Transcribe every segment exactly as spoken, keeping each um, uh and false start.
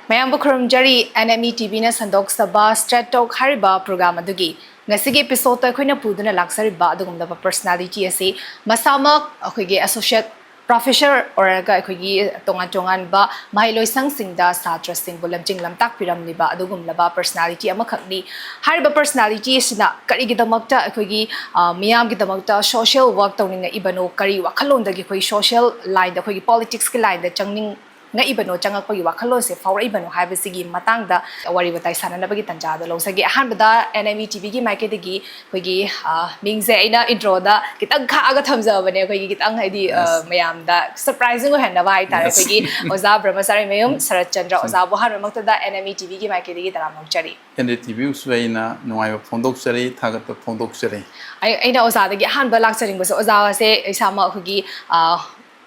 ꯃꯌꯥꯝꯕꯨ ꯈꯨꯔꯨꯝꯖꯔꯤ꯫ N M E T ꯚꯤꯅ ꯁꯟꯗꯣꯛꯆꯕ ꯁ꯭ꯇ꯭ꯔꯦꯠ ꯇꯣꯛ ꯍꯥꯏꯔꯤꯕ ꯄ꯭ꯔꯣꯒ꯭ꯔꯥꯝ ꯑꯗꯨꯒꯤ ꯉꯁꯤꯒꯤ ꯑꯦꯄꯤꯁꯣꯗꯇ ꯑꯩꯈꯣꯏꯅ ꯄꯨꯗꯨꯅ ꯂꯥꯛꯆꯔꯤꯕ ꯑꯗꯨꯒꯨꯝꯂꯕ ꯄꯔꯁꯅꯥꯂꯤꯇꯤ ꯑꯁꯤ ꯃꯁꯥꯃꯛ ꯑꯩꯈꯣꯏꯒꯤ ꯑꯦꯁꯣꯁꯤꯌꯦꯠ ꯄ꯭ꯔꯣꯐꯦꯁꯔ ꯑꯣꯏꯔꯒ ꯑꯩꯈꯣꯏꯒꯤ ꯇꯣꯉꯥꯟ ꯇꯣꯉꯥꯟꯕ ꯃꯍꯩꯂꯣꯏꯁꯪꯁꯤꯡꯗ ꯁꯥꯇ꯭ꯔꯁꯤꯡꯕꯨ ꯂꯝꯖꯤꯡ ꯂꯝꯇꯥꯛꯄꯤꯔꯝꯂꯤꯕ ꯑꯗꯨꯒꯨꯝꯂꯕ ꯄꯔꯁꯅꯥꯂꯤꯇꯤ ꯑꯃꯈꯛꯅꯤ꯫ ꯍꯥꯏꯔꯤꯕ ꯄꯔꯁꯅꯥꯂꯤꯇꯤ ꯑꯁꯤꯅ ꯀꯔꯤꯒꯤꯗꯃꯛꯇ ꯑꯩꯈꯣꯏꯒꯤ, ꯑ, ꯃꯤꯌꯥꯝꯒꯤꯗꯃꯛꯇ ꯁꯣꯁꯤꯌꯦꯜ ꯋꯥꯔꯛ ꯇꯧꯅꯤꯡꯉꯛꯏꯕꯅꯣ, ꯀꯔꯤ ꯋꯥꯈꯜꯂꯣꯟꯗꯒꯤ ꯑꯩꯈꯣꯏ ꯁꯣꯁꯤꯌꯦꯜ ꯂꯥꯏꯟꯗ, ꯑꯩꯈꯣꯏꯒꯤ ꯄꯣꯂꯤꯇꯤꯛꯁꯀꯤ ꯂꯥꯏꯟꯗ ꯆꯪꯅꯤꯡ ꯉꯛꯏꯕꯅꯣ, ꯆꯪꯉꯛꯄꯒꯤ ꯋꯥꯈꯜꯂꯣꯟꯁꯦ ꯐꯥꯎꯔꯛꯏꯕꯅꯣ ꯍꯥꯏꯕꯁꯤꯒꯤ ꯃꯇꯥꯡꯗ ꯋꯥꯔꯤ ꯋꯥꯇꯥꯏ ꯁꯥꯟꯅꯅꯕꯒꯤ ꯇꯥꯟꯖꯥ ꯑꯗꯣ ꯂꯧꯖꯒꯦ꯫ ꯑꯍꯥꯟꯕꯗ ꯑꯦꯟ ꯑꯦꯝ ꯏ ꯇꯤ ꯚꯤꯒꯤ ꯃꯥꯏꯀꯩꯗꯒꯤ ꯑꯩꯈꯣꯏꯒꯤ, ꯑ, ꯃꯤꯡꯁꯦ ꯑꯩꯅ ꯏꯟꯇ꯭ꯔꯣꯗ ꯈꯤꯇꯪ ꯈꯥꯛꯑꯒ ꯊꯝꯖꯕꯅꯦ, ꯑꯩꯈꯣꯏꯒꯤ ꯈꯤꯇꯪ ꯍꯥꯏꯗꯤ, ꯑ, Yes. ꯃꯌꯥꯝꯗ ꯁꯔꯄ꯭ꯔꯥꯏꯖꯤꯡ ꯑꯣꯏꯍꯟꯅꯕ ꯍꯥꯏꯇꯥꯔꯦ꯫ Yes. ꯑꯩꯈꯣꯏꯒꯤ ꯑꯣꯖꯥ ꯕ꯭ꯔꯍ꯭ꯃꯆꯥꯔꯤ ꯃꯌꯨꯝ ꯁꯔꯠ ꯆꯟꯗ꯭ꯔ Yes. ꯑꯣꯖꯥꯕꯨ ꯑꯍꯥꯟꯕꯃꯛꯇꯗ ꯑꯦꯟ ꯑꯦꯝ ꯏ ꯇꯤ ꯚꯤꯒꯤ ꯃꯥꯏꯀꯩꯗꯒꯤ ꯇꯔꯥꯝꯅ ꯑꯣꯛꯆꯔꯤ꯫ ꯑꯦꯟ ꯑꯦꯝ ꯏ ꯇꯤ ꯚꯤꯕꯨꯁꯨ ꯑꯩꯅ ꯅꯨꯡꯉꯥꯏꯕ ꯐꯣꯡꯗꯣꯛꯆꯔꯤ, ꯊꯥꯒꯠꯄ ꯐꯣꯡꯗꯣꯛꯆꯔꯤ꯫ ꯑꯩ-, ꯑꯩꯅ ꯑꯣꯖꯥꯗꯒꯤ ꯑꯍꯥꯟꯕ ꯂꯥꯛꯆꯅꯤꯡꯕꯁꯦ, ꯑꯣꯖꯥꯁꯦ ꯏꯁꯥꯃꯛ ꯑꯩꯈꯣꯏꯒꯤ, ꯑ,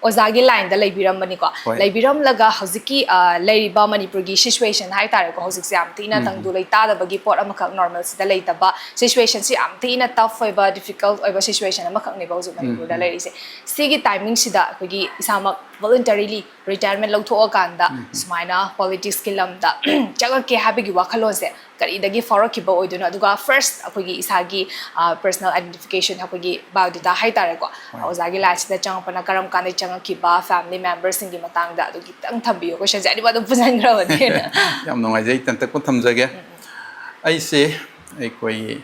ꯑꯣꯖꯥꯒꯤ ꯂꯥꯏꯟꯗ ꯂꯩꯕꯤꯔꯝꯕꯅꯤꯀꯣ꯫ ꯍꯣꯏ꯫ ꯂꯩꯕꯤꯔꯝꯂꯒ ꯍꯧꯖꯤꯛꯀꯤ, ꯑ, ꯂꯩꯔꯤꯕ ꯃꯅꯤꯄꯨꯔꯒꯤ ꯁꯤꯆꯨꯋꯦꯁꯟ ꯍꯥꯏꯇꯥꯔꯦꯀꯣ, ꯍꯧꯖꯤꯛꯁꯦ ꯌꯥꯝ ꯊꯤꯅ ꯎꯝ꯫ ꯇꯪꯗꯨ ꯂꯩꯇꯥꯗꯕꯒꯤ ꯄꯣꯠ ꯑꯃꯈꯛ, ꯅꯣꯔꯃꯦꯜꯁꯤꯗ ꯂꯩꯇꯕ, ꯁꯤꯆꯨꯋꯦꯁꯟꯁꯤ ꯌꯥꯝ ꯊꯤꯅ ꯇꯐ ꯑꯣꯏꯕ, ꯗꯤꯐꯤꯀꯜꯠ ꯑꯣꯏꯕ ꯁꯤꯆꯨꯋꯦꯁꯟ ꯑꯃꯈꯛꯅꯦꯕ ꯍꯧꯖꯤꯛ ꯃꯅꯤꯄꯨꯔꯗ ꯎꯝ꯫ ꯂꯩꯔꯤꯁꯦ꯫ ꯁꯤꯒꯤ ꯇꯥꯏꯃꯤꯡꯁꯤꯗ ꯑꯩꯈꯣꯏꯒꯤ ꯏꯁꯥꯃꯛ ꯚꯣꯂꯨꯟꯇꯔꯤꯂꯤ ꯔꯤꯇꯥꯌꯔꯃꯦꯟ ꯂꯧꯊꯣꯛꯑꯀꯥꯟꯗ ꯎꯝ꯫ ꯁꯨꯃꯥꯏꯅ ꯄꯣꯂꯤꯇꯤꯛꯁꯀꯤ ꯂꯝꯗ ꯆꯪꯉꯛꯀꯦ ꯍꯥꯏꯕꯒꯤ ꯋꯥꯈꯜꯂꯣꯟꯁꯦ ꯀꯔꯤꯗꯒꯤ ꯐꯥꯎꯔꯛꯈꯤꯕ ꯑꯣꯏꯗꯣꯏꯅꯣ? ꯑꯗꯨꯒ ꯐꯥꯔꯁ ꯑꯩꯈꯣꯏꯒꯤ ꯏꯁꯥꯒꯤ, ꯑ, ꯄꯔꯁꯅꯦꯜ ꯑꯥꯏꯗꯦꯟꯇꯤꯐꯤꯀꯦꯁꯟ, ꯑꯩꯈꯣꯏꯒꯤ ꯕꯥꯏꯑꯣꯗꯦꯇꯥ ꯍꯥꯏꯇꯥꯔꯦꯀꯣ, ꯍꯣꯏ꯫ ꯑꯣꯖꯥꯒꯤ ꯂꯥꯏꯟꯁꯤꯗ ꯆꯪꯉꯛꯄꯅ ꯀꯔꯝ ꯀꯥꯟꯗ ꯆꯪꯉꯛꯈꯤꯕ, ꯐꯦꯃꯤꯂꯤ ꯃꯦꯝꯕꯔꯁꯤꯡꯒꯤ ꯃꯇꯥꯡꯗ ꯑꯗꯨ ꯈꯤꯇꯪ ꯊꯝꯕꯤꯌꯨ꯫ ꯀꯣꯏꯁꯟꯁꯦ ꯑꯅꯤꯃꯛ ꯑꯗꯨꯝ ꯄꯨꯁꯟꯈ꯭ꯔꯕꯅꯦꯅ꯫ ꯌꯥꯝ ꯅꯨꯡꯉꯥꯏꯖꯩ, ꯇꯦꯟꯇꯛꯄ ꯊꯝꯖꯒꯦ꯫ ꯎꯝ, ꯎꯝ꯫ ꯑꯩꯁꯦ ꯑꯩꯈꯣꯏꯒꯤ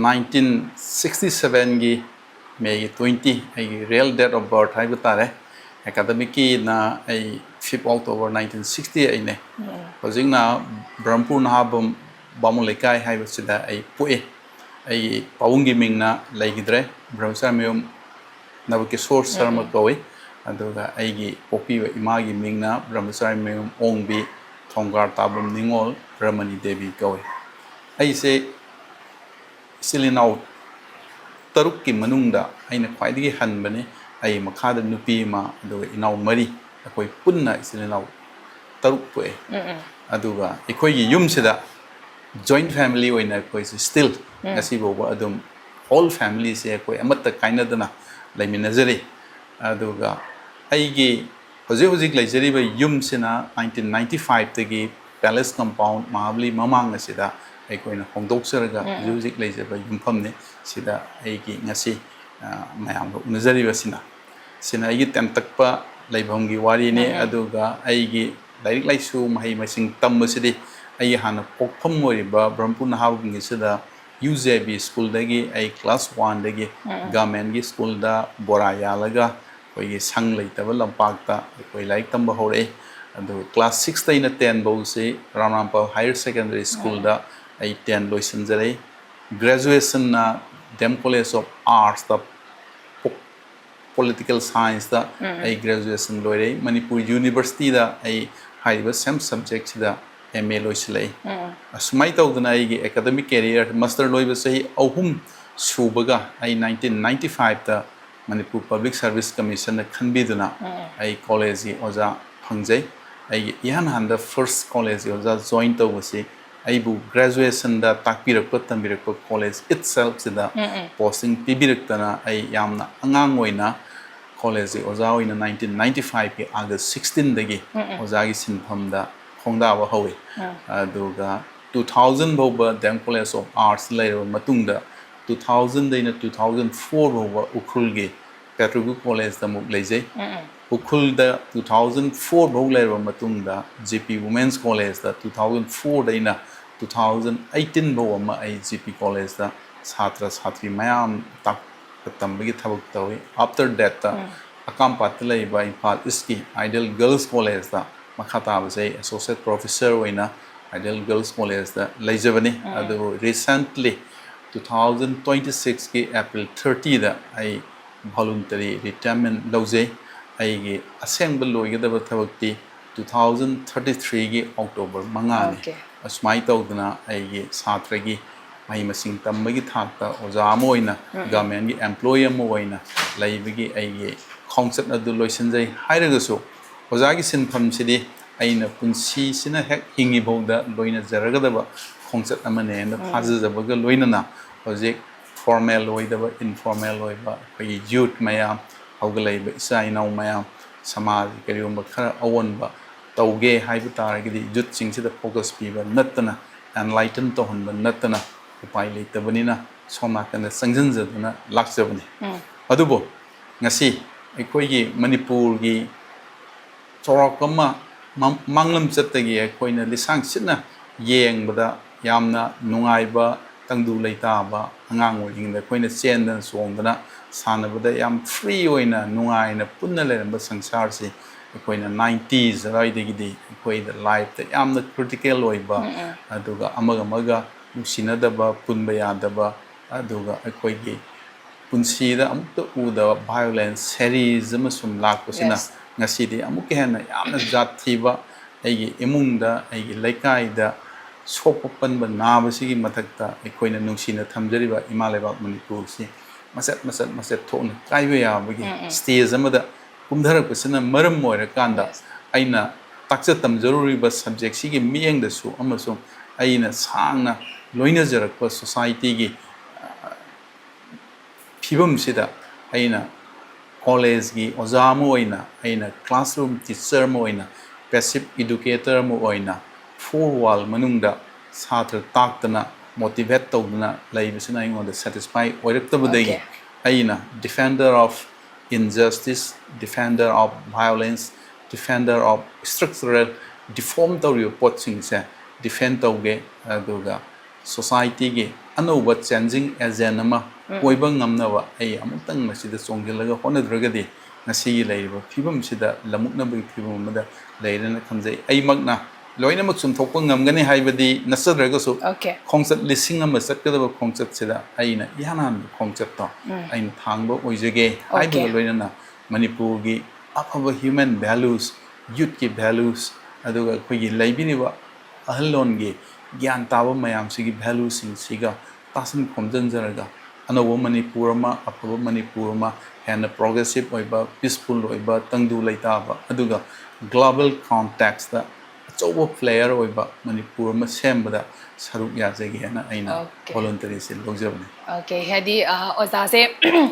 ꯅꯥꯏꯟꯇꯤꯟ ꯁꯤꯛꯁꯇꯤ ꯁꯚꯦꯟꯒꯤ ꯃꯦꯒꯤ ꯇ꯭ꯋꯦꯟꯇꯤ ꯑꯩꯒꯤ ꯔꯤꯌꯦꯜ ꯗꯦꯠ ꯑꯣꯐ ꯕꯥꯔꯊ ꯍꯥꯏꯕ ꯇꯥꯔꯦ꯫ ꯑꯦꯀꯥꯗꯃꯤꯛꯀꯤꯅ ꯑꯩ ꯐꯤꯐ ꯑꯣꯛꯇꯣꯕꯔ ꯅꯥꯏꯟꯇꯤꯟ ꯁꯤꯛꯁꯇꯤ ꯑꯩꯅꯦ꯫ ꯎꯝ꯫ ꯍꯧꯖꯤꯛꯅ ꯕ꯭ꯔꯍꯃꯄꯨꯔ ꯅꯍꯥꯕꯝ ꯕꯥꯃꯣꯟ ꯂꯩꯀꯥꯏ ꯍꯥꯏꯕꯁꯤꯗ ꯑꯩ ꯄꯣꯛꯑꯦ꯫ ꯑꯩꯒꯤ ꯄꯥꯕꯨꯡꯒꯤ ꯃꯤꯡꯅ ꯂꯩꯈꯤꯗ꯭ꯔꯦ, ꯕ꯭ꯔꯍꯃꯆꯥꯔꯤꯃꯌꯨꯝ ꯅꯕꯀꯤꯁꯣꯔ ꯁꯔꯃ ꯎꯝ꯫ ꯀꯧꯏ꯫ ꯑꯗꯨꯒ ꯑꯩꯒꯤ ꯄꯣꯛꯄꯤꯕ ꯏꯃꯥꯒꯤ ꯃꯤꯡꯅ ꯕ꯭ꯔꯍꯃꯆꯥꯔꯤꯃꯌꯨꯝ ꯑꯣꯡꯕꯤ ꯊꯣꯡꯒꯥꯔ ꯇꯥꯕꯝ ꯅꯤꯉꯣꯜ ꯔꯃꯅꯤ ꯗꯦꯕꯤ ꯀꯧꯏ꯫ ꯑꯩꯁꯦ ꯏꯆꯤꯜ ꯏꯅꯥꯎ ꯇꯔꯨꯛꯀꯤ ꯃꯅꯨꯡꯗ ꯑꯩꯅ ꯈ꯭ꯋꯥꯏꯗꯒꯤ ꯍꯟꯕꯅꯤ꯫ ꯑꯩ ꯃꯈꯥꯗ ꯅꯨꯄꯤ ꯑꯃ, ꯑꯗꯨꯒ ꯏꯅꯥꯎ ꯃꯔꯤ, ꯑꯩꯈꯣꯏ ꯄꯨꯟꯅ ꯏꯆꯤꯜ ꯏꯅꯥꯎ ꯇꯔꯨꯛ ꯄꯣꯛꯑꯦ꯫ ꯎꯝ, ꯎꯝ꯫ ꯑꯗꯨꯒ ꯑꯩꯈꯣꯏꯒꯤ ꯌꯨꯝꯁꯤꯗ ꯖꯣꯏꯟ ꯐꯦꯃꯤꯂꯤ ꯑꯣꯏꯅ ꯑꯩꯈꯣꯏꯁꯦ ꯁ꯭ꯇꯤꯜ ꯎꯝ꯫ ꯉꯁꯤꯐꯥꯎꯕ ꯑꯗꯨꯝ ꯍꯣꯜ ꯐꯦꯃꯤꯂꯤꯁꯦ ꯑꯩꯈꯣꯏ ꯑꯃꯠꯇ ꯀꯥꯏꯅꯗꯅ ꯂꯩꯃꯤꯟꯅꯖꯔꯤ꯫ ꯑꯗꯨꯒ ꯑꯩꯒꯤ ꯍꯧꯖꯤꯛ ꯍꯧꯖꯤꯛ ꯂꯩꯖꯔꯤꯕ ꯌꯨꯝꯁꯤꯅ nineteen ninety five ꯇꯒꯤ Palace Compound ꯃꯍꯥꯕꯂꯤ ꯃꯃꯥꯡ ꯑꯁꯤꯗ ꯑꯩꯈꯣꯏꯅ ꯍꯣꯡꯗꯣꯛꯆꯔꯒ ꯎꯝ꯫ ꯍꯧꯖꯤꯛ ꯍꯧꯖꯤꯛ ꯂꯩꯖꯕ ꯌꯨꯝꯐꯝꯅꯤ꯫ ꯁꯤꯗ ꯑꯩꯒꯤ ꯉꯁꯤ, ꯑ, ꯃꯌꯥꯝꯒ ꯎꯅꯖꯔꯤꯕꯁꯤꯅ, ꯁꯤꯅ ꯑꯩꯒꯤ ꯇꯦꯟꯇꯛꯄ ꯂꯩꯐꯝꯒꯤ ꯋꯥꯔꯤꯅꯤ꯫ ꯎꯝ꯫ ꯑꯗꯨꯒ ꯑꯩꯒꯤ ꯂꯥꯏꯔꯤꯛ ꯂꯥꯏꯁꯨ ꯃꯍꯩ ꯃꯁꯤꯡ ꯇꯝꯕꯁꯤꯗꯤ ꯑꯩꯒꯤ ꯍꯥꯟꯅ ꯄꯣꯛꯐꯝ ꯑꯣꯏꯔꯤꯕ ꯕ꯭ꯔꯍꯃꯄꯨꯔ ꯅꯍꯥꯔꯣꯜꯒꯤꯁꯤꯗ ꯌꯨ ꯖꯦ ꯕꯤ ꯁ꯭ꯀꯨꯜꯗꯒꯤ ꯑꯩ ꯀ꯭ꯂꯥꯁ ꯋꯥꯟꯗꯒꯤ ꯎꯝ꯫ ꯒꯚꯔꯟꯃꯦꯟꯠꯀꯤ ꯁ꯭ꯀꯨꯜꯗ ꯕꯣꯔꯥ ꯌꯥꯜꯂꯒ ꯑꯩꯈꯣꯏꯒꯤ ꯁꯪ ꯂꯩꯇꯕ ꯂꯝꯄꯥꯛꯇ ꯑꯩꯈꯣꯏ ꯂꯥꯏꯔꯤꯛ ꯇꯝꯕ ꯍꯧꯔꯛꯏ꯫ ꯑꯗꯨꯒ ꯀ꯭ꯂꯥꯁ six ꯇꯩꯅ ten ꯐꯥꯎꯁꯤ ꯔꯥꯝꯔꯥꯝꯄꯥꯜ ꯍꯥꯌꯔ ꯁꯦꯀꯦꯟꯗꯔꯤ ꯎꯝ꯫ ꯁ꯭ꯀꯨꯜꯗ ꯑꯩ ten ꯂꯣꯏꯁꯤꯟꯖꯔꯛꯏ꯫ ꯒ꯭ꯔꯦꯖꯨꯑꯦꯁꯟꯅ ꯗꯤ ꯑꯦꯝ ꯀꯣꯂꯦꯖ ꯑꯣꯐ ꯑꯥꯔꯠꯁꯇ ꯄꯣ-, ꯄꯣꯂꯤꯇꯤꯀꯦꯜ ꯁꯥꯏꯟꯁꯇ ꯎꯝ꯫ ꯑꯩ ꯒ꯭ꯔꯦꯖꯨꯑꯦꯁꯟ ꯂꯣꯏꯔꯛꯏ꯫ ꯃꯅꯤꯄꯨꯔ ꯌꯨꯅꯤꯚꯔꯁꯤꯇꯤꯗ ꯑꯩ ꯍꯥꯏꯔꯤꯕ ꯁꯦꯝ ꯁꯕꯖꯦꯛꯁꯤꯗ ꯑꯦꯝ ꯑꯦ ꯂꯣꯏꯁꯤꯜꯂꯛꯏ꯫ ꯎꯝ꯫ ꯑꯁꯨꯃꯥꯏꯅ ꯇꯧꯗꯅ ꯑꯩꯒꯤ ꯑꯦꯀꯥꯗꯃꯤꯛ ꯀꯦꯔꯤꯌꯔ, ꯃꯥꯁꯇꯔ ꯂꯣꯏꯕ ꯆꯍꯤ ꯑꯍꯨꯝ ꯁꯨꯕꯒ ꯑꯩ nineteen ninety five ꯇ ꯃꯅꯤꯄꯨꯔ ꯄꯕ꯭ꯂꯤꯛ ꯁꯥꯔꯚꯤꯁ ꯀꯃꯤꯁꯟꯅ ꯈꯟꯕꯤꯗꯨꯅ ꯎꯝ꯫ ꯑꯩ ꯀꯣꯂꯦꯖꯀꯤ ꯑꯣꯖꯥ ꯐꯪꯖꯩ꯫ ꯑꯩꯒꯤ ꯏꯍꯥꯟ ꯍꯥꯟꯕ ꯐꯥꯔꯁ ꯀꯣꯂꯦꯖꯀꯤ ꯑꯣꯖꯥ ꯖꯣꯏꯟ ꯇꯧꯕꯁꯤ ꯑꯩꯕꯨ ꯒ꯭ꯔꯦꯖꯨꯑꯦꯁꯟꯗ ꯇꯥꯛꯄꯤꯔꯛꯄ ꯇꯝꯕꯤꯔꯛꯄ ꯀꯣꯂꯦꯖ ꯏꯠꯁꯦꯜꯐꯁꯤꯗ ꯎꯝ, ꯎꯝ꯫ ꯄꯣꯁꯇꯤꯡ ꯄꯤꯕꯤꯔꯛꯇꯅ ꯑꯩ ꯌꯥꯝꯅ ꯑꯉꯥꯡ ꯑꯣꯏꯅ ꯀꯣꯂꯦꯖꯀꯤ ꯑꯣꯖꯥ ꯑꯣꯏꯅ nineteen ninety five ꯀꯤ ꯑꯥꯒꯁ sixteen ꯗꯒꯤ ꯎꯝ, ꯎꯝ꯫ ꯑꯣꯖꯥꯒꯤ ꯁꯤꯟꯐꯝꯗ ꯈꯣꯡꯗꯥꯕ ꯍꯧꯏ꯫ ꯎꯝ꯫ ꯑꯗꯨꯒ two thousand ꯐꯥꯎꯕ ꯗꯤ ꯑꯦꯝ ꯀꯣꯂꯦꯖ ꯑꯣꯐ ꯑꯥꯔꯠꯁ ꯂꯩꯔꯕ ꯃꯇꯨꯡꯗ two thousand ꯗꯩꯅ two thousand four ꯐꯥꯎꯕ ꯎꯈ꯭ꯔꯨꯜꯒꯤ ꯄꯦꯇ꯭ꯔꯣꯒꯨ ꯀꯣꯂꯦꯖꯇ ꯑꯃꯨꯛ ꯂꯩꯖꯩ꯫ ꯎꯝ, ꯎꯝ꯫ ꯎꯈ꯭ꯔꯨꯜꯗ two thousand four ꯐꯥꯎ ꯂꯩꯔꯕ ꯃꯇꯨꯡꯗ ꯖꯦ ꯄꯤ ꯋꯨꯃꯦꯟꯁ ꯀꯣꯂꯦꯖꯇ two thousand four ꯗꯩꯅ two thousand eighteen ꯐꯥꯎ ꯑꯃ ꯑꯩ ꯖꯦ ꯄꯤ ꯀꯣꯂꯦꯖꯇ ꯁꯥꯇ꯭ꯔ ꯁꯥꯇ꯭ꯔꯤ ꯃꯌꯥꯝ ꯇꯥꯛꯄ ꯇꯝꯕꯒꯤ ꯊꯕꯛ ꯇꯧꯏ꯫ After that ꯇ ꯎꯝ꯫ ꯑꯀꯥꯝꯄꯥꯠꯇ ꯂꯩꯕ ꯏꯝꯐꯥꯜ ꯏꯁꯀꯤ ꯑꯥꯏꯗꯤꯌꯦꯜ ꯒꯔꯜꯁ ꯀꯣꯂꯦꯖꯇ ꯃꯈꯥ ꯇꯥꯕꯁꯦ ꯑꯩ ꯑꯦꯁꯣꯁꯤꯌꯦꯠ ꯄ꯭ꯔꯣꯐꯦꯁꯔ ꯑꯣꯏꯅ ꯑꯥꯏꯗꯤꯌꯦꯜ ꯒꯔꯜꯁ ꯀꯣꯂꯦꯖꯇ ꯂꯩꯖꯕꯅꯤ꯫ ꯎꯝ꯫ ꯑꯗꯨꯕꯨ recently two thousand twenty six ꯀꯤ April thirty ꯗ ꯑꯩ voluntary retirement ꯂꯧꯖꯩ꯫ ꯑꯩꯒꯤ ꯑꯁꯦꯡꯕ ꯂꯣꯏꯒꯗꯕ ꯊꯕꯛꯇꯤ two thousand thirty three ꯒꯤ October ꯃꯉꯥꯅꯤ꯫ Okay꯫ ꯑꯁꯨꯃꯥꯏꯅ ꯇꯧꯗꯅ ꯑꯩꯒꯤ ꯁꯥꯇ꯭ꯔꯒꯤ ꯃꯍꯩ ꯃꯁꯤꯡ ꯇꯝꯕꯒꯤ ꯊꯥꯛꯇ ꯑꯣꯖꯥ ꯑꯃ ꯑꯣꯏꯅ ꯎꯝ, ꯎꯝ꯫ ꯒꯚꯔꯟꯃꯦꯟꯠꯀꯤ ꯑꯦꯝꯄ꯭ꯂꯣꯌꯤ ꯑꯃ ꯑꯣꯏꯅ ꯂꯩꯕꯒꯤ ꯑꯩꯒꯤ ꯈꯣꯡꯆꯠ ꯑꯗꯨ ꯂꯣꯏꯁꯤꯟꯖꯩ꯫ ꯍꯥꯏꯔꯒꯁꯨ ꯑꯣꯖꯥꯒꯤ ꯁꯤꯟꯐꯝꯁꯤꯗꯤ ꯑꯩꯅ ꯄꯨꯟꯁꯤꯁꯤꯅ ꯍꯦꯛ ꯍꯤꯡꯉꯤꯐꯥꯎꯗ ꯂꯣꯏꯅꯖꯔꯒꯗꯕ ꯈꯣꯡꯆꯠ ꯑꯃꯅꯦꯅ ꯎꯝ꯫ ꯊꯥꯖꯖꯕꯒ ꯂꯣꯏꯅꯅ ꯍꯧꯖꯤꯛ ꯐꯣꯔꯃꯦꯜ ꯑꯣꯏꯗꯕ, ꯏꯟꯐꯣꯔꯃꯦꯜ ꯑꯣꯏꯕ ꯑꯩꯈꯣꯏꯒꯤ ꯌꯨꯠ ꯃꯌꯥꯝ, ꯍꯧꯒꯠꯂꯛꯏꯕ ꯏꯆꯥ ꯏꯅꯥꯎ ꯃꯌꯥꯝ, ꯁꯃꯥꯖ ꯀꯔꯤꯒꯨꯝꯕ ꯈꯔ ꯑꯑꯣꯟꯕ ꯇꯧꯒꯦ ꯍꯥꯏꯕ ꯇꯥꯔꯒꯗꯤ ꯌꯨꯠꯁꯤꯡꯁꯤꯗ ꯐꯣꯀꯁ ꯄꯤꯕ ꯅꯠꯇꯅ, ꯑꯦꯟꯂꯥꯏꯇꯟ ꯇꯧꯍꯟꯕ ꯅꯠꯇꯅ ꯎꯄꯥꯏ ꯂꯩꯇꯕꯅꯤꯅ, ꯁꯣꯝ ꯅꯥꯀꯟꯗ ꯆꯪꯁꯤꯟꯖꯗꯨꯅ ꯂꯥꯛꯆꯕꯅꯤ꯫ ꯑꯗꯨꯕꯨ ꯉꯁꯤ ꯑꯩꯈꯣꯏꯒꯤ ꯃꯅꯤꯄꯨꯔꯒꯤ ꯆꯥꯎꯔꯥꯛꯄ ꯑꯃ ꯃꯥꯡꯂꯝꯆꯠꯇꯒꯤ ꯑꯩꯈꯣꯏꯅ ꯂꯤꯁꯥꯡ ꯁꯤꯠꯅ ꯌꯦꯡꯕꯗ ꯌꯥꯝꯅ ꯅꯨꯡꯉꯥꯏꯕ, ꯇꯪꯗꯨ ꯂꯩꯇꯥꯕ, ꯑꯉꯥꯡ ꯑꯣꯏꯔꯤꯉꯩꯗ ꯑꯩꯈꯣꯏꯅ ꯆꯦꯟꯗꯅ ꯆꯣꯡꯗꯅ ꯁꯥꯟꯅꯕꯗ ꯌꯥꯝ ꯐ꯭ꯔꯤ ꯑꯣꯏꯅ ꯅꯨꯡꯉꯥꯏꯅ ꯄꯨꯟꯅ ꯂꯩꯔꯝꯕ ꯁꯪꯁꯥꯔꯁꯤ ꯑꯩꯈꯣꯏꯅ ꯅꯥꯏꯟꯇꯤꯁ ꯑꯗꯨꯋꯥꯏꯗꯒꯤꯗꯤ ꯑꯩꯈꯣꯏꯗ ꯂꯥꯏꯐꯇ ꯌꯥꯝꯅ ꯀ꯭ꯔꯤꯇꯤꯀꯦꯜ ꯑꯣꯏꯕ, ꯑꯗꯨꯒ ꯑꯃꯒ ꯑꯃꯒ ꯅꯨꯡꯁꯤꯅꯗꯕ, ꯄꯨꯟꯕ ꯌꯥꯗꯕ, ꯑꯗꯨꯒ ꯑꯩꯈꯣꯏꯒꯤ ꯄꯨꯟꯁꯤꯗ ꯑꯃꯨꯛꯇ ꯎꯗꯕ ꯚꯥꯏꯑꯣꯂꯦꯟꯁ ꯁꯦꯔꯤꯁ ꯑꯃ ꯁꯨꯝ ꯂꯥꯛꯄꯁꯤꯅ ꯉꯁꯤꯗꯤ ꯑꯃꯨꯛꯀ ꯍꯦꯟꯅ ꯌꯥꯝꯅ ꯖꯥꯠ ꯊꯤꯕ, ꯑꯩꯒꯤ ꯏꯃꯨꯡꯗ, ꯑꯩꯒꯤ ꯂꯩꯀꯥꯏꯗ ꯁꯣꯛꯄ ꯄꯟꯕ ꯅꯥꯕꯁꯤꯒꯤ ꯃꯊꯛꯇ ꯑꯩꯈꯣꯏꯅ ꯅꯨꯡꯁꯤꯅ ꯊꯝꯖꯔꯤꯕ ꯏꯃꯥ ꯂꯩꯕꯥꯛ ꯃꯅꯤꯄꯨꯔꯁꯤ ꯃꯆꯦꯠ ꯃꯆꯦꯠ ꯃꯆꯦꯠ ꯊꯣꯛꯅ ꯀꯥꯏꯕ ꯌꯥꯕꯒꯤ ꯁ꯭ꯇꯦꯖ ꯑꯃꯗ ꯀꯨꯝꯊꯔꯛꯄꯁꯤꯅ ꯃꯔꯝ ꯑꯣꯏꯔꯀꯥꯟꯗ ꯑꯩꯅ ꯇꯥꯛꯆ ꯇꯝꯖꯔꯨꯔꯤꯕ ꯁꯕꯖꯦꯛꯁꯤꯒꯤ ꯃꯤꯠꯌꯦꯡꯗꯁꯨ ꯑꯃꯁꯨꯡ ꯑꯩꯅ ꯁꯥꯡꯅ ꯂꯣꯏꯅꯖꯔꯛꯄ ꯁꯣꯁꯥꯏꯇꯤꯒꯤ ꯐꯤꯕꯝꯁꯤꯗ ꯑꯩꯅ ꯀꯣꯂꯦꯖꯀꯤ ꯑꯣꯖꯥ ꯑꯃ ꯑꯣꯏꯅ, ꯑꯩꯅ ꯀ꯭ꯂꯥꯁꯔꯨꯝ ꯇꯤꯆꯔ ꯑꯃ ꯑꯣꯏꯅ, ꯄꯦꯁꯤꯞ ꯏꯗꯨꯀꯦꯇꯔ ꯑꯃ ꯑꯣꯏꯅ, ꯐꯣꯔ ꯋꯥꯜ ꯃꯅꯨꯡꯗ ꯁꯥꯇ꯭ꯔ ꯇꯥꯛꯇꯅ, ꯃꯣꯇꯤꯚꯦꯠ ꯇꯧꯗꯨꯅ ꯂꯩꯕꯁꯤꯅ ꯑꯩꯉꯣꯟꯗ ꯁꯦꯇꯤꯁꯐꯥꯏ ꯑꯣꯏꯔꯛꯇꯕꯗꯒꯤ ꯑꯩꯅ defender of injustice, defender of violence, defender of structural deform ꯇꯧꯔꯤꯕ ꯄꯣꯠꯁꯤꯡꯁꯦ ꯗꯤꯐꯦꯟ ꯇꯧꯒꯦ꯫ ꯑꯗꯨꯒ ꯁꯣꯁꯥꯏꯇꯤꯒꯤ ꯑꯅꯧꯕ ꯆꯦꯟꯖꯤꯡ ꯑꯦꯖꯦꯟ ꯑꯃ ꯑꯣꯏꯕ ꯉꯝꯅꯕ ꯑꯩ ꯑꯃꯨꯛꯇꯪ ꯃꯁꯤꯗ ꯆꯣꯡꯁꯤꯜꯂꯒ ꯍꯣꯠꯅꯗ꯭ꯔꯒꯗꯤ ꯉꯁꯤꯒꯤ ꯂꯩꯔꯤꯕ ꯐꯤꯕꯝꯁꯤꯗ ꯂꯝꯃꯨꯛꯅꯕꯒꯤ ꯐꯤꯕꯝ ꯑꯃꯗ ꯂꯩꯔꯦꯅ ꯈꯟꯖꯩ꯫ ꯑꯩꯃꯛꯅ ꯂꯣꯏꯅꯃꯛ ꯆꯨꯝꯊꯣꯛꯄ ꯉꯝꯒꯅꯤ ꯍꯥꯏꯕꯗꯤ ꯅꯠꯆꯗ꯭ꯔꯒꯁꯨ, ꯈꯣꯡꯆꯠ ꯂꯤꯁꯤꯡ ꯑꯃ ꯆꯠꯀꯗꯕ ꯈꯣꯡꯆꯠꯁꯤꯗ ꯑꯩꯅ ꯏꯍꯥꯟ ꯍꯥꯟꯕ ꯈꯣꯡꯆꯠꯇꯣ ꯑꯩꯅ ꯊꯥꯡꯕ ꯑꯣꯏꯖꯒꯦ ꯍꯥꯏꯕꯒ ꯂꯣꯏꯅꯅ ꯃꯅꯤꯄꯨꯔꯒꯤ ꯑꯐꯕ ꯍ꯭ꯌꯨꯃꯦꯟ ꯚꯦꯂꯨꯁ, ꯌꯨꯠꯀꯤ ꯚꯦꯂꯨꯁ, ꯑꯗꯨꯒ ꯑꯩꯈꯣꯏꯒꯤ ꯂꯩꯕꯤꯔꯤꯕ ꯑꯍꯜꯂꯣꯟꯒꯤ ꯒ꯭ꯌꯥꯟ ꯇꯥꯕ ꯃꯌꯥꯝꯁꯤꯒꯤ ꯚꯦꯂꯨꯁꯤꯡꯁꯤꯒ ꯇꯥꯁꯤꯟ ꯈꯣꯝꯖꯤꯟꯖꯔꯒ ꯑꯅꯧꯕ ꯃꯅꯤꯄꯨꯔ ꯑꯃ, ꯑꯐꯕ ꯃꯅꯤꯄꯨꯔ ꯑꯃ, ꯍꯦꯟꯅ ꯄ꯭ꯔꯣꯒ꯭ꯔꯦꯁꯤꯞ ꯑꯣꯏꯕ, ꯄꯤꯁꯐꯨꯜ ꯑꯣꯏꯕ, ꯇꯪꯗꯨ ꯂꯩꯇꯥꯕ, ꯑꯗꯨꯒ ꯒ꯭ꯂꯣꯕꯦꯜ ꯀꯣꯟꯇꯦꯛꯁꯇ ꯑꯆꯧꯕ player ꯑꯣꯏꯕ ꯃꯅꯤꯄꯨꯔ ꯑꯃ ꯁꯦꯝꯕꯗ ꯁꯔꯨꯛ ꯌꯥꯖꯒꯦꯅ ꯑꯩꯅ Okay. Voluntaryꯁꯦ ꯂꯧꯖꯕꯅꯤ꯫ Okay, ꯍꯥꯏꯗꯤ ꯑ, ꯑꯣꯖꯥꯁꯦ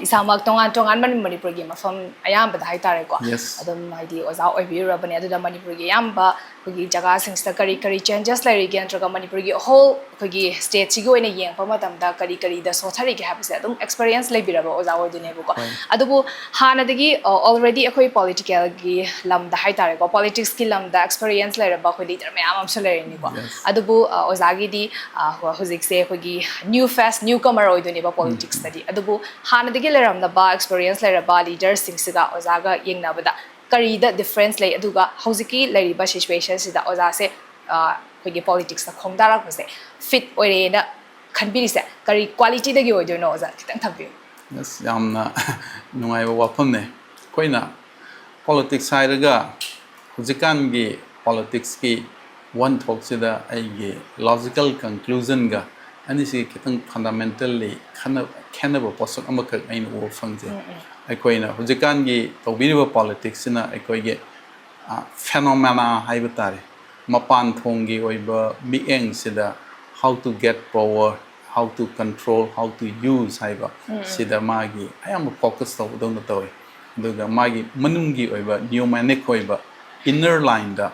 ꯏꯁꯥꯃꯛ ꯇꯣꯉꯥꯟ ꯇꯣꯉꯥꯟꯕ ꯃꯅꯤꯄꯨꯔꯒꯤ ꯃꯐꯝ ꯑꯌꯥꯝꯕꯗ ꯍꯥꯏꯇꯥꯔꯦꯀꯣ, Yes. ꯑꯗꯨꯝ ꯍꯥꯏꯗꯤ ꯑꯣꯖꯥ ꯑꯣꯏꯕꯤꯔꯨꯔꯕꯅꯦ꯫ ꯑꯗꯨꯗ ꯃꯅꯤꯄꯨꯔꯒꯤ ꯑꯌꯥꯝꯕ ꯑꯩꯈꯣꯏꯒꯤ ꯖꯒꯥꯁꯤꯡꯁꯤꯗ ꯀꯔꯤ ꯀꯔꯤ changes ꯂꯩꯔꯤꯒꯦ, ꯅꯠꯇ꯭ꯔꯒ ꯃꯅꯤꯄꯨꯔꯒꯤ whole ꯑꯩꯈꯣꯏꯒꯤ stateꯁꯤꯒꯤ ꯑꯣꯏꯅ ꯌꯦꯡꯉꯛꯄ ꯃꯇꯝꯗ ꯀꯔꯤ ꯀꯔꯤꯗ ꯁꯣꯊꯔꯤꯒꯦ ꯍꯥꯏꯕꯁꯦ ꯑꯗꯨꯝ experience ꯂꯩꯕꯤꯔꯕ ꯑꯣꯖꯥ ꯑꯣꯏꯗꯣꯏꯅꯦꯕꯀꯣ꯫ ꯍꯣꯏ꯫ ꯑꯗꯨꯕꯨ ꯍꯥꯟꯅꯗꯒꯤ already ꯑꯩꯈꯣꯏ politicalꯒꯤ ꯂꯝꯗ ꯍꯥꯏꯇꯥꯔꯦꯀꯣ, politicsꯀꯤ ꯂꯝꯗ experience ꯂꯩꯔꯕ ꯑꯩꯈꯣꯏ leader ꯃꯌꯥꯝ ꯑꯃꯁꯨ ꯂꯩꯔꯅꯤꯀꯣ꯫ Yes. ꯑꯗꯨꯕꯨ ꯑ, ꯑꯣꯖꯥꯒꯤꯗꯤ ꯑ, ꯍꯣ- ꯍꯧꯖꯤꯛꯁꯦ ꯑꯩꯈꯣꯏꯒꯤ new face, newcomer ꯑꯣꯏꯗꯣꯏꯅꯦꯕ politicsꯇꯗꯤ꯫ ꯑꯗꯨꯕꯨ ꯍꯥꯟꯅꯗꯒꯤ ꯂꯩꯔꯝꯂꯕ, experience ꯂꯩꯔꯕ leaderꯁꯤꯡꯁꯤꯒ ꯑꯣꯖꯥꯒ ꯌꯦꯡꯅꯕꯗ ꯀꯔꯤꯗ difference ꯂꯩ? ꯑꯗꯨꯒ ꯍꯧꯖꯤꯛꯀꯤ ꯂꯩꯔꯤꯕ situationꯁꯤꯗ ꯑꯣꯖꯥꯁꯦ ꯑ, ꯑꯩꯈꯣꯏꯒꯤ politicsꯇ ꯈꯣꯡꯗꯥꯔꯛꯄꯁꯦ fit ꯑꯣꯏꯔꯦꯅ ꯈꯟꯕꯤꯔꯤꯁꯦ ꯀꯔꯤ qualityꯗꯒꯤ ꯑꯣꯏꯗꯣꯏꯅꯣ, ꯑꯣꯖꯥ? ꯈꯤꯇꯪ ꯊꯝꯕꯤꯌꯨ꯫ ꯑꯁ, ꯌꯥꯝꯅ ꯅꯨꯡꯉꯥꯏꯕ ꯋꯥꯐꯝꯅꯦ꯫ ꯑꯩꯈꯣꯏꯅ politics ꯍꯥꯏꯔꯒ ꯍꯧꯖꯤꯛꯀꯥꯟꯒꯤ politicsꯀꯤ ꯋꯥꯍꯟꯊꯣꯛꯁꯤꯗ ꯑꯩꯒꯤ logical conclusionꯒ ꯑꯅꯤꯁꯤꯒꯤ ꯈꯤꯇꯪ fundamentally ꯈꯟꯅ-, ꯈꯦꯠꯅꯕ ꯄꯣꯠꯁꯛ ꯑꯃꯈꯛ ꯑꯩꯅ ꯎꯕ ꯐꯪꯖꯩ꯫ ꯑꯩꯈꯣꯏꯅ ꯍꯧꯖꯤꯛꯀꯥꯟꯒꯤ ꯇꯧꯕꯤꯔꯤꯕ politicsꯁꯤꯅ ꯑꯩꯈꯣꯏꯒꯤ, ꯑ, phenomena ꯍꯥꯏꯕ ꯇꯥꯔꯦ, ꯃꯄꯥꯟ ꯊꯣꯡꯒꯤ ꯑꯣꯏꯕ ꯃꯤꯠꯌꯦꯡꯁꯤꯗ how to get power, how to control, how to use ꯍꯥꯏꯕ ꯁꯤꯗ ꯃꯥꯒꯤ ꯑꯌꯥꯝꯕ focus ꯇꯧꯕꯗꯧꯅ ꯇꯧꯋꯤ꯫ ꯑꯗꯨꯒ ꯃꯥꯒꯤ ꯃꯅꯨꯡꯒꯤ ꯑꯣꯏꯕ, numanic ꯑꯣꯏꯕ, inner lineꯗ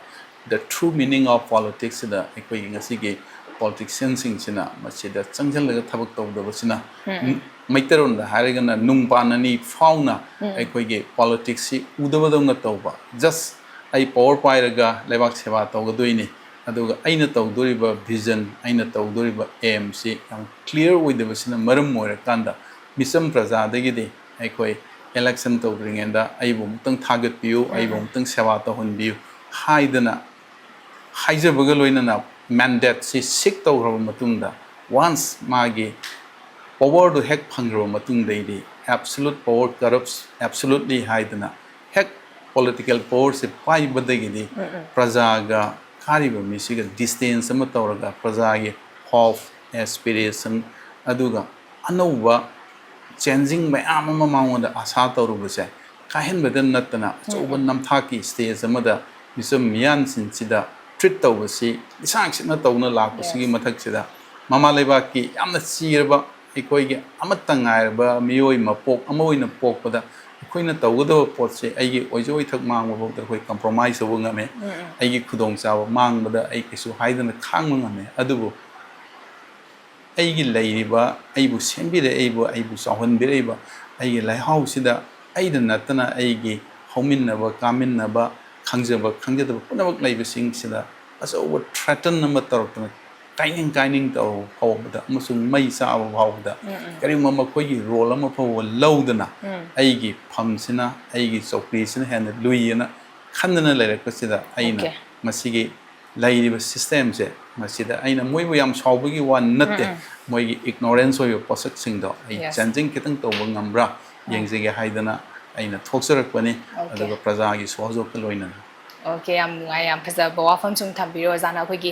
the true meaning of politicsꯁꯤꯗ ꯑꯩꯈꯣꯏꯒꯤ ꯉꯁꯤꯒꯤ politicianꯁꯤꯡꯁꯤꯅ ꯃꯁꯤꯗ ꯆꯪꯁꯤꯜꯂꯒ ꯊꯕꯛ ꯇꯧꯗꯕꯁꯤꯅ, ꯃꯩꯇꯩꯔꯣꯟꯗ ꯍꯥꯏꯔꯒꯅ ꯅꯨꯡꯕꯥꯟ ꯑꯅꯤ ꯐꯥꯎꯅ ꯑꯩꯈꯣꯏꯒꯤ politicsꯁꯤ ꯎꯗꯕꯗꯧꯅ ꯇꯧꯕ꯫ Just ꯑꯩ power ꯄꯥꯏꯔꯒ ꯂꯩꯕꯥꯛ ꯁꯦꯕꯥ ꯇꯧꯒꯗꯣꯏꯅꯤ, ꯑꯗꯨꯒ ꯑꯩꯅ ꯇꯧꯗꯣꯔꯤꯕ vision, ꯑꯩꯅ ꯇꯧꯗꯣꯔꯤꯕ aimꯁꯤ ꯌꯥꯝ clear ꯑꯣꯏꯗꯕꯁꯤꯅ ꯃꯔꯝ ꯑꯣꯏꯔꯀꯥꯟꯗ ꯃꯤꯆꯝ ꯄ꯭ꯔꯖꯥꯗꯒꯤꯗꯤ ꯑꯩꯈꯣꯏ election ꯇꯧꯗ꯭ꯔꯤꯉꯩꯗ ꯑꯩꯕꯨ ꯑꯃꯨꯛꯇꯪ ꯊꯥꯒꯠꯄꯤꯌꯨ, ꯑꯩꯕꯨ ꯑꯃꯨꯛꯇꯪ ꯁꯦꯕꯥ ꯇꯧꯍꯟꯕꯤꯌꯨ ꯍꯥꯏꯗꯅ ꯍꯥꯏꯖꯕꯒ ꯂꯣꯏꯅꯅ mandateꯁꯤ seek ꯇꯧꯈ꯭ꯔꯕ ꯃꯇꯨꯡꯗ, once ꯃꯥꯒꯤ powerꯗꯨ ꯍꯦꯛ ꯐꯪꯈ꯭ꯔꯕ ꯃꯇꯨꯡꯗꯩꯗꯤ absolute power corrupts absolutely ꯍꯥꯏꯗꯅ ꯍꯦꯛ political powerꯁꯤ ꯄꯥꯏꯕꯗꯒꯤꯗꯤ ꯄ꯭ꯔꯖꯥꯒ ꯀꯥꯔꯤꯕ ꯃꯤꯁꯤꯒ distance ꯑꯃ ꯇꯧꯔꯒ ꯄ꯭ꯔꯖꯥꯒꯤ hope, aspiration, ꯑꯗꯨꯒ ꯑꯅꯧꯕ changing ꯃꯌꯥꯝ ꯑꯃ ꯃꯉꯣꯟꯗ ꯑꯁꯥ ꯇꯧꯔꯨꯕꯁꯦ ꯀꯥꯏꯍꯟꯕꯗ ꯅꯠꯇꯅ ꯑꯆꯧꯕ ꯅꯝꯊꯥꯛꯀꯤ stage ꯑꯃꯗ ꯃꯤꯆꯝ ꯃꯤꯌꯥꯝꯁꯤꯡꯁꯤꯗ ꯇ꯭ꯔꯤꯠ ꯇꯧꯕꯁꯤ ꯂꯤꯁꯥꯡ ꯁꯤꯠꯅ ꯇꯧꯅ ꯂꯥꯛꯄꯁꯤꯒꯤ ꯃꯊꯛꯁꯤꯗ ꯃꯃꯥ ꯂꯩꯕꯥꯛꯀꯤ ꯌꯥꯝꯅ ꯆꯤꯔꯕ ꯑꯩꯈꯣꯏꯒꯤ ꯑꯃꯠꯇ ꯉꯥꯏꯔꯕ ꯃꯤꯑꯣꯏ ꯃꯄꯣꯛ ꯑꯃ ꯑꯣꯏꯅ ꯄꯣꯛꯄꯗ ꯑꯩꯈꯣꯏꯅ ꯇꯧꯒꯗꯕ ꯄꯣꯠꯁꯦ ꯑꯩꯒꯤ ꯑꯣꯏꯖ ꯑꯣꯏꯊꯛ ꯃꯥꯡꯕ ꯐꯥꯎꯗ ꯑꯩꯈꯣꯏ ꯀꯝꯄ꯭ꯔꯣꯃꯥꯏꯁ ꯇꯧꯕ ꯉꯝꯃꯦ꯫ ꯑꯩꯒꯤ ꯈꯨꯗꯣꯡꯆꯥꯕ ꯃꯥꯡꯕꯗ ꯑꯩ ꯀꯩꯁꯨ ꯍꯥꯏꯗꯅ ꯈꯥꯡꯕ ꯉꯝꯃꯦ꯫ ꯑꯗꯨꯕꯨ ꯑꯩꯒꯤ ꯂꯩꯔꯤꯕ, ꯑꯩꯕꯨ ꯁꯦꯝꯕꯤꯔꯛꯏꯕ, ꯑꯩꯕꯨ ꯆꯥꯎꯍꯟꯕꯤꯔꯛꯏꯕ ꯑꯩꯒꯤ ꯂꯩꯍꯥꯎꯁꯤꯗ ꯑꯩꯗ ꯅꯠꯇꯅ ꯑꯩꯒꯤ ꯍꯧꯃꯤꯟꯅꯕ, ꯀꯥꯃꯤꯟꯅꯕ, ꯈꯪꯖꯕ, ꯈꯪꯖꯗꯕ ꯄꯨꯝꯅꯃꯛ ꯂꯩꯕꯁꯤꯡꯁꯤꯗ ꯑꯆꯧꯕ ꯊ꯭ꯔꯦꯇꯟ ꯑꯃ ꯇꯧꯔꯛꯇꯅ ꯀꯥꯏꯅꯤꯡ ꯀꯥꯏꯅꯤꯡ ꯇꯧꯔꯕ ꯐꯥꯎꯕꯗ ꯑꯃꯁꯨꯡ ꯃꯩ ꯆꯥꯛꯑꯕ ꯐꯥꯎꯕꯗ ꯀꯔꯤꯒꯨꯝꯕ ꯃꯈꯣꯏꯒꯤ ꯔꯣꯜ ꯑꯃ ꯐꯥꯎꯕ ꯂꯧꯗꯅ ꯑꯩꯒꯤ ꯐꯝꯁꯤꯅ, ꯑꯩꯒꯤ ꯆꯧꯀ꯭ꯔꯤꯁꯤꯅ ꯍꯦꯟꯅ ꯂꯨꯏꯌꯦꯅ ꯈꯟꯗꯅ ꯂꯩꯔꯛꯄꯁꯤꯗ ꯑꯩꯅ ꯃꯁꯤꯒꯤ ꯂꯩꯔꯤꯕ ꯁꯤꯁꯇꯦꯝꯁꯦ ꯃꯁꯤꯗ ꯑꯩꯅ ꯃꯣꯏꯕꯨ ꯌꯥꯝ ꯁꯥꯎꯕꯒꯤ ꯋꯥ ꯅꯠꯇꯦ꯫ ꯃꯣꯏꯒꯤ ꯏꯒꯅꯣꯔꯦꯟꯁ ꯑꯣꯏꯕ ꯄꯣꯠꯁꯛꯁꯤꯡꯗꯣ ꯑꯩ ꯆꯦꯟꯖꯤꯡ ꯈꯤꯇꯪ ꯇꯧꯕ ꯉꯝꯕ꯭ꯔꯥ ꯌꯦꯡꯖꯒꯦ ꯍꯥꯏꯗꯅ ꯑꯩꯅ ꯊꯣꯛꯆꯔꯛꯄꯅꯤ꯫ ꯑꯗꯨꯒ ꯄ꯭ꯔꯖꯥꯒꯤ ꯁꯍꯣꯖꯣꯛꯀ ꯂꯣꯏꯅꯅ꯫ ꯑꯣꯀꯦ, ꯌꯥꯝ ꯅꯨꯡꯉꯥꯏ, ꯌꯥꯝ ꯐꯖꯕ ꯋꯥꯐꯝ ꯁꯨꯝ ꯊꯝꯕꯤꯔꯦ ꯑꯣꯖꯥꯅ꯫ ꯑꯩꯈꯣꯏꯒꯤ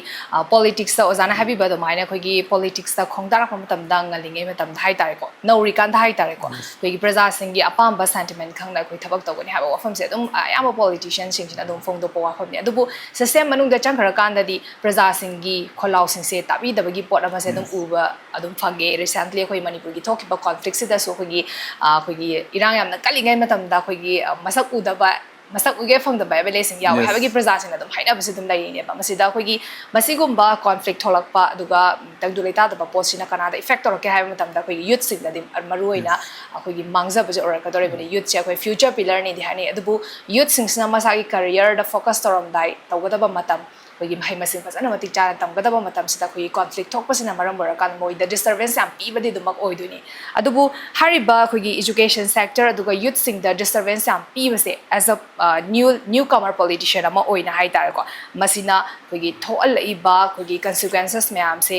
ꯄꯣꯂꯤꯇꯤꯛꯁꯇ ꯑꯣꯖꯥꯅ ꯍꯥꯏꯕꯤꯕ ꯑꯗꯨꯃꯥꯏꯅ ꯑꯩꯈꯣꯏꯒꯤ ꯄꯣꯂꯤꯇꯤꯛꯁꯇ ꯈꯣꯡꯗꯥꯔꯛꯄ ꯃꯇꯝꯗ, ꯉꯜꯂꯤꯉꯩ ꯃꯇꯝꯗ ꯍꯥꯏꯇꯥꯔꯦꯀꯣ, ꯅꯧꯔꯤꯀꯥꯟꯗ ꯍꯥꯏꯇꯥꯔꯦꯀꯣ, ꯑꯩꯈꯣꯏꯒꯤ ꯄ꯭ꯔꯖꯥꯁꯤꯡꯒꯤ ꯑꯄꯥꯝꯕ ꯁꯦꯟꯇꯤꯃꯦꯟ ꯈꯪꯅ ꯑꯩꯈꯣꯏ ꯊꯕꯛ ꯇꯧꯒꯅꯤ ꯍꯥꯏꯕ ꯋꯥꯐꯝꯁꯦ ꯑꯗꯨꯝ ꯑꯌꯥꯝꯕ ꯄꯣꯂꯤꯇꯤꯁꯤꯌꯟꯁꯤꯡꯁꯤꯅ ꯑꯗꯨꯝ ꯐꯣꯡꯗꯣꯛꯄ ꯋꯥꯐꯝꯅꯤ꯫ ꯑꯗꯨꯕꯨ ꯁꯤꯁꯇꯦꯝ ꯃꯅꯨꯡꯗ ꯆꯪꯈ꯭ꯔꯀꯥꯟꯗꯗꯤ ꯄ꯭ꯔꯖꯥꯁꯤꯡꯒꯤ ꯈꯣꯜꯂꯥꯎꯁꯤꯡꯁꯦ ꯇꯥꯕꯤꯗꯕꯒꯤ ꯄꯣꯠ ꯑꯃꯁꯦ ꯑꯗꯨꯝ ꯎꯕ ꯑꯗꯨꯝ ꯐꯪꯉꯦ꯫ ꯔꯤꯁꯦꯟꯠꯂꯤ ꯑꯩꯈꯣꯏ ꯃꯅꯤꯄꯨꯔꯒꯤ ꯊꯣꯛꯈꯤꯕ ꯀꯣꯟꯐ꯭ꯂꯤꯛꯁꯤꯗꯁꯨ ꯑꯩꯈꯣꯏꯒꯤ ꯑꯩꯈꯣꯏꯒꯤ ꯏꯔꯥꯡ ꯌꯥꯝꯅ ꯀꯜꯂꯤꯉꯩ ꯃꯇꯝꯗ ꯑꯩꯈꯣꯏꯒꯤ ꯃꯁꯛ ꯎꯗꯕ, ꯃꯁꯛ ꯎꯒꯦ ꯐꯪꯗꯕ ꯑꯦꯝ ꯑꯦꯜ ꯑꯦꯁꯤꯡ ꯌꯥꯎꯋꯦ ꯍꯥꯏꯕꯒꯤ ꯄ꯭ꯔꯖꯥꯁꯤꯡꯅ ꯑꯗꯨꯝ ꯍꯥꯏꯅꯕꯁꯨ ꯑꯗꯨꯝ ꯂꯩꯔꯤꯅꯦꯕ꯫ ꯃꯁꯤꯗ ꯑꯩꯈꯣꯏꯒꯤ ꯃꯁꯤꯒꯨꯝꯕ ꯀꯣꯟꯐ꯭ꯂꯤꯛ ꯊꯣꯛꯂꯛꯄ ꯑꯗꯨꯒ ꯇꯪꯗꯨ ꯂꯩꯇꯥꯗꯕ ꯄꯣꯠꯁꯤꯅ ꯀꯅꯥꯗ ꯏꯐꯦꯛ ꯇꯧꯔꯛꯀꯦ ꯍꯥꯏꯕ ꯃꯇꯝꯗ ꯑꯩꯈꯣꯏꯒꯤ ꯌꯨꯠꯁꯤꯡꯗꯗꯤ ꯃꯔꯨꯑꯣꯏꯅ ꯑꯩꯈꯣꯏꯒꯤ ꯃꯥꯡꯖꯕꯁꯦ ꯑꯣꯏꯔꯛꯀꯗꯧꯔꯤꯕꯅꯤ꯫ ꯌꯨꯠꯁꯦ ꯑꯩꯈꯣꯏ ꯐ꯭ꯌꯨꯆꯔ ꯄꯤꯂꯔꯅꯤꯗꯤ ꯍꯥꯏꯅꯩ꯫ ꯑꯗꯨꯕꯨ ꯌꯨꯠꯁꯤꯡꯁꯤꯅ ꯃꯁꯥꯒꯤ ꯀꯔꯤꯌꯔꯗ ꯐꯣꯀꯁ ꯇꯧꯔꯝꯗꯥꯏ ꯇꯧꯒꯗꯕ ꯃꯇꯝ, ꯑꯩꯈꯣꯏꯒꯤ ꯃꯍꯩ ꯃꯁꯤꯡ ꯐꯖꯅ ꯃꯇꯤꯛ ꯆꯥꯅ ꯇꯝꯒꯗꯕ ꯃꯇꯝꯁꯤꯗ ꯑꯩꯈꯣꯏꯒꯤ ꯀꯣꯟꯐ꯭ꯂꯤꯛ ꯊꯣꯛꯄꯁꯤꯅ ꯃꯔꯝ ꯑꯣꯏꯔꯀꯥꯟꯗ ꯃꯣꯏꯗ ꯗꯤꯁꯇꯔꯕꯦꯟꯁ ꯌꯥꯝ ꯄꯤꯕꯗꯤ ꯑꯗꯨꯃꯛ ꯑꯣꯏꯗꯣꯏꯅꯤ꯫ ꯑꯗꯨꯕꯨ ꯍꯥꯏꯔꯤꯕ ꯑꯩꯈꯣꯏꯒꯤ ꯏꯖꯨꯀꯦꯁꯟ ꯁꯦꯛꯇꯔ ꯑꯗꯨꯒ ꯌꯨꯠꯁꯤꯡꯗ ꯗꯤꯁꯇꯔꯕꯦꯟꯁ ꯌꯥꯝ ꯄꯤꯕꯁꯦ, ꯑꯦꯁ ꯑ ꯅ꯭ꯌꯨ ꯅ꯭ꯌꯨ ꯀꯃꯔ ꯄꯣꯂꯤꯇꯤꯁꯤꯌꯟ ꯑꯃ ꯑꯣꯏꯅ ꯍꯥꯏꯇꯥꯔꯦꯀꯣ, ꯃꯁꯤꯅ ꯑꯩꯈꯣꯏꯒꯤ ꯊꯣꯛꯍꯜꯂꯛꯏꯕ ꯑꯩꯈꯣꯏꯒꯤ ꯀꯟꯁꯤꯀ꯭ꯋꯦꯟꯁꯦꯁ ꯃꯌꯥꯝꯁꯦ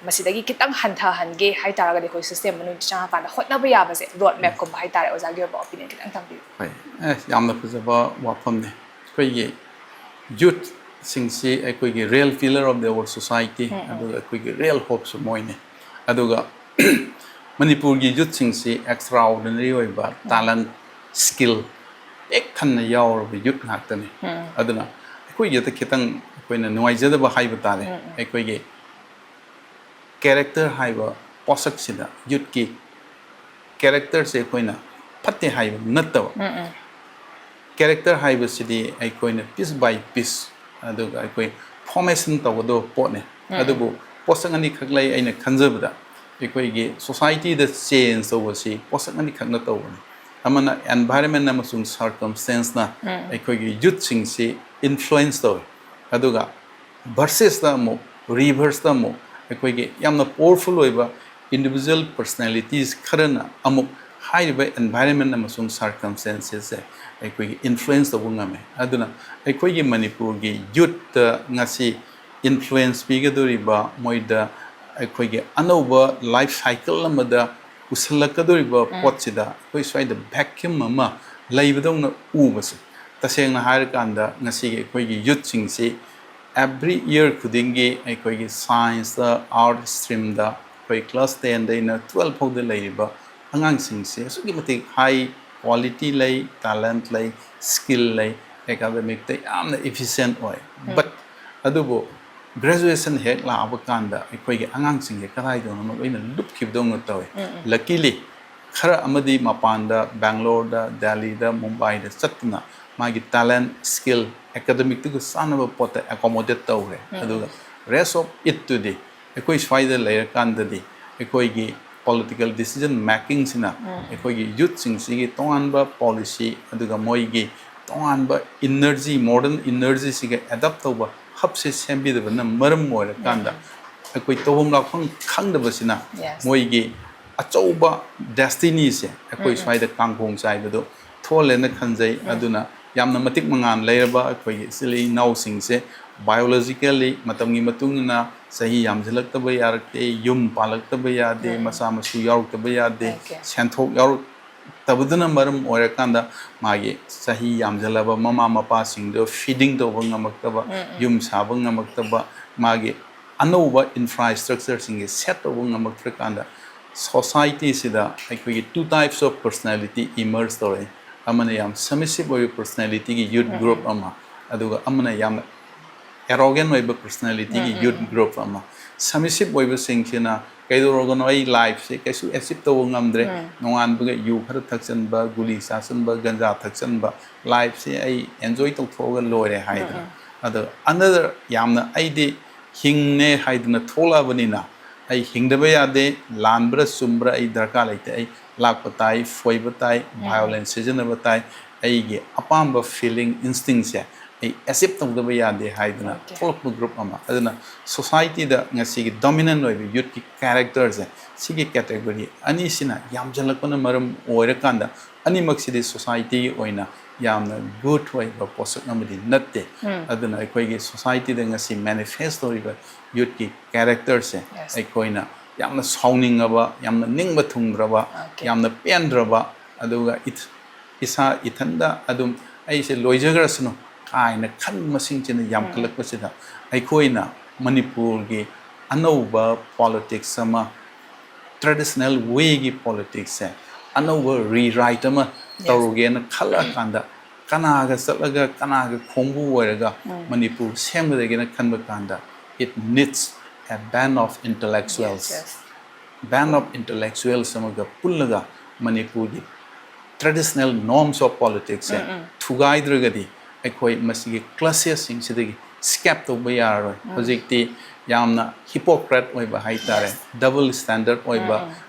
ꯃꯁꯤꯗꯒꯤ ꯈꯤꯇꯪ ꯍꯟꯊꯍꯟꯒꯦ ꯍꯥꯏꯇꯥꯔꯒꯗꯤ ꯑꯩꯈꯣꯏ ꯁꯤꯁꯇꯦꯝ ꯃꯅꯨꯡꯗ ꯆꯪꯉꯀꯥꯟꯗ ꯍꯣꯠꯅꯕ ꯌꯥꯕꯁꯦ, ꯔꯣꯗ ꯃꯦꯞꯀꯨꯝꯕ ꯍꯥꯏꯇꯥꯔꯦ, ꯑꯣꯖꯥꯒꯤ ꯑꯣꯏꯕ ꯑꯣꯄꯤꯅꯤꯌꯟ ꯈꯤꯇꯪ ꯊꯝꯕꯤꯌꯨ꯫ ꯍꯣꯏ, ꯑꯦ, ꯌꯥꯝꯅ ꯐꯖꯕ ꯋꯥꯐꯝꯅꯤ꯫ ꯑꯩꯈꯣꯏꯒꯤ ꯌꯨꯠꯁꯤꯡꯁꯤ ꯑꯩꯈꯣꯏꯒꯤ real pillar of the our society, ꯑꯗꯨꯒ ꯑꯩꯈꯣꯏꯒꯤ ꯔꯤꯌꯦꯜ ꯍꯣꯞꯁꯨ ꯃꯣꯏꯅꯤ꯫ ꯑꯗꯨꯒ ꯃꯅꯤꯄꯨꯔꯒꯤ ꯌꯨꯠꯁꯤꯡꯁꯤ ꯑꯦꯛꯁꯇ꯭ꯔꯥ ꯑꯣꯔꯗꯤꯅꯔꯤ ꯑꯣꯏꯕ ꯇꯦꯂꯦꯟ, ꯁ꯭ꯀꯤꯜ ꯄꯤꯛ ꯊꯟꯅ ꯌꯥꯎꯔꯕ ꯌꯨꯠ ꯉꯥꯛꯇꯅꯤ꯫ ꯑꯗꯨꯅ ꯑꯩꯈꯣꯏꯒꯤꯗ ꯈꯤꯇꯪ ꯑꯩꯈꯣꯏꯅ ꯅꯨꯡꯉꯥꯏꯖꯗꯕ ꯍꯥꯏꯕ ꯇꯥꯔꯦ꯫ ꯎꯝ, ꯎꯝ꯫ ꯑꯩꯈꯣꯏꯒꯤ character ꯍꯥꯏꯕ ꯄꯣꯠꯁꯛꯁꯤꯗ, youthꯀꯤ characterꯁꯦ ꯑꯩꯈꯣꯏꯅ ꯐꯠꯇꯦ ꯍꯥꯏꯕ ꯅꯠꯇꯕ, ꯎꯝ, ꯎꯝ꯫ character ꯍꯥꯏꯕꯁꯤꯗꯤ ꯑꯩꯈꯣꯏꯅ piece by piece ꯑꯗꯨꯒ ꯑꯩꯈꯣꯏ formation ꯇꯧꯒꯗꯕ ꯄꯣꯠꯅꯤ꯫ ꯎꯝ, ꯎꯝ꯫ ꯑꯗꯨꯕꯨ ꯄꯣꯠꯁꯛ ꯑꯅꯤꯈꯛ ꯂꯩ꯫ ꯑꯩꯅ ꯈꯟꯖꯕꯗ ꯑꯩꯈꯣꯏꯒꯤ societyꯗ change ꯇꯧꯕꯁꯤ ꯄꯣꯠꯁꯛ ꯑꯅꯤꯈꯛꯅ ꯇꯧꯕꯅꯤ꯫ ꯑꯃꯅ environment ꯑꯃꯁꯨꯡ circumstanceꯅ ꯎꯝ꯫ ꯑꯩꯈꯣꯏꯒꯤ youthꯁꯤꯡꯁꯤ influence ꯇꯧꯏ, ꯑꯗꯨꯒ versusꯇ ꯑꯃꯨꯛ, reverseꯇ ꯑꯃꯨꯛ ꯑꯩꯈꯣꯏꯒꯤ ꯌꯥꯝꯅ powerful ꯑꯣꯏꯕ individual personalities ꯈꯔꯅ ꯑꯃꯨꯛ ꯍꯥꯏꯔꯤꯕ environment ꯑꯃꯁꯨꯡ circumstancesꯁꯦ ꯑꯩꯈꯣꯏꯒꯤ influence ꯇꯧꯕ ꯉꯝꯃꯦ꯫ ꯑꯗꯨꯅ ꯑꯩꯈꯣꯏꯒꯤ ꯃꯅꯤꯄꯨꯔꯒꯤ youthꯇ ꯉꯁꯤ influence ꯄꯤꯒꯗꯧꯔꯤꯕ, ꯃꯣꯏꯗ ꯑꯩꯈꯣꯏꯒꯤ ꯑꯅꯧꯕ life cycle ꯑꯃꯗ ꯄꯨꯁꯜꯂꯛꯀꯗꯧꯔꯤꯕ ꯎꯝ꯫ ꯄꯣꯠꯁꯤꯗ ꯑꯩꯈꯣꯏ ꯁ꯭ꯋꯥꯏꯗ vacuum ꯑꯃ ꯂꯩꯕꯗꯧꯅ ꯎꯕꯁꯦ, ꯇꯁꯦꯡꯅ ꯍꯥꯏꯔꯀꯥꯟꯗ ꯉꯁꯤꯒꯤ ꯑꯩꯈꯣꯏꯒꯤ youthꯁꯤꯡꯁꯤ every year ꯈꯨꯗꯤꯡꯒꯤ ꯑꯩꯈꯣꯏꯒꯤ scienceꯇ, arts streamꯗ, ꯑꯩꯈꯣꯏ class tenꯗꯩꯅ twelve ꯐꯥꯎꯗ ꯂꯩꯔꯤꯕ ꯑꯉꯥꯡꯁꯤꯡꯁꯦ ꯑꯁꯨꯛꯀꯤ ꯃꯇꯤꯛ high quality ꯂꯩ, talent ꯂꯩ, skill ꯂꯩ, academicꯇ ꯌꯥꯝꯅ efficient ꯑꯣꯏ꯫ ꯎꯝ꯫ But ꯑꯗꯨꯕꯨ graduation ꯍꯦꯛ ꯂꯥꯛꯑꯕ ꯀꯥꯟꯗ ꯑꯩꯈꯣꯏꯒꯤ ꯑꯉꯥꯡꯁꯤꯡꯁꯦ ꯀꯗꯥꯏꯗꯅꯣ ꯂꯣꯏꯅ ꯂꯨꯞꯈꯤꯕꯗꯧꯅ ꯇꯧꯏ꯫ ꯎꯝ, ꯎꯝ꯫ Luckily ꯈꯔ ꯑꯃꯗꯤ ꯃꯄꯥꯟꯗ, ꯕꯦꯡꯒ꯭ꯂꯣꯔꯗ, ꯗꯦꯜꯂꯤꯗ, ꯃꯨꯝꯕꯥꯏꯗ ꯆꯠꯇꯨꯅ ꯃꯥꯒꯤ talent, skill, academicꯇꯨꯒ ꯆꯥꯟꯅꯕ ꯄꯣꯠꯇ accommodate ꯇꯧꯈ꯭ꯔꯦ꯫ ꯎꯝ꯫ ꯑꯗꯨꯒ rest of itꯇꯨꯗꯤ ꯑꯩꯈꯣꯏ ꯁ꯭ꯋꯥꯏꯗ ꯂꯩꯔꯀꯥꯟꯗꯗꯤ ꯑꯩꯈꯣꯏꯒꯤ political decision makingꯁꯤꯅ ꯎꯝ꯫ ꯑꯩꯈꯣꯏꯒꯤ youthꯁꯤꯡꯁꯤꯒꯤ ꯇꯣꯉꯥꯟꯕ policy ꯑꯗꯨꯒ ꯃꯣꯏꯒꯤ ꯇꯣꯉꯥꯟꯕ energy, modern energyꯁꯤꯒ adapt ꯇꯧꯕ hubꯁꯦ ꯁꯦꯝꯕꯤꯗꯕꯅ ꯃꯔꯝ ꯑꯣꯏꯔꯀꯥꯟꯗ ꯎꯝ꯫ ꯑꯩꯈꯣꯏ ꯇꯧꯐꯝ ꯂꯥꯛꯐꯝ ꯈꯪꯗꯕꯁꯤꯅ Yes. ꯃꯣꯏꯒꯤ ꯑꯆꯧꯕ destinyꯁꯦ ꯑꯩꯈꯣꯏ ꯎꯝ, ꯎꯝ꯫ ꯁ꯭ꯋꯥꯏꯗ ꯀꯥꯡꯈꯣꯡ ꯆꯥꯏꯕꯗꯣ ꯊꯣꯛꯍꯜꯂꯦꯅ ꯈꯟꯖꯩ꯫ ꯎꯝ꯫ ꯑꯗꯨꯅ ꯌꯥꯝꯅ ꯃꯇꯤꯛ ꯃꯉꯥꯜ ꯂꯩꯔꯕ ꯑꯩꯈꯣꯏꯒꯤ ꯏꯆꯤꯜ ꯏꯅꯥꯎꯁꯤꯡꯁꯦ biologically ꯃꯇꯝꯒꯤ ꯃꯇꯨꯡ ꯏꯟꯅ ꯆꯍꯤ ꯌꯥꯝꯁꯤꯜꯂꯛꯇꯕ ꯌꯥꯔꯛꯇꯦ, ꯌꯨꯝ ꯄꯥꯜꯂꯛꯇꯕ ꯌꯥꯗꯦ, ꯎꯝ꯫ ꯃꯆꯥ ꯃꯁꯨ ꯌꯥꯎꯔꯛꯇꯕ ꯌꯥꯗꯦ, Okay. ꯁꯦꯟꯊꯣꯛ ꯌꯥꯎꯔꯛꯇꯕꯗꯨꯅ ꯃꯔꯝ ꯑꯣꯏꯔꯀꯥꯟꯗ ꯃꯥꯒꯤ ꯆꯍꯤ ꯌꯥꯝꯁꯤꯜꯂꯕ ꯃꯃꯥ ꯃꯄꯥꯁꯤꯡꯗꯣ feeding ꯇꯧꯕ ꯉꯝꯃꯛꯇꯕ, ꯎꯝ, ꯎꯝ꯫ ꯌꯨꯝ ꯁꯥꯕ ꯉꯝꯃꯛꯇꯕ, ꯃꯥꯒꯤ ꯑꯅꯧꯕ infrastructureꯁꯤꯡꯁꯦ set ꯇꯧꯕ ꯉꯝꯃꯛꯇ꯭ꯔꯀꯥꯟꯗ societyꯁꯤꯗ ꯑꯩꯈꯣꯏꯒꯤ two types of personality emerge ꯇꯧꯔꯛꯏ꯫ ꯑꯃꯅ ꯌꯥꯝ submissive ꯑꯣꯏꯕ personalityꯒꯤ youth ꯎꯝ, group ꯎꯝ꯫ ꯑꯃ, ꯑꯗꯨꯒ ꯑꯃꯅ ꯌꯥꯝꯅ arrogant ꯑꯣꯏꯕ personality ꯒꯤ youth group ꯑꯃ, submissive ꯑꯣꯏꯕꯁꯤꯡꯁꯤꯅ ꯀꯩꯗꯧꯔꯒꯅꯣ ꯑꯩ life ꯁꯦ ꯀꯩꯁꯨ achieve ꯇꯧꯕ ꯉꯝꯗ꯭ꯔꯦ, ꯅꯣꯡꯉꯥꯟꯕꯒ ꯌꯨ ꯈꯔ ꯊꯛꯆꯟꯕ, ꯒꯨꯂꯤ ꯆꯥꯁꯟꯕ, ꯒꯟꯖꯥ ꯊꯛꯆꯟꯕ, life ꯁꯦ ꯑꯩ enjoy ꯇꯧꯊꯣꯛꯑꯒ ꯂꯣꯏꯔꯦ ꯍꯥꯏꯗꯅ꯫ ꯑꯗꯣ another ꯌꯥꯝꯅ ꯑꯩꯗꯤ ꯍꯤꯡꯅꯦ ꯍꯥꯏꯗꯅ ꯊꯣꯛꯂꯛꯑꯕꯅꯤꯅ ꯑꯩ ꯍꯤꯡꯗꯕ ꯌꯥꯗꯦ, ꯂꯥꯟꯕ꯭ꯔꯥ ꯆꯨꯝꯕ꯭ꯔꯥ ꯑꯩ ꯗꯔꯀꯥꯔ ꯂꯩꯇꯦ, ꯑꯩ ꯂꯥꯛꯄ ꯇꯥꯏ, ꯐꯣꯏꯕ ꯇꯥꯏ, violence ꯁꯤꯖꯤꯟꯅꯕ ꯇꯥꯏ, ꯑꯩꯒꯤ ꯑꯄꯥꯝꯕ feeling, instinct ꯁꯦ ꯑꯩ achieve ꯇꯧꯗꯕ ꯌꯥꯗꯦ ꯍꯥꯏꯗꯅ ꯊꯣꯛꯂꯛꯄ group ꯑꯃ꯫ ꯑꯗꯨꯅ society ꯗ ꯉꯁꯤꯒꯤ dominant ꯑꯣꯏꯕ youth ꯀꯤ character ꯁꯦ, ꯁꯤꯒꯤ category ꯑꯅꯤꯁꯤꯅ ꯌꯥꯝꯁꯤꯜꯂꯛꯄꯅ ꯃꯔꯝ ꯑꯣꯏꯔꯀꯥꯟꯗ ꯑꯅꯤꯃꯛꯁꯤꯗꯤ society ꯒꯤ ꯑꯣꯏꯅ ꯌꯥꯝꯅ good ꯑꯣꯏꯕ ꯄꯣꯠꯁꯛ ꯑꯃꯗꯤ ꯅꯠꯇꯦ꯫ ꯑꯗꯨꯅ ꯑꯩꯈꯣꯏꯒꯤ society ꯗ ꯉꯁꯤ manifest ꯇꯧꯔꯤꯕ youth ꯀꯤ character ꯁꯦ ꯑꯩꯈꯣꯏꯅ ꯌꯥꯝꯅ ꯁꯥꯎꯅꯤꯡꯉꯕ, ꯌꯥꯝꯅ ꯅꯤꯡꯕ ꯊꯨꯡꯗ꯭ꯔꯕ, ꯌꯥꯝꯅ ꯄꯦꯟꯗ꯭ꯔꯕ, ꯑꯗꯨꯒ ꯏꯁꯥ ꯏꯊꯟꯗ ꯑꯗꯨꯝ ꯑꯩꯁꯦ ꯂꯣꯏꯖꯈ꯭ꯔꯁꯅꯨ ꯀꯥꯏꯅ ꯈꯟꯕ ꯃꯁꯤꯡꯁꯤꯅ ꯌꯥꯝꯈꯠꯂꯛꯄꯁꯤꯗ ꯑꯩꯈꯣꯏꯅ ꯃꯅꯤꯄꯨꯔꯒꯤ ꯑꯅꯧꯕ politics ꯑꯃ, traditional way ꯒꯤ politics ꯁꯦ ꯑꯅꯧꯕ rewrite ꯑꯃ ꯇꯧꯔꯨꯒꯦꯅ ꯈꯜꯂꯛꯑꯀꯥꯟꯗ ꯀꯅꯥꯒ ꯆꯠꯂꯒ ꯀꯅꯥꯒ ꯈꯣꯡꯕꯨ ꯑꯣꯏꯔꯒ ꯃꯅꯤꯄꯨꯔ ꯁꯦꯝꯒꯗꯒꯦꯅ ꯈꯟꯕ ꯀꯥꯟꯗ it needs a band of intellectuals, band of intellectuals ꯑꯃꯒ ꯄꯨꯜꯂꯒ ꯃꯅꯤꯄꯨꯔꯒꯤ traditional norms of politics ꯁꯦ ꯊꯨꯒꯥꯏꯗ꯭ꯔꯒꯗꯤ ꯑꯩꯈꯣꯏ ꯃꯁꯤꯒꯤ clash ꯁꯤꯡꯁꯤꯗꯒꯤ escape ꯇꯧꯕ ꯌꯥꯔꯔꯣꯏ꯫ ꯍꯧꯖꯤꯛꯇꯤ ꯌꯥꯝꯅ hypocrite ꯑꯣꯏꯕ ꯍꯥꯏꯇꯥꯔꯦ, double standard ꯑꯣꯏꯕ,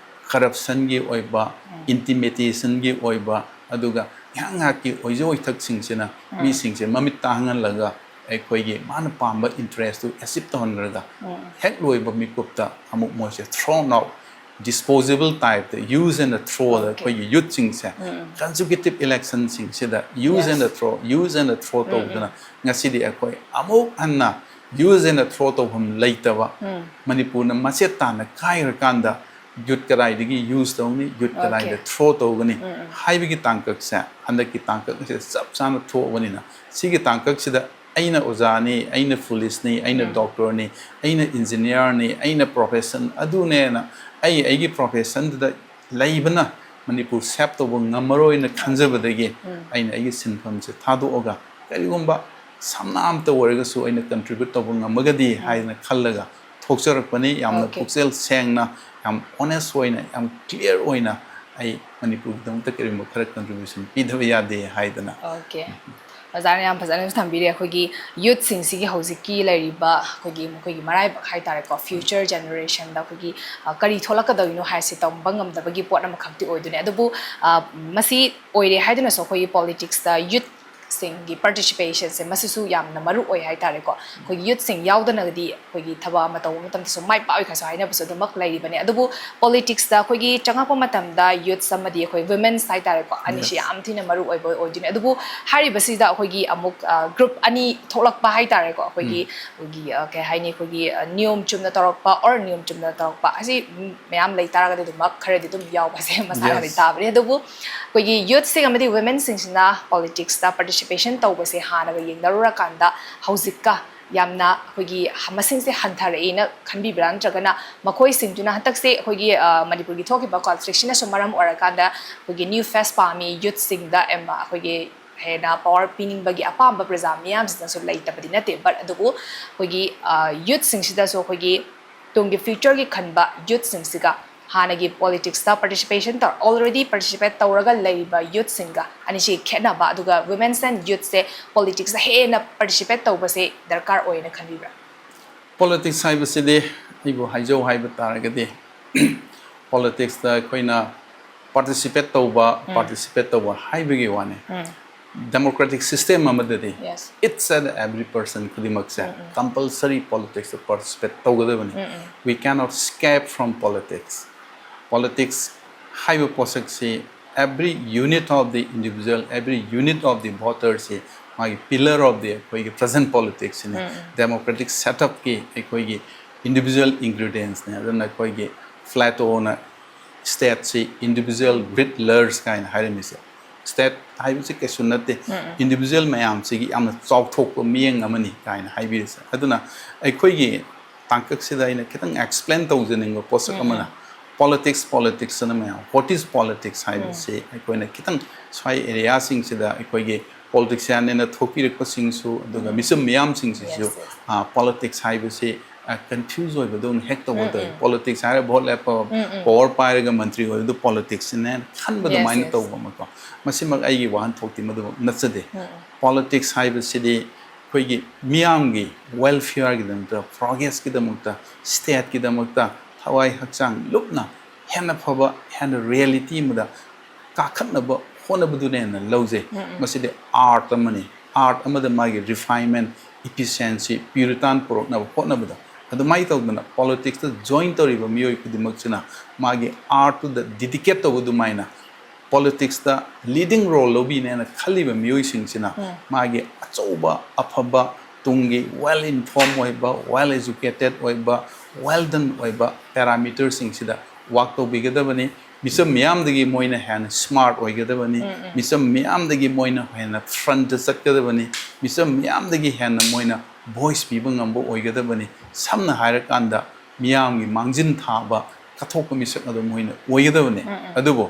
corruption ꯒꯤ ꯑꯣꯏꯕ, intimidation ꯒꯤ ꯑꯣꯏꯕ, ꯑꯗꯨꯒ ꯉꯥꯏꯍꯥꯛ ꯉꯥꯏꯍꯥꯛꯀꯤ ꯑꯣꯏꯖ ꯑꯣꯏꯊꯛꯁꯤꯡꯁꯤꯅ ꯃꯤꯁꯤꯡꯁꯦ ꯃꯃꯤꯠ ꯇꯥꯡꯍꯜꯂꯒ ꯑꯩꯈꯣꯏꯒꯤ ꯃꯥꯅ ꯄꯥꯝꯕ interest ꯇꯨ achieve ꯇꯧꯍꯟꯈ꯭ꯔꯒ ꯍꯦꯛ ꯂꯣꯏꯕ ꯃꯤꯀꯨꯞꯇ ꯑꯃꯨꯛ ꯃꯣꯏꯁꯦ thrown out, disposable type ꯇ, use and throw ꯗ ꯑꯩꯈꯣꯏꯒꯤ youth ꯁꯤꯡꯁꯦ consecutive election ꯁꯤꯡꯁꯤꯗ use and throw, use and throw ꯇꯧꯗꯅ ꯉꯁꯤꯗꯤ ꯑꯩꯈꯣꯏ ꯑꯃꯨꯛ ꯍꯟꯅ use and throw ꯇꯧꯐꯝ ꯂꯩꯇꯕ, ꯃꯅꯤꯄꯨꯔꯅ ꯃꯆꯦꯠ ꯇꯥꯅ ꯀꯥꯏꯈ꯭ꯔꯀꯥꯟꯗ youth ꯀꯗꯥꯏꯗꯒꯤ use ꯇꯧꯅꯤ, youth ꯀꯗꯥꯏꯗ throw ꯇꯧꯒꯅꯤ ꯍꯥꯏꯕꯒꯤ ꯇꯥꯡꯀꯛꯁꯦ ꯍꯟꯗꯛꯀꯤ ꯇꯥꯡꯀꯛ ꯑꯁꯤꯗ ꯆꯞ ꯆꯥꯅ ꯊꯣꯛꯑꯕꯅꯤꯅ, ꯁꯤꯒꯤ ꯇꯥꯡꯀꯛꯁꯤꯗ ꯑꯩꯅ ꯑꯣꯖꯥꯅꯤ, ꯑꯩꯅ police ꯅꯤ, ꯑꯩꯅ doctor ꯅꯤ, ꯑꯩꯅ engineer ꯅꯤ, ꯑꯩꯅ profession ꯑꯗꯨꯅꯦꯅ ꯑꯩ ꯑꯩꯒꯤ profession ꯗꯨꯗ ꯂꯩꯕꯅ ꯃꯅꯤꯄꯨꯔ save ꯇꯧꯕ ꯉꯝꯃꯔꯣꯏꯅ ꯈꯟꯖꯕꯗꯒꯤ ꯑꯩꯅ ꯑꯩꯒꯤ ꯁꯤꯟꯐꯝꯁꯦ ꯊꯥꯗꯣꯛꯑꯒ ꯀꯔꯤꯒꯨꯝꯕ ꯁꯝꯅ ꯑꯝꯇ ꯑꯣꯏꯔꯒꯁꯨ ꯑꯩꯅ contribute ꯇꯧꯕ ꯉꯝꯃꯒꯗꯤ ꯍꯥꯏꯗꯅ ꯈꯜꯂꯒ ꯊꯣꯛꯆꯔꯛꯄꯅꯤ꯫ ꯌꯥꯝꯅ Okay. ꯄꯨꯛꯆꯦꯜ ꯁꯦꯡꯅ, ꯌꯥꯝ honest ꯑꯣꯏꯅ, ꯌꯥꯝ clear ꯑꯣꯏꯅ ꯑꯩ ꯃꯅꯤꯄꯨꯔꯒꯤꯗꯃꯛꯇ ꯀꯔꯤꯒꯨꯝꯕ ꯈꯔ contribution ꯄꯤꯗꯕ ꯌꯥꯗꯦ ꯍꯥꯏꯗꯅ꯫ Okay. ꯑꯣꯖꯥꯅ ꯌꯥꯝ ꯐꯖꯅꯁꯨ ꯊꯝꯕꯤꯔꯦ꯫ ꯑꯩꯈꯣꯏꯒꯤ youthꯁꯤꯡꯁꯤꯒꯤ ꯍꯧꯖꯤꯛꯀꯤ ꯂꯩꯔꯤꯕ ꯑꯩꯈꯣꯏꯒꯤ ꯃꯈꯣꯏꯒꯤ ꯃꯔꯥꯏꯕꯛ ꯍꯥꯏꯇꯥꯔꯦꯀꯣ, future generationꯗ ꯑꯩꯈꯣꯏꯒꯤ, ꯑ, ꯀꯔꯤ ꯊꯣꯛꯂꯛꯀꯗꯧꯔꯤꯅꯣ ꯍꯥꯏꯁꯦ ꯇꯝꯕ ꯉꯝꯗꯕꯒꯤ ꯄꯣꯠ ꯑꯃꯈꯛꯇꯤ ꯑꯣꯏꯗꯣꯏꯅꯦ꯫ ꯑꯗꯨꯕꯨ, ꯑ, ꯃꯁꯤ ꯑꯣꯏꯔꯦ ꯍꯥꯏꯗꯨꯅꯁꯨ ꯑꯩꯈꯣꯏꯒꯤ politicsꯇ youth ꯁꯤꯡꯒꯤ participationꯁꯦ ꯃꯁꯤꯁꯨ ꯌꯥꯝꯅ ꯃꯔꯨ ꯑꯣꯏ ꯍꯥꯏꯇꯥꯔꯦꯀꯣ꯫ ꯑꯩꯈꯣꯏꯒꯤ youthꯁꯤꯡ ꯌꯥꯎꯗꯅꯒꯗꯤ ꯑꯩꯈꯣꯏꯒꯤ ꯊꯕꯛ ꯑꯃ ꯇꯧꯕ ꯃꯇꯝꯗꯁꯨ ꯃꯥꯏ ꯄꯥꯛꯑꯣꯏ ꯀꯥꯏꯁꯨ ꯍꯥꯏꯅꯕꯁꯨ ꯑꯗꯨꯃꯛ ꯂꯩꯔꯤꯕꯅꯦ꯫ ꯑꯗꯨꯕꯨ politicsꯇ ꯑꯩꯈꯣꯏꯒꯤ ꯆꯪꯉꯛꯄ ꯃꯇꯝꯗ youths ꯑꯃꯗꯤ ꯑꯩꯈꯣꯏ women's ꯍꯥꯏꯇꯥꯔꯦꯀꯣ, ꯑꯅꯤꯁꯤ Yes. ꯌꯥꯝ ꯊꯤꯅ ꯃꯔꯨ ꯑꯣꯏꯕ ꯑꯣꯏꯗꯣꯏꯅꯦ꯫ ꯑꯗꯨꯕꯨ ꯍꯥꯏꯔꯤꯕꯁꯤꯗ ꯑꯩꯈꯣꯏꯒꯤ ꯑꯃꯨꯛ, ꯑ, group ꯑꯅꯤ ꯊꯣꯛꯂꯛꯄ ꯍꯥꯏꯇꯥꯔꯦꯀꯣ꯫ ꯑꯩꯈꯣꯏꯒꯤ, ꯎꯝ꯫ ꯑꯩꯈꯣꯏꯒꯤ, ꯑ, ꯀꯩ ꯍꯥꯏꯅꯤ, ꯑꯩꯈꯣꯏꯒꯤ, ꯑ, ꯅꯤꯌꯣꯝ ꯆꯨꯝꯅ ꯇꯧꯔꯛꯄ or ꯅꯤꯌꯣꯝ ꯆꯨꯝꯅ ꯇꯧꯔꯛꯄ ꯑꯁꯤ, ꯎꯝ, ꯃꯌꯥꯝ ꯂꯩ ꯇꯥꯔꯒꯗꯤ ꯑꯗꯨꯃꯛ ꯈꯔꯗꯤ ꯑꯗꯨꯝ ꯌꯥꯎꯕꯁꯦ ꯃꯁꯥꯅ Yes. ꯂꯩ ꯇꯥꯕꯅꯤ꯫ ꯑꯗꯨꯕꯨ ꯑꯩꯈꯣꯏꯒꯤ youthꯁꯤꯡ ꯑꯃꯗꯤ womenꯁꯤꯡꯁꯤꯅ politicsꯇ participation ꯇꯧꯕꯁꯦ ꯍꯥꯟꯅꯒ ꯌꯦꯡꯅꯔꯨꯔꯀꯥꯟꯗ ꯍꯧꯖꯤꯛꯀ ꯌꯥꯝꯅ ꯑꯩꯈꯣꯏꯒꯤ ꯃꯁꯤꯡꯁꯦ ꯍꯟꯊꯔꯛꯏꯅ ꯈꯟꯕꯤꯕ꯭ꯔꯥ? ꯅꯠꯇ꯭ꯔꯒꯅ ꯃꯈꯣꯏꯁꯤꯡꯗꯨꯅ ꯍꯟꯗꯛꯁꯦ ꯑꯩꯈꯣꯏꯒꯤ, ꯑ, ꯃꯅꯤꯄꯨꯔꯒꯤ ꯊꯣꯛꯈꯤꯕ conflictꯁꯤꯅꯁꯨ ꯃꯔꯝ ꯑꯣꯏꯔꯀꯥꯟꯗ ꯑꯩꯈꯣꯏꯒꯤ new face ꯄꯥꯝꯃꯤ, youthꯁꯤꯡꯗ ꯑꯦꯝ-, ꯑꯩꯈꯣꯏꯒꯤ ꯍꯦꯟꯅ power ꯄꯤꯅꯤꯡꯕꯒꯤ ꯑꯄꯥꯝꯕ ꯄ꯭ꯔꯖꯥ ꯃꯤꯌꯥꯝꯁꯤꯗꯁꯨ ꯂꯩꯇꯕꯗꯤ ꯅꯠꯇꯦ, but ꯑꯗꯨꯕꯨ ꯑꯩꯈꯣꯏꯒꯤ, ꯑ, youthꯁꯤꯡꯁꯤꯗꯁꯨ ꯑꯩꯈꯣꯏꯒꯤ ꯇꯨꯡꯒꯤ futureꯒꯤ ꯈꯟꯕ youthꯁꯤꯡꯁꯤꯒ ꯍꯥꯟꯅꯒꯤ politicsꯇ participation ꯇꯧ-, already participate ꯇꯧꯔꯒ ꯂꯩꯔꯤꯕ youthꯁꯤꯡꯒ ꯑꯅꯤꯁꯤ ꯈꯦꯠꯅꯕ, ꯑꯗꯨꯒ women's and youthꯁꯦ politicsꯇ ꯍꯦꯟꯅ participate ꯇꯧꯕꯁꯦ ꯗꯔꯀꯥꯔ ꯑꯣꯏꯅ ꯈꯟꯕꯤꯕ꯭ꯔꯥ? Politics ꯍꯥꯏꯕꯁꯤꯗꯤ ꯑꯩꯕꯨ ꯍꯥꯏꯖꯧ ꯍꯥꯏꯕ ꯇꯥꯔꯒꯗꯤ, politicsꯇ ꯑꯩꯈꯣꯏꯅ participate ꯇꯧꯕ, ꯎꯝ꯫ Participate ꯇꯧꯕ ꯍꯥꯏꯕꯒꯤ ꯋꯥꯅꯤ꯫ ꯎꯝ꯫ Democratic system ꯑꯃꯗꯗꯤ Yes. each and every person ꯈꯨꯗꯤꯡꯃꯛꯁꯦ ꯎꯝ, ꯎꯝ꯫ Compulsory politicsꯇ participate ꯇꯧꯒꯗꯕꯅꯤ꯫ ꯎꯝ, ꯎꯝ꯫ We cannot escape from politics. Politics ꯍꯥꯏꯕ ꯄꯣꯠꯁꯛꯁꯤ every unit of the individual, every unit of the voterꯁꯤ ꯃꯥꯒꯤ pillar of the ꯑꯩꯈꯣꯏꯒꯤ present politicsꯁꯤꯅꯤ꯫ ꯎꯝ, ꯎꯝ꯫ Democratic setupꯀꯤ ꯑꯩꯈꯣꯏꯒꯤ individual ingredientsꯅꯤ꯫ ꯑꯗꯨꯅ ꯑꯩꯈꯣꯏꯒꯤ Platoꯅ stateꯁꯤ individual writ large ꯀꯥꯏꯅ ꯍꯥꯏꯔꯝꯃꯤꯁꯦ꯫ State ꯍꯥꯏꯕꯁꯤ ꯀꯩꯁꯨ ꯅꯠꯇꯦ, ꯎꯝ, ꯎꯝ꯫ Individual ꯃꯌꯥꯝꯁꯤꯒꯤ ꯌꯥꯝꯅ ꯆꯥꯎꯊꯣꯛꯄ ꯃꯤꯠꯌꯦꯡ ꯑꯃꯅꯤ ꯀꯥꯏꯅ ꯍꯥꯏꯕꯤꯔꯤꯁꯦ꯫ ꯑꯗꯨꯅ ꯑꯩꯈꯣꯏꯒꯤ ꯇꯥꯡꯀꯛꯁꯤꯗ ꯑꯩꯅ ꯈꯤꯇꯪ explain ꯇꯧꯖꯅꯤꯡꯕ ꯄꯣꯠꯁꯛ ꯎꯝ, ꯑꯃꯅ, ꯎꯝ꯫ Politics, politics ꯑꯅ ꯃꯌꯥꯝ, what is politics ꯍꯥꯏꯕꯁꯤ ꯎꯝ꯫ ꯑꯩꯈꯣꯏꯅ ꯈꯤꯇꯪ ꯁ꯭ꯋꯥꯏ areaꯁꯤꯡꯁꯤꯗ ꯑꯩꯈꯣꯏꯒꯤ ꯄꯣꯂꯤꯇꯤꯛꯁꯤꯌꯥꯟꯅꯦꯅ ꯊꯣꯛꯄꯤꯔꯛꯄꯁꯤꯡꯁꯨ, ꯑꯗꯨꯒ ꯃꯤꯆꯝ ꯃꯤꯌꯥꯝꯁꯤꯡꯁꯤꯁꯨ, Yes, yes. ꯑ, ꯄꯣꯂꯤꯇꯤꯛꯁ ꯍꯥꯏꯕꯁꯤ, ꯑ, ꯀꯟꯐ꯭ꯌꯨꯁ ꯑꯣꯏꯕꯗꯧꯅ ꯍꯦꯛ ꯇꯧꯕ ꯎꯝ, ꯇꯧꯏ꯫ ꯎꯝ. ꯄꯣꯂꯤꯇꯤꯛꯁ ꯍꯥꯏꯔꯒ ꯚꯣꯠ ꯂꯦꯞꯄ, ꯎꯝ, ꯎꯝ. ꯄꯋꯥꯔ ꯄꯥꯏꯔꯒ ꯃꯟꯇ꯭ꯔꯤ ꯑꯣꯏꯕꯗꯨ ꯄꯣꯂꯤꯇꯤꯛꯁꯅꯦꯅ ꯈꯟꯕ Yes, ꯑꯗꯨꯃꯥꯏꯅ yes. ꯇꯧꯕ ꯑꯃꯀꯣ꯫ ꯃꯁꯤꯃꯛ ꯑꯩꯒꯤ ꯋꯥꯍꯟꯊꯣꯛꯇꯤ ꯃꯗꯨꯃꯛ ꯅꯠꯆꯗꯦ꯫ ꯎꯝ, ꯎꯝ. ꯄꯣꯂꯤꯇꯤꯛꯁ ꯍꯥꯏꯕꯁꯤꯗꯤ ꯑꯩꯈꯣꯏꯒꯤ ꯃꯤꯌꯥꯝꯒꯤ ꯋꯦꯜꯐꯤꯌꯔꯒꯤꯗꯃꯛꯇ, ꯄ꯭ꯔꯣꯒ꯭ꯔꯦꯁꯀꯤꯗꯃꯛꯇ, ꯁ꯭ꯇꯦꯠꯀꯤꯗꯃꯛꯇ ꯊꯋꯥꯏ ꯍꯛꯆꯥꯡ ꯂꯨꯞꯅ ꯍꯦꯟꯅ ꯐꯕ, ꯍꯦꯟꯅ ꯔꯤꯌꯦꯂꯤꯇꯤ ꯑꯃꯗ ꯀꯥꯈꯠꯅꯕ ꯍꯣꯠꯅꯕꯗꯨꯅ ꯍꯦꯟꯅ ꯂꯧꯖꯩ꯫ ꯎꯝ, ꯎꯝ. ꯃꯁꯤꯗꯤ ꯑꯥꯔꯠ ꯑꯃꯅꯤ꯫ ꯑꯥꯔꯠ ꯑꯃꯗ ꯃꯥꯒꯤ ꯔꯤꯐꯥꯏꯟꯃꯦꯟ, ꯏꯐꯤꯁꯤꯌꯦꯟꯁꯤ, ꯄ꯭ꯌꯨꯔꯤꯇꯥꯟ ꯄꯨꯔꯛꯅꯕ ꯍꯣꯠꯅꯕꯗ, ꯑꯗꯨꯃꯥꯏꯅ ꯇꯧꯗꯅ ꯄꯣꯂꯤꯇꯤꯛꯁꯇ ꯖꯣꯏꯟ ꯇꯧꯔꯤꯕ ꯃꯤꯑꯣꯏ ꯈꯨꯗꯤꯡꯃꯛꯁꯤꯅ ꯃꯥꯒꯤ ꯑꯥꯔꯠꯇꯨꯗ ꯗꯤꯗꯤꯀꯦꯠ ꯇꯧꯕ ꯑꯗꯨꯃꯥꯏꯅ ꯄꯣꯂꯤꯇꯤꯛꯁꯇ ꯂꯤꯗꯤꯡ ꯔꯣꯜ ꯂꯧꯕꯤꯅꯦꯅ ꯈꯜꯂꯤꯕ ꯃꯤꯑꯣꯏꯁꯤꯡꯁꯤꯅ ꯎꯝ. ꯃꯥꯒꯤ ꯑꯆꯧꯕ ꯑꯐꯕ ꯇꯨꯡꯒꯤ ꯋꯦꯜ ꯏꯟꯐꯣꯔꯝ ꯑꯣꯏꯕ, ꯋꯦꯜ ꯑꯦꯖꯨꯀꯦꯇꯦꯠ ꯑꯣꯏꯕ, ꯋꯦꯜ ꯗꯟ ꯑꯣꯏꯕ ꯄꯦꯔꯥꯃꯤꯇꯔꯁꯤꯡꯁꯤꯗ ꯋꯥꯛ ꯇꯧꯕꯤꯒꯗꯕꯅꯤ꯫ ꯃꯤꯆꯝ ꯃꯤꯌꯥꯝꯗꯒꯤ ꯃꯣꯏꯅ ꯍꯦꯟꯅ ꯁ꯭ꯃꯥꯔꯠ ꯑꯣꯏꯒꯗꯕꯅꯤ꯫ ꯎꯝ, ꯎꯝ. ꯃꯤꯆꯝ ꯃꯤꯌꯥꯝꯗꯒꯤ ꯃꯣꯏꯅ ꯍꯦꯟꯅ ꯐ꯭ꯔꯟꯠꯇ ꯆꯠꯀꯗꯕꯅꯤ꯫ ꯃꯤꯆꯝ ꯃꯤꯌꯥꯝꯗꯒꯤ ꯍꯦꯟꯅ ꯃꯣꯏꯅ ꯚꯣꯏꯁ ꯄꯤꯕ ꯉꯝꯕ ꯑꯣꯏꯒꯗꯕꯅꯤ꯫ ꯁꯝꯅ ꯍꯥꯏꯔꯀꯥꯟꯗ, ꯃꯤꯌꯥꯝꯒꯤ ꯃꯥꯡꯖꯤꯟ ꯊꯥꯕ ꯀꯠꯊꯣꯛꯄ ꯃꯤꯁꯛ ꯑꯗꯨ ꯃꯣꯏꯅ ꯑꯣꯏꯒꯗꯕꯅꯤ꯫ ꯎꯝ, ꯎꯝ. ꯑꯗꯨꯕꯨ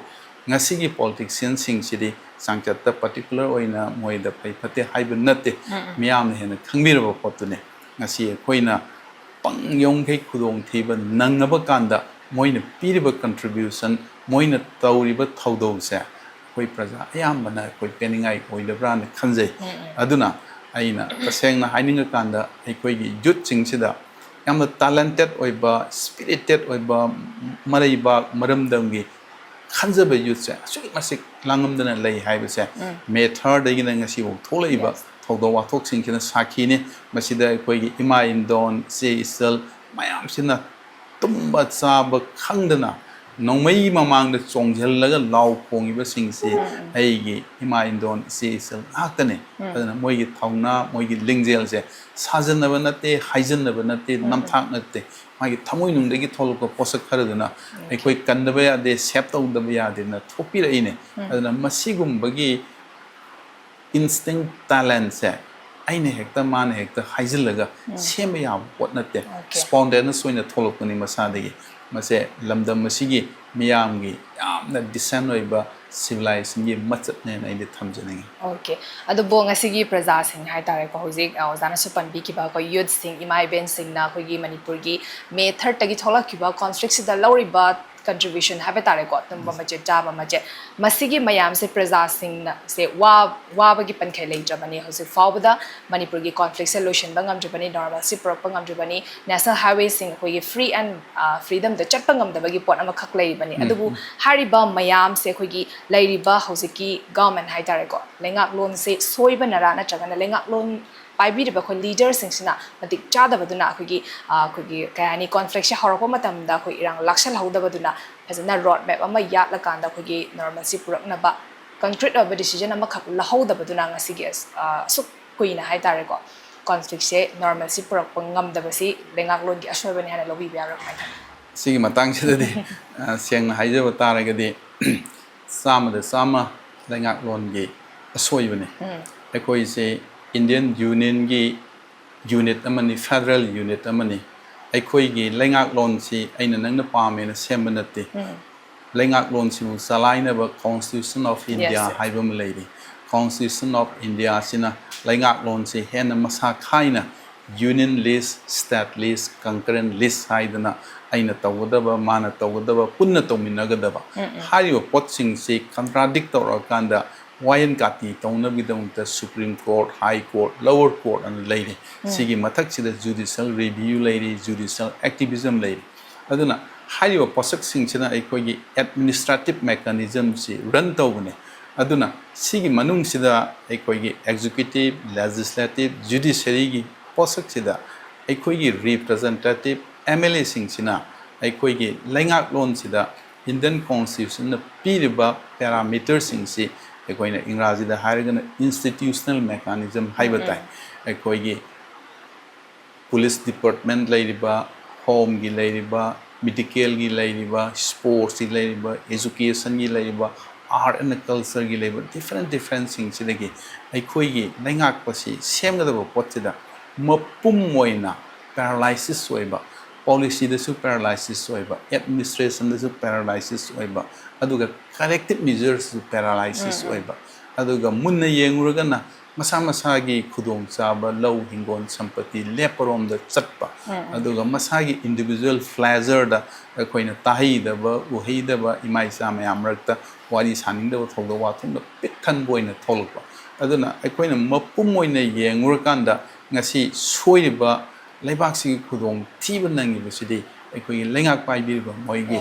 ꯉꯁꯤꯒꯤ ꯄꯣꯂꯤꯇꯤꯛꯁꯤꯌꯟꯁꯤꯡꯁꯤꯗꯤ ꯆꯥꯡꯆꯠꯇ ꯄꯥꯔꯇꯤꯀꯨꯂꯔ ꯑꯣꯏꯅ ꯃꯣꯏꯗ ꯐꯩ ꯐꯠꯇꯦ ꯍꯥꯏꯕ ꯅꯠꯇꯦ꯫ ꯎꯝ, ꯎꯝ. ꯃꯤꯌꯥꯝꯅ ꯍꯦꯟꯅ ꯈꯪꯕꯤꯔꯕ ꯄꯣꯠꯇꯨꯅꯤ꯫ ꯉꯁꯤ ꯑꯩꯈꯣꯏꯅ ꯄꯪ ꯌꯣꯡꯈꯩ ꯈꯨꯗꯣꯡꯊꯤꯕ ꯅꯪꯉꯕ ꯀꯥꯟꯗ ꯃꯣꯏꯅ ꯄꯤꯔꯤꯕ ꯀꯟꯇ꯭ꯔꯤꯕ꯭ꯌꯨꯁꯟ, ꯃꯣꯏꯅ ꯇꯧꯔꯤꯕ ꯊꯧꯗꯧꯁꯦ ꯑꯩꯈꯣꯏ ꯄ꯭ꯔꯖꯥ ꯑꯌꯥꯝꯕꯅ ꯑꯩꯈꯣꯏ ꯄꯦꯟꯅꯤꯡꯉꯥꯏ ꯑꯣꯏꯗꯕ꯭ꯔꯥꯅ ꯈꯟꯖꯩ꯫ ꯎꯝ, ꯎꯝ. ꯑꯗꯨꯅ ꯑꯩꯅ ꯇꯁꯦꯡꯅ ꯍꯥꯏꯅꯤꯡꯉꯀꯥꯟꯗ ꯑꯩꯈꯣꯏꯒꯤ ꯌꯨꯠꯁꯤꯡꯁꯤꯗ ꯌꯥꯝꯅ ꯇꯦꯂꯦꯟꯇꯦꯠ ꯑꯣꯏꯕ, ꯁ꯭ꯄꯤꯔꯤꯇꯦꯠ ꯑꯣꯏꯕ, ꯃꯔꯩꯕꯥꯛ ꯃꯔꯝꯗꯝꯒꯤ ꯈꯟꯖꯕ ꯌꯨꯠꯁꯦ ꯑꯁꯨꯛꯀꯤ ꯃꯇꯤꯛ ꯂꯥꯡꯉꯝꯗꯅ ꯂꯩ ꯍꯥꯏꯕꯁꯦ ꯎꯝ. ꯃꯦ ꯊꯥꯔꯗꯒꯤꯅ ꯉꯁꯤꯐꯥꯎ ꯊꯣꯛꯂꯛꯏꯕ Yes. ꯊꯧꯗꯣꯛ ꯋꯥꯊꯣꯛꯁꯤꯡꯁꯤꯅ ꯁꯥꯈꯤꯅꯤ꯫ ꯃꯁꯤꯗ ꯑꯩꯈꯣꯏꯒꯤ ꯏꯃꯥ ꯏꯟꯗꯣꯟ, ꯏꯆꯦ ꯏꯆꯜ ꯃꯌꯥꯝꯁꯤꯅ ꯇꯨꯝꯕ ꯆꯥꯕ ꯈꯪꯗꯅ ꯅꯣꯡꯃꯩ ꯃꯃꯥꯡꯗ ꯆꯣꯡꯁꯤꯜꯂꯒ ꯂꯥꯎ ꯈꯣꯡꯉꯤꯕꯁꯤꯡꯁꯤ ꯎꯝ, ꯎꯝ. ꯑꯩꯒꯤ ꯏꯃꯥ ꯏꯟꯗꯣꯟ ꯏꯆꯦ ꯏꯆꯜ ꯉꯥꯛꯇꯅꯤ꯫ ꯎꯝ. ꯑꯗꯨꯅ ꯃꯣꯏꯒꯤ ꯊꯧꯅꯥ, ꯃꯣꯏꯒꯤ ꯂꯤꯡꯖꯦꯜꯁꯦ ꯁꯥꯖꯟꯅꯕ ꯅꯠꯇꯦ, ꯍꯥꯏꯖꯟꯅꯕ ꯅꯠꯇꯦ, ꯎꯝ, ꯎꯝ. ꯅꯝꯊꯥꯛ ꯅꯠꯇꯦ꯫ ꯃꯥꯒꯤ ꯊꯃꯣꯏꯅꯨꯡꯗꯒꯤ ꯊꯣꯛꯂꯛꯄ ꯄꯣꯠꯁꯛ ꯈꯔꯗꯨꯅ ꯎꯝ. ꯑꯩꯈꯣꯏ ꯀꯟꯗꯕ ꯌꯥꯗꯦ, ꯁꯦꯞ ꯇꯧꯗꯕ ꯌꯥꯗꯦꯅ ꯊꯣꯛꯄꯤꯔꯛꯏꯅꯦ꯫ ꯎꯝ. ꯑꯗꯨꯅ ꯃꯁꯤꯒꯨꯝꯕꯒꯤ ꯏꯟꯁꯇꯤꯡ ꯇꯦꯂꯦꯟꯁꯦ ꯑꯩꯅ ꯍꯦꯛꯇ, ꯃꯥꯅ ꯍꯦꯛꯇ ꯍꯥꯏꯖꯤꯜꯂꯒ ꯎꯝ. ꯁꯦꯝꯕ ꯌꯥꯕ ꯄꯣꯠ ꯅꯠꯇꯦ꯫ Okay. ꯁ꯭ꯄꯣꯟꯇꯦꯅꯁ ꯑꯣꯏꯅ ꯊꯣꯛꯂꯛꯄꯅꯤ ꯃꯁꯥꯗꯒꯤ꯫ ꯃꯁꯦ ꯂꯝꯗꯝ ꯑꯁꯤꯒꯤ ꯃꯤꯌꯥꯝꯒꯤ ꯌꯥꯝꯅ ꯗꯤꯁꯦꯟ ꯑꯣꯏꯕ, ꯁꯤꯚꯤꯂꯥꯏꯖꯦꯁꯟꯒꯤ ꯃꯆꯠꯅꯦꯅ ꯑꯩꯗꯤ ꯊꯝꯖꯅꯤꯡꯉꯤ꯫ ꯑꯣꯀꯦ꯫ ꯑꯗꯨꯕꯨ ꯉꯁꯤꯒꯤ ꯄ꯭ꯔꯖꯥꯁꯤꯡ ꯍꯥꯏꯇꯥꯔꯦꯀꯣ, ꯍꯧꯖꯤꯛ ꯑ, ꯑꯣꯖꯥꯅꯁꯨ ꯄꯟꯕꯤꯈꯤꯕ ꯑꯩꯈꯣꯏ ꯌꯨꯠꯁꯤꯡ, ꯏꯃꯥ ꯏꯕꯦꯟꯁꯤꯡꯅ ꯑꯩꯈꯣꯏꯒꯤ ꯃꯅꯤꯄꯨꯔꯒꯤ ꯃꯦ ꯊꯥꯔꯠꯇꯒꯤ ꯊꯣꯛꯂꯛꯈꯤꯕ ꯀꯣꯟꯐ꯭ꯂꯤꯛꯁꯤꯗ ꯂꯧꯔꯤꯕ ꯀꯟꯇ꯭ꯔꯤꯕ꯭ꯌꯨꯁꯟ ꯍꯥꯏꯕ ꯇꯥꯔꯦꯀꯣ, ꯇꯨꯝꯕ ꯃꯆꯦꯠ ꯆꯥꯕ ꯃꯆꯦꯠ, ꯃꯁꯤꯒꯤ ꯃꯌꯥꯝꯁꯦ ꯄ꯭ꯔꯖꯥꯁꯤꯡꯅ ꯁꯦ ꯋꯥ ꯋꯥꯕꯒꯤ ꯄꯟꯈꯩ ꯂꯩꯇ꯭ꯔꯕꯅꯤ꯫ ꯍꯧꯖꯤꯛ ꯐꯥꯎꯕꯗ ꯃꯅꯤꯄꯨꯔꯒꯤ ꯀꯣꯟꯐ꯭ꯂꯤꯛꯁꯦ ꯂꯣꯏꯁꯤꯟꯕ ꯉꯝꯗ꯭ꯔꯤꯕꯅꯤ, ꯅꯣꯔꯃꯦꯜꯁꯤ ꯄꯨꯔꯛꯄ ꯉꯝꯗ꯭ꯔꯤꯕꯅꯤ, ꯅꯦꯁꯅꯦꯜ ꯍꯥꯏꯋꯦꯁꯤꯡ ꯑꯩꯈꯣꯏꯒꯤ ꯐ꯭ꯔꯤ ꯑꯦꯟ ꯐ꯭ꯔꯤꯗꯝꯗ ꯆꯠꯄ ꯉꯝꯗꯕꯒꯤ ꯄꯣꯠ ꯑꯃꯈꯛ ꯂꯩꯔꯤꯕꯅꯤ꯫ ꯑꯗꯨꯕꯨ ꯍꯥꯏꯔꯤꯕ ꯃꯌꯥꯝꯁꯦ ꯑꯩꯈꯣꯏꯒꯤ ꯂꯩꯔꯤꯕ ꯍꯧꯖꯤꯛꯀꯤ ꯒꯚꯔꯟꯃꯦꯟ ꯍꯥꯏꯇꯥꯔꯦꯀꯣ, ꯂꯩꯉꯥꯛꯂꯣꯟꯁꯦ ꯁꯣꯏꯕꯅꯔꯥ ꯅꯠꯇ꯭ꯔꯒꯅ ꯂꯩꯉꯥꯛꯂꯣꯟ ꯄꯥꯏꯕꯤꯔꯤꯕ ꯑꯩꯈꯣꯏ ꯂꯤꯗꯔꯁꯤꯡꯁꯤꯅ ꯃꯇꯤꯛ ꯆꯥꯗꯕꯗꯨꯅ ꯑꯩꯈꯣꯏꯒꯤ ꯑ, ꯑꯩꯈꯣꯏꯒꯤ ꯀꯩ ꯍꯥꯏꯅꯤ, ꯀꯣꯟꯐ꯭ꯂꯤꯛꯁꯦ ꯍꯧꯔꯛꯄ ꯃꯇꯝꯗ ꯑꯩꯈꯣꯏ ꯏꯔꯥꯡ ꯂꯥꯛꯁꯜꯍꯧꯗꯕꯗꯨꯅ ꯐꯖꯅ ꯔꯣꯗ ꯃꯦꯞ ꯑꯃ ꯌꯥꯠꯂꯀꯥꯟꯗ ꯑꯩꯈꯣꯏꯒꯤ ꯅꯣꯔꯃꯦꯜꯁꯤ ꯄꯨꯔꯛꯅꯕ ꯀꯟꯀ꯭ꯔꯤꯠ ꯑꯣꯏꯕ ꯗꯤꯁꯤꯖꯟ ꯑꯃꯈꯛ ꯂꯧꯍꯧꯗꯕꯗꯨꯅ ꯉꯁꯤꯒꯤ ꯑꯁ-, ꯑ, ꯑꯁꯨꯛ ꯀꯨꯏꯅ ꯍꯥꯏꯇꯥꯔꯦꯀꯣ, ꯀꯣꯟꯐ꯭ꯂꯤꯛꯁꯦ ꯅꯣꯔꯃꯦꯜꯁꯤ ꯄꯨꯔꯛꯄ ꯉꯝꯗꯕꯁꯤ ꯂꯩꯉꯥꯛꯂꯣꯟꯒꯤ ꯑꯁꯣꯏꯕꯅꯤ ꯍꯥꯏꯅ ꯂꯧꯕꯤꯕ ꯌꯥꯕ꯭ꯔꯥ, ꯀꯃꯥꯏꯅ ꯈꯜꯂꯤ? ꯁꯤꯒꯤ ꯃꯇꯥꯡꯁꯤꯗꯗꯤ ꯑ, ꯁꯦꯡꯅ ꯍꯥꯏꯖꯕ ꯇꯥꯔꯒꯗꯤ ꯆꯥꯝꯃꯗ ꯆꯥꯝꯃ ꯂꯩꯉꯥꯛꯂꯣꯟꯒꯤ ꯑꯁꯣꯏꯕꯅꯤ꯫ ꯑꯩꯈꯣꯏꯁꯦ ꯏꯟꯗꯤꯌꯟ ꯌꯨꯅꯤꯌꯟꯒꯤ ꯌꯨꯅꯤꯠ ꯑꯃꯅꯤ, ꯐꯦꯗꯔꯦꯜ ꯌꯨꯅꯤꯠ ꯑꯃꯅꯤ꯫ ꯑꯩꯈꯣꯏꯒꯤ ꯂꯩꯉꯥꯛꯂꯣꯟꯁꯤ ꯑꯩꯅ ꯅꯪꯅ ꯄꯥꯝꯃꯦꯅ ꯁꯦꯝꯕ ꯅꯠꯇꯦ꯫ ꯂꯩꯉꯥꯛꯂꯣꯟꯁꯤꯕꯨ ꯆꯂꯥꯏꯅꯕ Constitution of India Yes, yes. ꯍꯥꯏꯕ ꯑꯃ ꯂꯩꯔꯤ꯫ Constitution of India ꯑꯁꯤꯅ ꯂꯩꯉꯥꯛꯂꯣꯟꯁꯤ ꯍꯦꯟꯅ ꯃꯁꯥ ꯈꯥꯏꯅ ꯌꯨꯅꯤꯌꯟ ꯂꯤꯁ, ꯁ꯭ꯇꯦꯠ ꯂꯤꯁ, ꯀꯟꯀꯔꯦꯟ ꯂꯤꯁ ꯍꯥꯏꯗꯅ ꯑꯩꯅ ꯇꯧꯒꯗꯕ, ꯃꯥꯅ ꯇꯧꯒꯗꯕ, ꯄꯨꯟꯅ ꯇꯧꯃꯤꯟꯅꯒꯗꯕ ꯍꯥꯏꯔꯤꯕ ꯄꯣꯠꯁꯤꯡꯁꯤ ꯀꯟꯇ꯭ꯔꯥꯗꯤꯛ ꯇꯧꯔꯛꯑꯀꯥꯟꯗ ꯋꯥꯌꯦꯟ ꯀꯥꯇꯤ ꯇꯧꯅꯕꯒꯤꯗꯃꯛꯇ supreme court, high court, lower court ꯑꯅ ꯂꯩꯔꯤ꯫ ꯁꯤꯒꯤ ꯃꯊꯛꯁꯤꯗ ꯖꯨꯗꯤꯁꯤꯌꯦꯜ ꯔꯤꯚ꯭ꯌꯨ ꯂꯩꯔꯤ, ꯖꯨꯗꯤꯁꯤꯌꯦꯜ ꯑꯦꯛꯇꯤꯚꯤꯖꯝ ꯂꯩꯔꯤ꯫ ꯑꯗꯨꯅ ꯍꯥꯏꯔꯤꯕ ꯄꯣꯠꯁꯛꯁꯤꯡꯁꯤꯅ ꯑꯩꯈꯣꯏꯒꯤ ꯑꯦꯗꯃꯤꯅꯤꯁꯇ꯭ꯔꯦꯇꯤꯞ ꯃꯦꯀꯥꯅꯤꯖꯝꯁꯤ ꯔꯟ ꯇꯧꯕꯅꯤ꯫ ꯑꯗꯨꯅ ꯁꯤꯒꯤ ꯃꯅꯨꯡꯁꯤꯗ ꯑꯩꯈꯣꯏꯒꯤ ꯑꯦꯛꯖꯤꯀ꯭ꯌꯨꯇꯤꯞ, ꯂꯦꯖꯤꯁꯂꯦꯇꯤꯞ, ꯖꯨꯗꯤꯁꯔꯤꯒꯤ ꯄꯣꯠꯁꯛꯁꯤꯗ ꯑꯩꯈꯣꯏꯒꯤ ꯔꯤꯄ꯭ꯔꯖꯦꯟꯇꯦꯇꯤꯞ ꯑꯦꯝ ꯑꯦꯜ ꯑꯦꯁꯤꯡꯁꯤꯅ ꯑꯩꯈꯣꯏꯒꯤ ꯂꯩꯉꯥꯛꯂꯣꯟꯁꯤꯗ ꯏꯟꯗꯤꯌꯟ ꯀꯣꯟꯁꯇꯤꯇ꯭ꯌꯨꯁꯟꯅ ꯄꯤꯔꯤꯕ ꯄꯦꯔꯥꯃꯤꯇꯔꯁꯤꯡꯁꯤ ꯑꯩꯈꯣꯏꯅ ꯏꯪꯒ꯭ꯔꯥꯖꯤꯗ ꯍꯥꯏꯔꯒꯅ ꯏꯟꯁꯇꯤꯇ꯭ꯌꯨꯁꯅꯦꯜ ꯃꯦꯀꯥꯅꯤꯖꯝ ꯍꯥꯏꯕ ꯇꯥꯏ꯫ ꯑꯩꯈꯣꯏꯒꯤ ꯄꯨꯂꯤꯁ ꯗꯤꯄꯥꯔꯠꯃꯦꯟ ꯂꯩꯔꯤꯕ, ꯍꯣꯝꯒꯤ ꯂꯩꯔꯤꯕ, ꯃꯦꯗꯤꯀꯦꯜꯒꯤ ꯂꯩꯔꯤꯕ, ꯁ꯭ꯄꯣꯔꯠꯁꯀꯤ ꯂꯩꯔꯤꯕ, ꯑꯦꯖꯨꯀꯦꯁꯟꯒꯤ ꯂꯩꯔꯤꯕ, ꯑꯥꯔꯠ ꯑꯦꯟ ꯀꯜꯆꯔꯒꯤ ꯂꯩꯔꯤꯕ ꯗꯤꯐ꯭ꯔꯦꯟ ꯗꯤꯐ꯭ꯔꯦꯟꯁꯤꯡꯁꯤꯗꯒꯤ ꯑꯩꯈꯣꯏꯒꯤ ꯂꯩꯉꯥꯛꯄꯁꯤ ꯁꯦꯝꯒꯗꯕ ꯄꯣꯠꯁꯤꯗ ꯃꯄꯨꯝ ꯑꯣꯏꯅ ꯄꯦꯔꯥꯂꯥꯏꯁꯤꯁ ꯑꯣꯏꯕ, ꯄꯣꯂꯤꯁꯤꯗꯁꯨ ꯄꯦꯔꯥꯂꯥꯏꯁꯤꯁ ꯑꯣꯏꯕ, ꯑꯦꯗꯃꯤꯅꯤꯁꯇ꯭ꯔꯦꯁꯟꯗꯁꯨ ꯄꯦꯔꯥꯂꯥꯏꯁꯤꯁ ꯑꯣꯏꯕ, ꯑꯗꯨꯒ ꯀꯔꯦꯛꯇꯤꯞ ꯃꯦꯖꯔꯁꯇꯁꯨ ꯄꯦꯔꯥꯂꯥꯏꯁꯤꯁ ꯑꯣꯏꯕ, ꯑꯗꯨꯒ ꯃꯨꯟꯅ ꯌꯦꯡꯉꯨꯔꯒꯅ ꯃꯁꯥ ꯃꯁꯥꯒꯤ ꯈꯨꯗꯣꯡꯆꯥꯕ, ꯂꯧ ꯍꯤꯡꯒꯣꯜ ꯁꯝꯄꯇꯤ ꯂꯦꯞꯄꯔꯣꯝꯗ ꯆꯠꯄ, ꯑꯗꯨꯒ ꯃꯁꯥꯒꯤ ꯏꯟꯗꯤꯕꯤꯖꯨꯋꯦꯜ ꯄ꯭ꯂꯦꯖꯔꯗ ꯑꯩꯈꯣꯏꯅ ꯇꯥꯍꯩꯗꯕ ꯎꯍꯩꯗꯕ ꯏꯃꯥ ꯏꯆꯥ ꯃꯌꯥꯝ ꯃꯔꯛꯇ ꯋꯥꯔꯤ ꯁꯥꯅꯤꯡꯗꯕ ꯊꯧꯗꯣꯛ ꯋꯥꯊꯣꯛꯅ ꯄꯤꯛ ꯊꯟꯕ ꯑꯣꯏꯅ ꯊꯣꯛꯂꯛꯄ꯫ ꯑꯗꯨꯅ ꯑꯩꯈꯣꯏꯅ ꯃꯄꯨꯝ ꯑꯣꯏꯅ ꯌꯦꯡꯉꯨꯔꯀꯥꯟꯗ ꯉꯁꯤ ꯁꯣꯏꯔꯤꯕ, ꯂꯩꯕꯥꯛꯁꯤꯒꯤ ꯈꯨꯗꯣꯡ ꯊꯤꯕ ꯅꯪꯉꯤꯕꯁꯤꯗꯤ ꯑꯩꯈꯣꯏꯒꯤ ꯂꯩꯉꯥꯛ ꯄꯥꯏꯕꯤꯔꯤꯕ ꯃꯣꯏꯒꯤ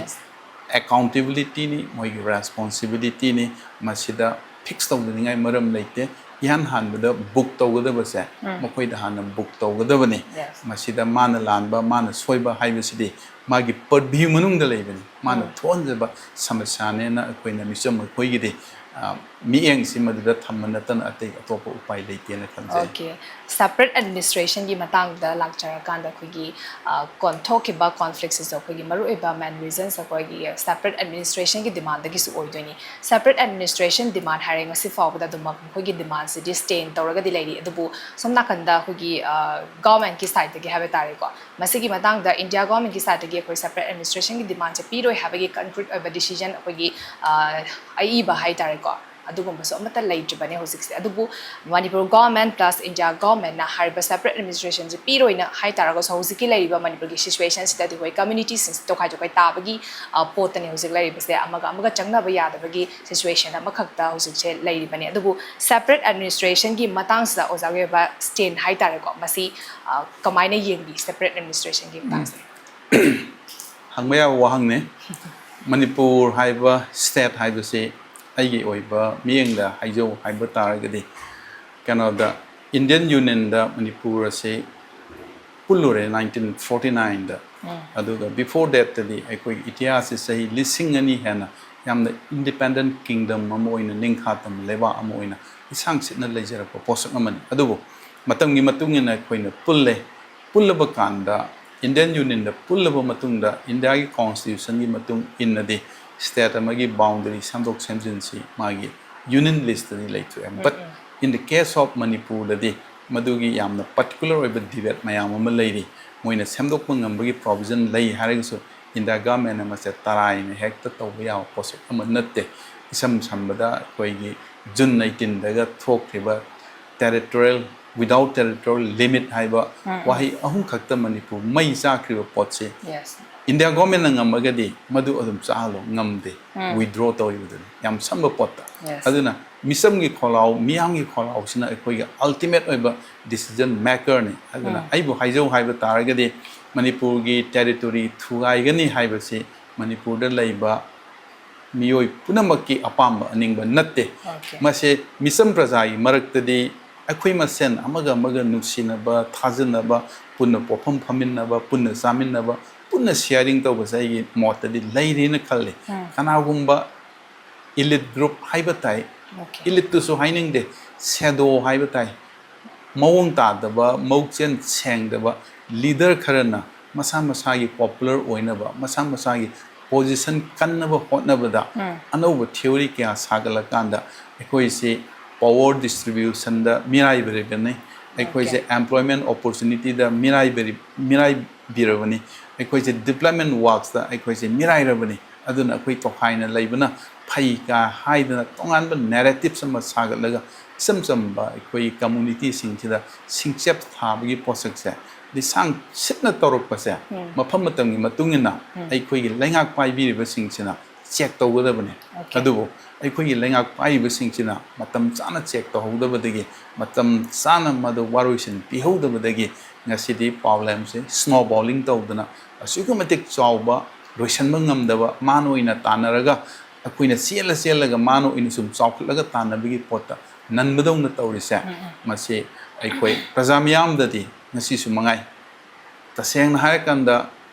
ꯑꯦꯀꯥꯎꯟꯇꯦꯕꯤꯂꯤꯇꯤꯅꯤ, ꯃꯣꯏꯒꯤ ꯔꯦꯁꯄꯣꯟꯁꯤꯕꯤꯂꯤꯇꯤꯅꯤ꯫ ꯃꯁꯤꯗ ꯐꯤꯛꯁ ꯇꯧꯗꯅꯤꯡꯉꯥꯏ ꯃꯔꯝ ꯂꯩꯇꯦ꯫ ꯏꯍꯥꯟ ꯍꯥꯟꯕꯗ ꯕꯨꯛ ꯇꯧꯒꯗꯕꯁꯦ ꯃꯈꯣꯏꯗ ꯍꯥꯟꯅ ꯕꯨꯛ ꯇꯧꯒꯗꯕꯅꯤ꯫ ꯃꯁꯤꯗ ꯃꯥꯅ ꯂꯥꯟꯕ, ꯃꯥꯅ ꯁꯣꯏꯕ ꯍꯥꯏꯕꯁꯤꯗꯤ ꯃꯥꯒꯤ ꯄꯔꯚ꯭ꯌꯨ ꯃꯅꯨꯡꯗ ꯂꯩꯕꯅꯤ꯫ ꯃꯥꯅ ꯊꯣꯛꯍꯟꯖꯕ ꯁꯃꯁ꯭ꯌꯥꯅꯦꯅ ꯑꯩꯈꯣꯏꯅ ꯃꯤꯆꯝ ꯑꯩꯈꯣꯏꯒꯤꯗꯤ, ꯑ, ꯃꯤꯠꯌꯦꯡꯁꯤ ꯃꯗꯨꯗ ꯊꯝꯕ ꯅꯠꯇꯅ ꯑꯇꯩ ꯑꯇꯣꯞꯄ ꯎꯄꯥꯏ ꯂꯩꯇꯦꯅ ꯈꯟꯖꯩ꯫ ꯑꯣꯀꯦ, ꯁꯦꯄꯔꯦꯠ ꯑꯦꯗꯃꯤꯅꯤꯁꯇ꯭ꯔꯦꯁꯟꯒꯤ ꯃꯇꯥꯡꯗ ꯂꯥꯛꯆꯔꯀꯥꯟꯗ ꯑꯩꯈꯣꯏꯒꯤ, ꯑ, ꯀꯣꯟ-, ꯊꯣꯛꯈꯤꯕ ꯀꯣꯟꯐ꯭ꯂꯤꯛꯁꯤꯁꯨ ꯑꯩꯈꯣꯏꯒꯤ ꯃꯔꯨꯑꯣꯏꯕ ꯃꯦꯟ ꯔꯤꯖꯟꯁ ꯑꯩꯈꯣꯏꯒꯤ ꯁꯦꯄꯔꯦꯠ ꯑꯦꯗꯃꯤꯅꯤꯁꯇ꯭ꯔꯦꯁꯟꯒꯤ ꯗꯤꯃꯥꯟꯗꯒꯤꯁꯨ ꯑꯣꯏꯗꯣꯏꯅꯤ꯫ ꯁꯦꯄꯔꯦꯠ ꯑꯦꯗꯃꯤꯅꯤꯁꯇ꯭ꯔꯦꯁꯟ ꯗꯤꯃꯥꯟ ꯍꯥꯏꯔꯦ, ꯉꯁꯤ ꯐꯥꯎꯕꯗ ꯑꯗꯨꯝꯃꯛ ꯃꯈꯣꯏꯒꯤ ꯗꯤꯃꯥꯟꯁꯤꯗꯤ ꯁ꯭ꯇꯦꯟ ꯇꯧꯔꯒꯗꯤ ꯂꯩꯔꯤ꯫ ꯑꯗꯨꯕꯨ ꯁꯣꯝ ꯅꯥꯀꯟꯗ ꯑꯩꯈꯣꯏꯒꯤ, ꯑ, ꯒꯚꯔꯟꯃꯦꯟꯠꯀꯤ ꯁꯥꯏꯠꯇꯒꯤ ꯍꯥꯏꯕ ꯇꯥꯔꯦꯀꯣ, ꯃꯁꯤꯒꯤ ꯃꯇꯥꯡꯗ ꯏꯟꯗꯤꯌꯥ ꯒꯚꯔꯟꯃꯦꯟꯠꯀꯤ ꯁꯥꯏꯠꯇꯒꯤ ꯑꯩꯈꯣꯏ ꯁꯦꯄꯔꯦꯠ ꯑꯦꯗꯃꯤꯅꯤꯁꯇ꯭ꯔꯦꯁꯟꯒꯤ ꯗꯤꯃꯥꯟꯁꯦ ꯄꯤꯔꯣꯏ ꯍꯥꯏꯕꯒꯤ ꯀꯟꯀ꯭ꯔꯤꯠ ꯑꯣꯏꯕ ꯗꯤꯁꯤꯖꯟ ꯑꯩꯈꯣꯏꯒꯤ, ꯑ, ꯑꯏꯕ ꯍꯥꯏ ꯇꯥꯔꯦꯀꯣ, ꯑꯗꯨꯒꯨꯝꯕꯁꯨ ꯑꯃꯠꯇ ꯂꯩꯇ꯭ꯔꯤꯕꯅꯦ ꯍꯧꯖꯤꯛꯁꯦ꯫ ꯑꯗꯨꯕꯨ ꯃꯅꯤꯄꯨꯔ ꯒꯚꯔꯟꯃꯦꯟꯠ ꯄ꯭ꯂꯁ ꯏꯟꯗꯤꯌꯥ ꯒꯚꯔꯟꯃꯦꯟꯠꯅ ꯍꯥꯏꯔꯤꯕ ꯁꯦꯄꯔꯦꯠ ꯑꯦꯗꯃꯤꯅꯤꯁꯇ꯭ꯔꯦꯁꯟꯁꯦ ꯄꯤꯔꯣꯏꯅ ꯍꯥꯏ ꯇꯥꯔꯒꯁꯨ, ꯍꯧꯖꯤꯛꯀꯤ ꯂꯩꯔꯤꯕ ꯃꯅꯤꯄꯨꯔꯒꯤ ꯁꯤꯆꯨꯋꯦꯁꯟꯁꯤꯗꯗꯤ ꯑꯩꯈꯣꯏ ꯀꯝꯃ꯭ꯌꯨꯅꯤꯇꯤꯁꯤꯡꯁꯦ ꯇꯣꯈꯥꯏ ꯇꯣꯈꯥꯏ ꯇꯥꯕꯒꯤ, ꯑ, ꯄꯣꯠꯇꯅꯤ ꯍꯧꯖꯤꯛ ꯂꯩꯔꯤꯕꯁꯦ꯫ ꯑꯃꯒ ꯑꯃꯒ ꯆꯪꯅꯕ ꯌꯥꯗꯕꯒꯤ ꯁꯤꯆꯨꯋꯦꯁꯟ ꯑꯃꯈꯛꯇ ꯍꯧꯖꯤꯛꯁꯦ ꯂꯩꯔꯤꯕꯅꯤ꯫ ꯑꯗꯨꯕꯨ ꯁꯦꯄꯔꯦꯠ ꯑꯦꯗꯃꯤꯅꯤꯁꯇ꯭ꯔꯦꯁꯟꯒꯤ ꯃꯇꯥꯡꯁꯤꯗ ꯑꯣꯖꯥꯒꯤ ꯑꯣꯏꯕ ꯁ꯭ꯇꯦꯟ ꯍꯥꯏ ꯇꯥꯔꯦꯀꯣ, ꯃꯁꯤ, ꯑ, ꯀꯃꯥꯏꯅ ꯌꯦꯡꯕꯤ ꯁꯦꯄꯔꯦꯠ ꯑꯦꯗꯃꯤꯅꯤꯁꯇ꯭ꯔꯦꯁꯟꯒꯤ ꯃꯇꯥꯡꯁꯦ? ꯍꯪꯕ ꯌꯥꯕ ꯋꯥꯍꯪꯅꯤ꯫ ꯃꯅꯤꯄꯨꯔ ꯍꯥꯏꯕ ꯁ꯭ꯇꯦꯠ ꯍꯥꯏꯕꯁꯤ ꯑꯩꯒꯤ ꯑꯣꯏꯕ ꯃꯤꯠꯌꯦꯡꯗ ꯍꯥꯏꯖꯧ ꯍꯥꯏꯕ ꯇꯥꯔꯒꯗꯤ, ꯀꯩꯅꯣꯗ, ꯏꯟꯗꯤꯌꯟ ꯌꯨꯅꯤꯌꯟꯗ ꯃꯅꯤꯄꯨꯔ ꯑꯁꯤ ꯄꯨꯜꯂꯨꯔꯦ ꯅꯥꯏꯟꯇꯤꯟ ꯐꯣꯔꯇꯤ ꯅꯥꯏꯟꯗ꯫ ꯑꯗꯨꯒ ꯕꯤꯐꯣꯔ ꯗꯦꯠꯇꯗꯤ ꯑꯩꯈꯣꯏꯒꯤ ꯏꯇꯤꯍꯥꯁꯁꯤ ꯆꯍꯤ ꯂꯤꯁꯤꯡ ꯑꯅꯤ ꯍꯦꯟꯅ ꯌꯥꯝꯅ ꯏꯟꯗꯤꯄꯦꯟꯗꯦꯟꯠ ꯀꯤꯡꯗꯝ ꯑꯃ ꯑꯣꯏꯅ, ꯅꯤꯡꯈꯥ ꯇꯝꯕ ꯂꯩꯕꯥꯛ ꯑꯃ ꯑꯣꯏꯅ ꯏꯁꯥꯡ ꯁꯤꯠꯅ ꯂꯩꯖꯔꯛꯄ ꯄꯣꯠꯁꯛ ꯑꯃꯅꯤ꯫ ꯑꯗꯨꯕꯨ ꯃꯇꯝꯒꯤ ꯃꯇꯨꯡ ꯏꯟꯅ ꯑꯩꯈꯣꯏꯅ ꯄꯨꯜꯂꯦ꯫ ꯄꯨꯜꯂꯕ ꯀꯥꯟꯗ, ꯏꯟꯗꯤꯌꯟ ꯌꯨꯅꯤꯌꯟꯗ ꯄꯨꯜꯂꯕ ꯃꯇꯨꯡꯗ, ꯏꯟꯗꯤꯌꯥꯒꯤ ꯀꯣꯟꯁꯇꯤꯇ꯭ꯌꯨꯁꯟꯒꯤ ꯃꯇꯨꯡ ꯏꯟꯅꯗꯤ ꯁ꯭ꯇꯦꯠ ꯑꯃꯒꯤ ꯕꯥꯎꯟꯗꯔꯤ ꯁꯦꯝꯗꯣꯛ ꯁꯦꯝꯖꯤꯟꯁꯤ ꯃꯥꯒꯤ union ꯂꯤꯁꯇꯗꯤ ꯂꯩꯊꯣꯛꯑꯦ꯫ But in the case of ꯃꯅꯤꯄꯨꯔꯗꯗꯤ ꯃꯗꯨꯒꯤ ꯌꯥꯝꯅ ꯄꯥꯔꯇꯤꯀꯨꯂꯔ ꯑꯣꯏꯕ ꯗꯤꯕꯦꯠ ꯃꯌꯥꯝ ꯑꯃ ꯂꯩꯔꯤ꯫ ꯃꯣꯏꯅ ꯁꯦꯝꯗꯣꯛꯄ ꯉꯝꯕꯒꯤ provision ꯂꯩ ꯍꯥꯏꯔꯒꯁꯨ, ꯏꯟꯗꯤꯌꯥ ꯒꯚꯔꯟꯃꯦꯟꯠꯅ ꯃꯁꯦ ꯇꯔꯥꯏꯅ ꯍꯦꯛꯇ ꯇꯧꯕ ꯌꯥꯕ ꯄꯣꯠꯁꯛ ꯑꯃ ꯅꯠꯇꯦ꯫ ꯏꯁꯝ ꯁꯝꯕꯗ, ꯑꯩꯈꯣꯏꯒꯤ ꯖꯨꯟ ꯑꯩꯠꯇꯤꯟꯗꯒ ꯊꯣꯛꯈꯤꯕ territorial, without territorial limit ꯍꯥꯏꯕ ꯎꯝ, ꯎꯝ꯫ ꯋꯥꯍꯩ ꯑꯍꯨꯝ ꯈꯛꯇ ꯃꯅꯤꯄꯨꯔ ꯃꯩ ꯆꯥꯈ꯭ꯔꯤꯕ ꯄꯣꯠꯁꯤ, Yes. ꯏꯟꯗꯤꯌꯥ ꯒꯚꯔꯟꯃꯦꯟꯠꯅ ꯉꯝꯃꯒꯗꯤ ꯃꯗꯨ ꯑꯗꯨꯝ ꯆꯥꯍꯜꯂꯣ, ꯉꯝꯗꯦ꯫ ꯎꯝ꯫ Withdraw ꯇꯧꯔꯤꯕꯗꯨꯅꯤ, ꯌꯥꯝ ꯁꯝꯕ ꯄꯣꯠꯇ꯫ Yes. ꯑꯗꯨꯅ ꯃꯤꯆꯝꯒꯤ ꯈꯣꯜꯂꯥꯎ, ꯃꯤꯌꯥꯝꯒꯤ ꯈꯣꯜꯂꯥꯎꯁꯤꯅ ꯑꯩꯈꯣꯏꯒꯤ ultimate ꯑꯣꯏꯕ decision makerꯅꯤ꯫ ꯑꯗꯨꯅ ꯎꯝ꯫ ꯑꯩꯕꯨ ꯍꯥꯏꯖꯧ ꯍꯥꯏꯕ ꯇꯥꯔꯒꯗꯤ, ꯃꯅꯤꯄꯨꯔꯒꯤ territory ꯊꯨꯒꯥꯏꯒꯅꯤ ꯍꯥꯏꯕꯁꯤ ꯃꯅꯤꯄꯨꯔꯗ ꯂꯩꯕ ꯃꯤꯑꯣꯏ ꯄꯨꯝꯅꯃꯛꯀꯤ ꯑꯄꯥꯝꯕ ꯑꯅꯤꯡꯕ ꯅꯠꯇꯦ꯫ Okay. ꯃꯁꯦ ꯃꯤꯆꯝ ꯄ꯭ꯔꯖꯥꯒꯤ ꯃꯔꯛꯇꯗꯤ ꯑꯩꯈꯣꯏ ꯃꯁꯦꯟ ꯑꯃꯒ ꯑꯃꯒ ꯅꯨꯡꯁꯤꯅꯕ, ꯊꯥꯖꯅꯕ, ꯄꯨꯟꯅ ꯄꯣꯠꯐꯝ ꯐꯝꯃꯤꯟꯅꯕ, ꯄꯨꯟꯅ ꯆꯥꯃꯤꯟꯅꯕ, ꯄꯨꯟꯅ sharing ꯇꯧꯕꯁꯦ ꯑꯩꯒꯤ ꯃꯣꯠꯇꯗꯤ ꯂꯩꯔꯤꯅ ꯈꯜꯂꯤ꯫ ꯎꯝ꯫ ꯀꯅꯥꯒꯨꯝꯕ elite group ꯍꯥꯏꯕ ꯇꯥꯏ, Okay. Eliteꯇꯨꯁꯨ ꯍꯥꯏꯅꯤꯡꯗꯦ, shadow ꯍꯥꯏꯕ ꯇꯥꯏ, ꯃꯑꯣꯡ ꯇꯥꯗꯕ, ꯃꯕꯨꯛꯆꯦꯜ ꯁꯦꯡꯗꯕ leader ꯈꯔꯅ ꯃꯁꯥ ꯃꯁꯥꯒꯤ popular ꯑꯣꯏꯅꯕ, ꯃꯁꯥ ꯃꯁꯥꯒꯤ position ꯀꯟꯅꯕ ꯍꯣꯠꯅꯕꯗ ꯎꯝ꯫ ꯑꯅꯧꯕ theory ꯀꯌꯥ ꯁꯥꯒꯠꯂꯀꯥꯟꯗ ꯑꯩꯈꯣꯏꯁꯤ power distributionꯗ ꯃꯤꯔꯥꯏꯕꯤꯔꯕꯅꯤ, ꯑꯩꯈꯣꯏꯁꯦ Okay. Employment opportunityꯗ ꯃꯤꯔꯥꯏꯕꯤꯔꯤ-, ꯃꯤꯔꯥꯏꯕꯤꯔꯕꯅꯤ, ꯑꯩꯈꯣꯏꯁꯦ development worksꯇ ꯑꯩꯈꯣꯏꯁꯦ ꯃꯤꯔꯥꯏꯔꯕꯅꯤ꯫ ꯑꯗꯨꯅ ꯑꯩꯈꯣꯏ ꯇꯣꯈꯥꯏꯅ ꯂꯩꯕꯅ ꯐꯩ ꯀꯥ ꯍꯥꯏꯗꯅ ꯇꯣꯉꯥꯟꯕ narratives ꯑꯃ ꯁꯥꯒꯠꯂꯒ ꯏꯆꯝ ꯆꯝꯕ ꯑꯩꯈꯣꯏ communityꯁꯤꯡꯁꯤꯗ ꯁꯤꯡꯆꯦꯞ ꯊꯥꯕꯒꯤ ꯄꯣꯠꯁꯛꯁꯦ ꯂꯤꯁꯥꯡ ꯁꯤꯠꯅ ꯇꯧꯔꯛꯄꯁꯦ ꯎꯝ꯫ ꯃꯐꯝ ꯃꯇꯝꯒꯤ ꯃꯇꯨꯡ ꯏꯟꯅ ꯎꯝ꯫ ꯑꯩꯈꯣꯏꯒꯤ ꯂꯩꯉꯥꯛ ꯄꯥꯏꯕꯤꯔꯤꯕꯁꯤꯡꯁꯤꯅ check ꯇꯧꯒꯗꯕꯅꯤ꯫ Okay. ꯑꯗꯨꯕꯨ ꯑꯩꯈꯣꯏꯒꯤ ꯂꯩꯉꯥꯛ ꯄꯥꯏꯔꯤꯕꯁꯤꯡꯁꯤꯅ ꯃꯇꯝ ꯆꯥꯅ check ꯇꯧꯍꯧꯗꯕꯗꯒꯤ, ꯃꯇꯝ ꯆꯥꯅ ꯃꯗꯨ ꯋꯥꯔꯣꯏꯁꯤꯟ ꯄꯤꯍꯧꯗꯕꯗꯒꯤ ꯉꯁꯤꯗꯤ problem ꯁꯦ snowballing ꯇꯧꯗꯅ ꯑꯁꯨꯛꯀꯤ ꯃꯇꯤꯛ ꯆꯥꯎꯕ, ꯂꯣꯏꯁꯤꯟꯕ ꯉꯝꯗꯕ, ꯃꯥꯅ ꯑꯣꯏꯅ ꯇꯥꯟꯅꯔꯒ ꯑꯩꯈꯣꯏꯅ ꯆꯦꯜꯂ ꯆꯦꯜꯂꯒ ꯃꯥꯅ ꯑꯣꯏꯅ ꯁꯨꯝ ꯆꯥꯎꯈꯠꯂꯒ ꯇꯥꯟꯅꯕꯒꯤ ꯄꯣꯠꯇ ꯅꯟꯕꯗꯧꯅ ꯇꯧꯔꯤꯁꯦ, ꯎꯝ, ꯎꯝ꯫ ꯃꯁꯤ ꯑꯩꯈꯣꯏ ꯄ꯭ꯔꯖꯥ ꯃꯤꯌꯥꯝꯗꯗꯤ ꯉꯁꯤꯁꯨ ꯃꯉꯥꯏ꯫ ꯇꯁꯦꯡꯅ ꯍꯥꯏꯔꯀꯥꯟꯗ,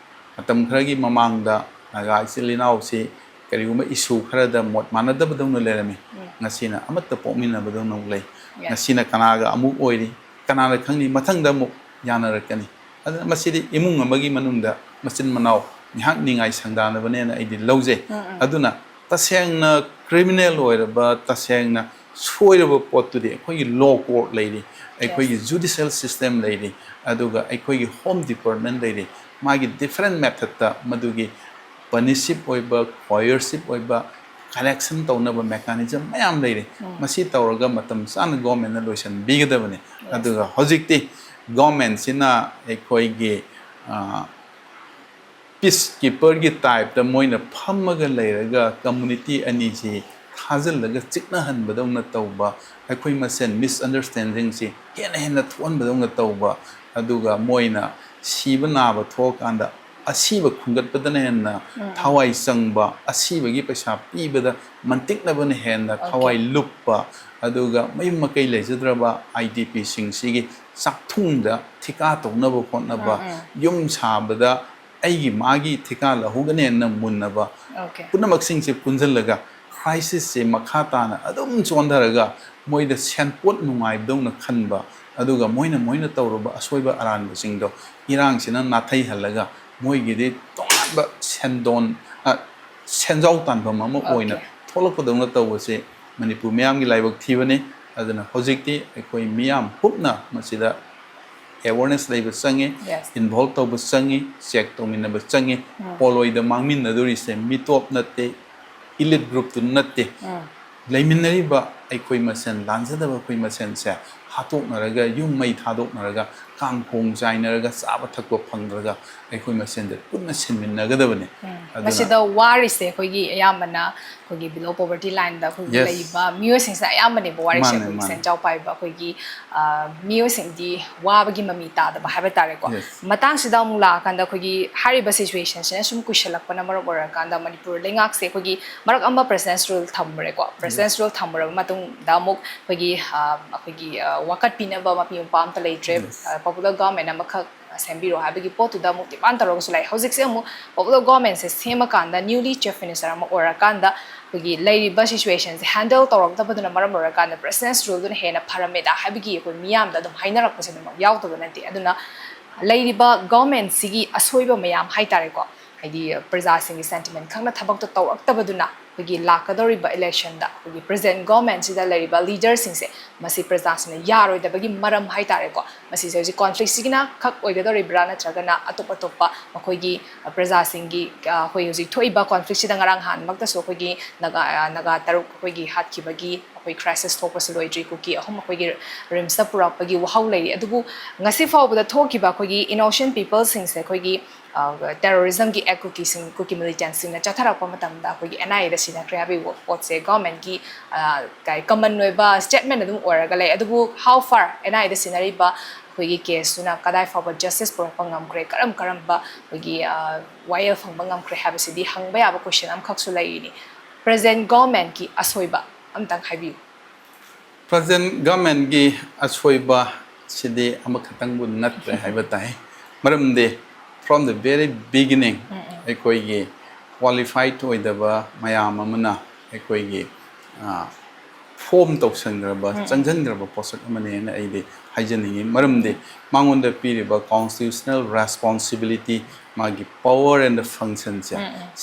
ꯃꯇꯝ ꯈꯔꯒꯤ ꯃꯃꯥꯡꯗ ꯅꯥꯒꯥ ꯏꯆꯤꯜ ꯏꯅꯥꯎꯁꯤ ꯀꯔꯤꯒꯨꯝꯕ issue ꯈꯔꯗ ꯃꯣꯠ ꯃꯥꯟꯅꯗꯕꯗꯧꯅ ꯂꯩꯔꯝꯃꯤ꯫ ꯎꯝ꯫ ꯉꯁꯤꯅ ꯑꯃꯠꯇ ꯄꯣꯛꯃꯤꯟꯅꯕꯗꯧꯅ ꯂꯩ꯫ Yes. ꯉꯁꯤꯅ ꯀꯅꯥꯒ ꯑꯃꯨꯛ ꯑꯣꯏꯔꯤ, ꯀꯅꯥꯅ ꯈꯪꯅꯤ, ꯃꯊꯪꯗ ꯑꯃꯨꯛ ꯌꯥꯅꯔꯛꯀꯅꯤ꯫ ꯑꯗꯨꯅ ꯃꯁꯤꯗꯤ ꯏꯃꯨꯡ ꯑꯃꯒꯤ ꯃꯅꯨꯡꯗ ꯃꯆꯤꯟ ꯃꯅꯥꯎ ꯉꯥꯏꯍꯥꯛ ꯅꯤꯡꯉꯥꯏ ꯁꯪꯗꯥꯅꯕꯅꯦꯅ ꯑꯩꯗꯤ ꯂꯧꯖꯩ꯫ ꯎꯝ, ꯎꯝ꯫ ꯑꯗꯨꯅ ꯇꯁꯦꯡꯅ criminal ꯑꯣꯏꯔꯕ, ꯇꯁꯦꯡꯅ ꯁꯣꯏꯔꯕ ꯄꯣꯠꯇꯨꯗꯤ ꯑꯩꯈꯣꯏꯒꯤ ꯂꯣ ꯀꯣꯔꯠ ꯂꯩꯔꯤ, ꯑꯩꯈꯣꯏꯒꯤ ꯖꯨꯗꯤꯁꯤꯌꯦꯜ ꯁꯤꯁꯇꯦꯝ ꯂꯩꯔꯤ, ꯑꯗꯨꯒ ꯑꯩꯈꯣꯏꯒꯤ ꯍꯣꯝ ꯗꯤꯄꯥꯔꯠꯃꯦꯟ ꯂꯩꯔꯤ꯫ ꯃꯥꯒꯤ ꯗꯤꯐꯔꯦꯟ ꯃꯦꯊꯠꯇ ꯃꯗꯨꯒꯤ ꯄꯅꯤꯁꯤꯞ ꯑꯣꯏꯕ, ꯀꯣꯌꯔꯁꯤꯞ ꯑꯣꯏꯕ, ꯀꯔꯦꯛꯁꯟ ꯇꯧꯅꯕ ꯃꯦꯀꯥꯅꯤꯖꯝ ꯃꯌꯥꯝ ꯂꯩꯔꯤ꯫ ꯃꯁꯤ ꯇꯧꯔꯒ ꯃꯇꯝ ꯆꯥꯅ ꯒꯣꯔꯃꯦꯟꯅ ꯂꯣꯏꯁꯤꯟꯕꯤꯒꯗꯕꯅꯤ꯫ ꯑꯗꯨꯒ ꯍꯧꯖꯤꯛꯇꯤ ꯒꯣꯔꯃꯦꯟꯁꯤꯅ ꯑꯩꯈꯣꯏꯒꯤ ꯄꯤꯁ ꯀꯤꯄꯔꯒꯤ ꯇꯥꯏꯞꯇ ꯃꯣꯏꯅ ꯐꯝꯃꯒ ꯂꯩꯔꯒ ꯀꯝꯃꯨꯅꯤꯇꯤ ꯑꯅꯤꯁꯤ ꯊꯥꯖꯤꯜꯂꯒ ꯆꯤꯛꯅꯍꯟꯕꯗꯧꯅ ꯇꯧꯕ, ꯑꯩꯈꯣꯏ ꯃꯁꯦꯟ ꯃꯤꯁꯑꯟꯗꯔꯁꯇꯦꯟꯗꯤꯡꯁꯤ ꯍꯦꯟꯅ ꯍꯦꯟꯅ ꯊꯣꯛꯍꯟꯕꯗꯧꯅ ꯇꯧꯕ, ꯑꯗꯨꯒ ꯃꯣꯏꯅ ꯁꯤꯕ ꯅꯥꯕ ꯊꯣꯛꯑꯀꯥꯟꯗ ꯑꯁꯤꯕ ꯈꯨꯟꯒꯠꯄꯗꯅ ꯍꯦꯟꯅ ꯊꯋꯥꯏ ꯆꯪꯕ, ꯑꯁꯤꯕꯒꯤ ꯄꯩꯁꯥ ꯄꯤꯕꯗ ꯃꯟꯇꯤꯛꯅꯕꯅ ꯍꯦꯟꯅ ꯊꯋꯥꯏ ꯂꯨꯞꯄ, ꯑꯗꯨꯒ ꯃꯌꯨꯝ ꯃꯀꯩ ꯂꯩꯖꯗ꯭ꯔꯕ ꯑꯥꯏ ꯗꯤ ꯄꯤꯁꯤꯡꯁꯤꯒꯤ ꯆꯥꯛꯊꯨꯡꯗ ꯊꯤꯀꯥ ꯇꯧꯅꯕ ꯍꯣꯠꯅꯕ, ꯌꯨꯝ ꯁꯥꯕꯗ ꯑꯩꯒꯤ ꯃꯥꯒꯤ ꯊꯤꯀꯥ ꯂꯧꯍꯧꯒꯅꯦꯅ ꯃꯨꯟꯅꯕ, ꯄꯨꯝꯅꯃꯛꯁꯤꯡꯁꯦ ꯄꯨꯟꯁꯤꯜꯂꯒ ꯀ꯭ꯔꯥꯏꯁꯤꯁꯁꯦ ꯃꯈꯥ ꯇꯥꯅ ꯑꯗꯨꯝ ꯆꯣꯟꯊꯔꯒ ꯃꯣꯏꯗ ꯁꯦꯟꯄꯣꯠ ꯅꯨꯡꯉꯥꯏꯕꯗꯧꯅ ꯈꯟꯕ, ꯑꯗꯨꯒ ꯃꯣꯏꯅ ꯃꯣꯏꯅ ꯇꯧꯔꯨꯕ ꯑꯁꯣꯏꯕ ꯑꯔꯥꯟꯕꯁꯤꯡꯗꯣ ꯏꯔꯥꯡꯁꯤꯅ ꯅꯥꯊꯩꯍꯜꯂꯒ ꯃꯣꯏꯒꯤꯗꯤ ꯇꯣꯉꯥꯟꯕ ꯁꯦꯟꯗꯣꯟ, ꯑ, ꯁꯦꯟꯖꯥꯎ ꯇꯥꯟꯐꯝ ꯑꯃ ꯑꯣꯏꯅ ꯊꯣꯛꯂꯛꯄꯗꯧꯅ ꯇꯧꯕꯁꯦ ꯃꯅꯤꯄꯨꯔ ꯃꯤꯌꯥꯝꯒꯤ ꯂꯥꯏꯕꯛ ꯊꯤꯕꯅꯤ꯫ ꯑꯗꯨꯅ ꯍꯧꯖꯤꯛꯇꯤ ꯑꯩꯈꯣꯏ ꯃꯤꯌꯥꯝ ꯄꯨꯝꯅ ꯃꯁꯤꯗ ꯑꯦꯋꯥꯔꯅꯦꯁ ꯂꯩꯕ ꯆꯪꯉꯤ, ꯏꯟꯚꯣꯜꯕ ꯇꯧꯕ ꯆꯪꯉꯤ, ꯆꯦꯛ ꯇꯧꯃꯤꯟꯅꯕ ꯆꯪꯉꯤ꯫ ꯄꯣꯂꯣꯏꯗ ꯃꯥꯡꯃꯤꯟꯅꯗꯣꯔꯤꯁꯦ ꯃꯤꯇꯣꯞ ꯅꯠꯇꯦ, ꯏꯂꯤꯠ ꯒ꯭ꯔꯨꯞꯇꯨ ꯅꯠꯇꯦ꯫ ꯂꯩꯃꯤꯟꯅꯔꯤꯕ ꯑꯩꯈꯣꯏ ꯃꯁꯦꯟ, ꯂꯥꯟꯖꯗꯕ ꯑꯩꯈꯣꯏ ꯃꯁꯦꯟꯁꯦ ꯍꯥꯠꯇꯣꯛꯅꯔꯒ, ꯌꯨꯝ ꯃꯩ ꯊꯥꯗꯣꯛꯅꯔꯒ, ꯀꯥꯡꯈꯣꯡ ꯆꯥꯏꯅꯔꯒ, ꯆꯥꯕ ꯊꯛꯄ ꯐꯪꯗ꯭ꯔꯒ ꯑꯩꯈꯣꯏ ꯃꯁꯦꯟꯗ ꯄꯨꯟꯅ ꯁꯤꯟꯃꯤꯟꯅꯒꯗꯕꯅꯤ꯫ ꯑꯗꯨꯅ ꯃꯁꯤꯗ ꯋꯥꯔꯤꯁꯦ ꯑꯩꯈꯣꯏꯒꯤ ꯑꯌꯥꯝꯕꯅ ꯑꯩꯈꯣꯏꯒꯤ below poverty line ꯗ ꯑꯩꯈꯣꯏꯒꯤ ꯂꯩꯔꯤꯕ ꯃꯤꯑꯣꯏꯁꯤꯡꯁꯤꯅ ꯑꯌꯥꯝꯕꯅꯦꯕ ꯋꯥꯔꯤꯁꯦ꯫ ꯃꯥꯅꯦ, ꯑꯩꯈꯣꯏꯒꯤ ꯃꯥꯅꯦ꯫ ꯁꯦꯟꯖꯥꯎ ꯄꯥꯏꯕ ꯑꯩꯈꯣꯏꯒꯤ, ꯑ, ꯃꯤꯑꯣꯏꯁꯤꯡꯗꯤ ꯋꯥꯕꯒꯤ ꯃꯃꯤ ꯇꯥꯗꯕ ꯍꯥꯏꯕ ꯇꯥꯔꯦꯀꯣ꯫ ꯃꯇꯥꯡꯁꯤꯗ ꯑꯃꯨꯛ ꯂꯥꯛꯑꯀꯥꯟꯗ ꯑꯩꯈꯣꯏꯒꯤ ꯍꯥꯏꯔꯤꯕ situation ꯁꯤꯅ ꯁꯨꯝ ꯀꯨꯏꯁꯜꯂꯛꯄꯅ ꯃꯔꯝ ꯑꯣꯏꯔꯀꯥꯟꯗ ꯃꯅꯤꯄꯨꯔ ꯂꯩꯉꯥꯛꯁꯦ ꯑꯩꯈꯣꯏꯒꯤ ꯃꯔꯛ ꯑꯃ President's Rule ꯊꯝꯃꯨꯔꯦꯀꯣ꯫ President's Rule ꯊꯝꯃꯨꯔꯕ ꯃꯇꯨꯡꯗ ꯑꯃꯨꯛ ꯑꯩꯈꯣꯏꯒꯤ, ꯑ, ꯑꯩꯈꯣꯏꯒꯤ, ꯑ, ꯋꯥꯀꯠꯄꯤꯅꯕ ꯃꯄꯤ ꯃꯄꯥ ꯑꯝꯇ ꯂꯩꯇ꯭ꯔꯦ꯫ ꯑ, popular government ꯑꯃꯈꯛ ꯁꯦꯝꯕꯤꯔꯣ ꯍꯥꯏꯕꯒꯤ ꯄꯣꯠꯇꯨꯗ ꯑꯃꯨꯛ demand ꯇꯧꯔꯒꯁꯨ ꯂꯥꯛꯑꯦ꯫ ꯍꯧꯖꯤꯛꯁꯦ ꯑꯃꯨꯛ popular government ꯁꯦ ꯁꯦꯝꯃꯀꯥꯟꯗ newly chief minister ꯑꯃ ꯑꯣꯏꯔꯀꯥꯟꯗ ꯑꯩꯈꯣꯏꯒꯤ ꯂꯩꯔꯤꯕ situation ꯁꯦ handle ꯇꯧꯔꯛꯇꯕꯗꯨꯅ ꯃꯔꯝ ꯑꯣꯏꯔꯀꯥꯟꯗ President's Rule ꯗꯨꯅ ꯍꯦꯟꯅ ꯐꯔꯝꯃꯦꯗ ꯍꯥꯏꯕꯒꯤ ꯑꯩꯈꯣꯏ ꯃꯤꯌꯥꯝꯗ ꯑꯗꯨꯝ ꯍꯥꯏꯅꯔꯛꯄꯁꯦ ꯑꯗꯨꯃꯛ ꯌꯥꯎꯗꯕ ꯅꯠꯇꯦ꯫ ꯑꯗꯨꯅ ꯂꯩꯔꯤꯕ government ꯁꯤꯒꯤ ꯑꯁꯣꯏꯕ ꯃꯌꯥꯝ ꯍꯥꯏꯇꯥꯔꯦꯀꯣ, ꯍꯥꯏꯗꯤ ꯄ꯭ꯔꯖꯥꯁꯤꯡꯒꯤ sentiment ꯈꯪꯅ ꯊꯕꯛꯇꯣ ꯇꯧꯔꯛꯇꯕꯗꯨꯅ ꯑꯩꯈꯣꯏꯒꯤ ꯂꯥꯛꯀꯗꯧꯔꯤꯕ ꯏꯂꯦꯛꯁꯟꯗ ꯑꯩꯈꯣꯏꯒꯤ ꯄ꯭ꯔꯖꯦꯟ ꯒꯣꯔꯃꯦꯟꯁꯤꯗ ꯂꯩꯔꯤꯕ ꯂꯤꯗꯔꯁꯤꯡꯁꯦ, ꯃꯁꯤ ꯄ꯭ꯔꯖꯥꯁꯤꯡꯅ ꯌꯥꯔꯣꯏꯗꯕꯒꯤ ꯃꯔꯝ ꯍꯥꯏꯇꯥꯔꯦꯀꯣ, ꯃꯁꯤꯁꯦ ꯍꯧꯖꯤꯛ ꯀꯣꯟꯐ꯭ꯂꯤꯛꯁꯤꯒꯤꯅ ꯈꯛ ꯑꯣꯏꯒꯗꯧꯔꯤꯕ꯭ꯔꯥ, ꯅꯠꯇ꯭ꯔꯒꯅ ꯑꯇꯣꯞ ꯑꯇꯣꯞꯄ ꯃꯈꯣꯏꯒꯤ, ꯑ, ꯄ꯭ꯔꯖꯥꯁꯤꯡꯒꯤ, ꯑ, ꯑꯩꯈꯣꯏ ꯍꯧꯖꯤꯛ ꯊꯣꯛꯏꯕ ꯀꯣꯟꯐ꯭ꯂꯤꯛꯁꯤꯗ ꯉꯔꯥꯡ ꯅꯍꯥꯟꯃꯛꯇꯁꯨ ꯑꯩꯈꯣꯏꯒꯤ ꯅꯥꯒꯥ, ꯑ, ꯅꯥꯒꯥ ꯇꯔꯨꯛ ꯑꯩꯈꯣꯏꯒꯤ ꯍꯥꯠꯈꯤꯕꯒꯤ ꯑꯩꯈꯣꯏ ꯀ꯭ꯔꯥꯏꯁꯤꯁ ꯊꯣꯛꯄꯁꯨ ꯂꯣꯏꯗ꯭ꯔꯤ, ꯀꯨꯀꯤ ꯑꯍꯨꯝ ꯑꯩꯈꯣꯏꯒꯤ ꯔꯤꯝꯁꯇ ꯄꯨꯔꯛꯄꯒꯤ ꯋꯥꯍꯧ ꯂꯩꯔꯤ꯫ ꯑꯗꯨꯕꯨ ꯉꯁꯤ ꯐꯥꯎꯕꯗ ꯊꯣꯛꯈꯤꯕ ꯑꯩꯈꯣꯏꯒꯤ ꯏꯅꯣꯁꯦꯟ ꯄꯤꯄꯜꯁꯤꯡꯁꯦ ꯑꯩꯈꯣꯏꯒꯤ, ꯑ, ꯇꯦꯔꯣꯔꯤꯖꯝꯒꯤ ꯑꯦꯛ ꯀꯨꯀꯤꯁꯤꯡ, ꯀꯨꯀꯤ ꯃꯤꯂꯤꯇꯦꯟꯁꯤꯡꯅ ꯆꯠꯊꯔꯛꯄ ꯃꯇꯝꯗ ꯑꯩꯈꯣꯏꯒꯤ ꯑꯦꯟ ꯑꯥꯏ ꯑꯦꯗ ꯁꯤꯟꯅꯈ꯭ꯔꯦ ꯍꯥꯏꯕꯒꯤ ꯄꯣꯠꯁꯦ ꯒꯣꯔꯃꯦꯟꯒꯤ, ꯑ, ꯀꯩ, ꯀꯃꯟ ꯑꯣꯏꯕ ꯁ꯭ꯇꯦꯠꯃꯦꯟ ꯑꯗꯨꯝ ꯑꯣꯏꯔꯒ ꯂꯩ꯫ ꯑꯗꯨꯕꯨ how far ꯑꯦꯟ ꯑꯥꯏ ꯑꯦꯗ ꯁꯤꯟꯅꯔꯤꯕ ꯑꯩꯈꯣꯏꯒꯤ ꯀꯦꯁꯇꯨꯅ ꯀꯗꯥꯏ ꯐꯥꯎꯕ ꯖꯁꯇꯤꯁ ꯄꯨꯔꯛꯄ ꯉꯝꯈ꯭ꯔꯦ, ꯀꯔꯝ ꯀꯔꯝꯕ ꯑꯩꯈꯣꯏꯒꯤ, ꯑ, ꯋꯥꯌꯦꯜ ꯐꯪꯕ ꯉꯝꯈ꯭ꯔꯦ ꯍꯥꯏꯕꯁꯤꯗꯤ ꯍꯪꯕ ꯌꯥꯕ ꯀꯣꯏꯁꯟ ꯑꯃꯈꯛꯁꯨ ꯂꯩꯔꯤꯅꯤ꯫ ꯄ꯭ꯔꯖꯦꯟ ꯒꯣꯔꯃꯦꯟꯒꯤ ꯑꯁꯣꯏꯕ ꯑꯝꯇꯪ ꯍꯥꯏꯕꯤꯌꯨ꯫ ꯄ꯭ꯔꯖꯦꯟ ꯒꯃꯦꯟꯒꯤ ꯑꯁꯣꯏꯕ ꯁꯤꯗꯤ ꯑꯃꯈꯛꯇꯪꯕꯨ ꯅꯠꯇ꯭ꯔꯦ ꯍꯥꯏꯕ ꯇꯥꯏ꯫ ꯃꯔꯝꯗꯤ from the very beginning ꯑꯩꯈꯣꯏꯒꯤ ꯀ꯭ꯋꯥꯂꯤꯐꯥꯏꯠ ꯑꯣꯏꯗꯕ ꯃꯌꯥꯝ ꯑꯃꯅ ꯑꯩꯈꯣꯏꯒꯤ ꯐꯣꯝ ꯇꯧꯁꯟꯈ꯭ꯔꯕ, ꯆꯪꯁꯤꯟꯈ꯭ꯔꯕ ꯄꯣꯠꯁꯛ ꯑꯃꯅꯦꯅ ꯑꯩꯗꯤ ꯍꯥꯏꯖꯅꯤꯡꯉꯤ꯫ ꯃꯔꯝꯗꯤ ꯃꯉꯣꯟꯗ ꯄꯤꯔꯤꯕ constitutional responsibility, ꯃꯥꯒꯤ power and functionꯁꯦ,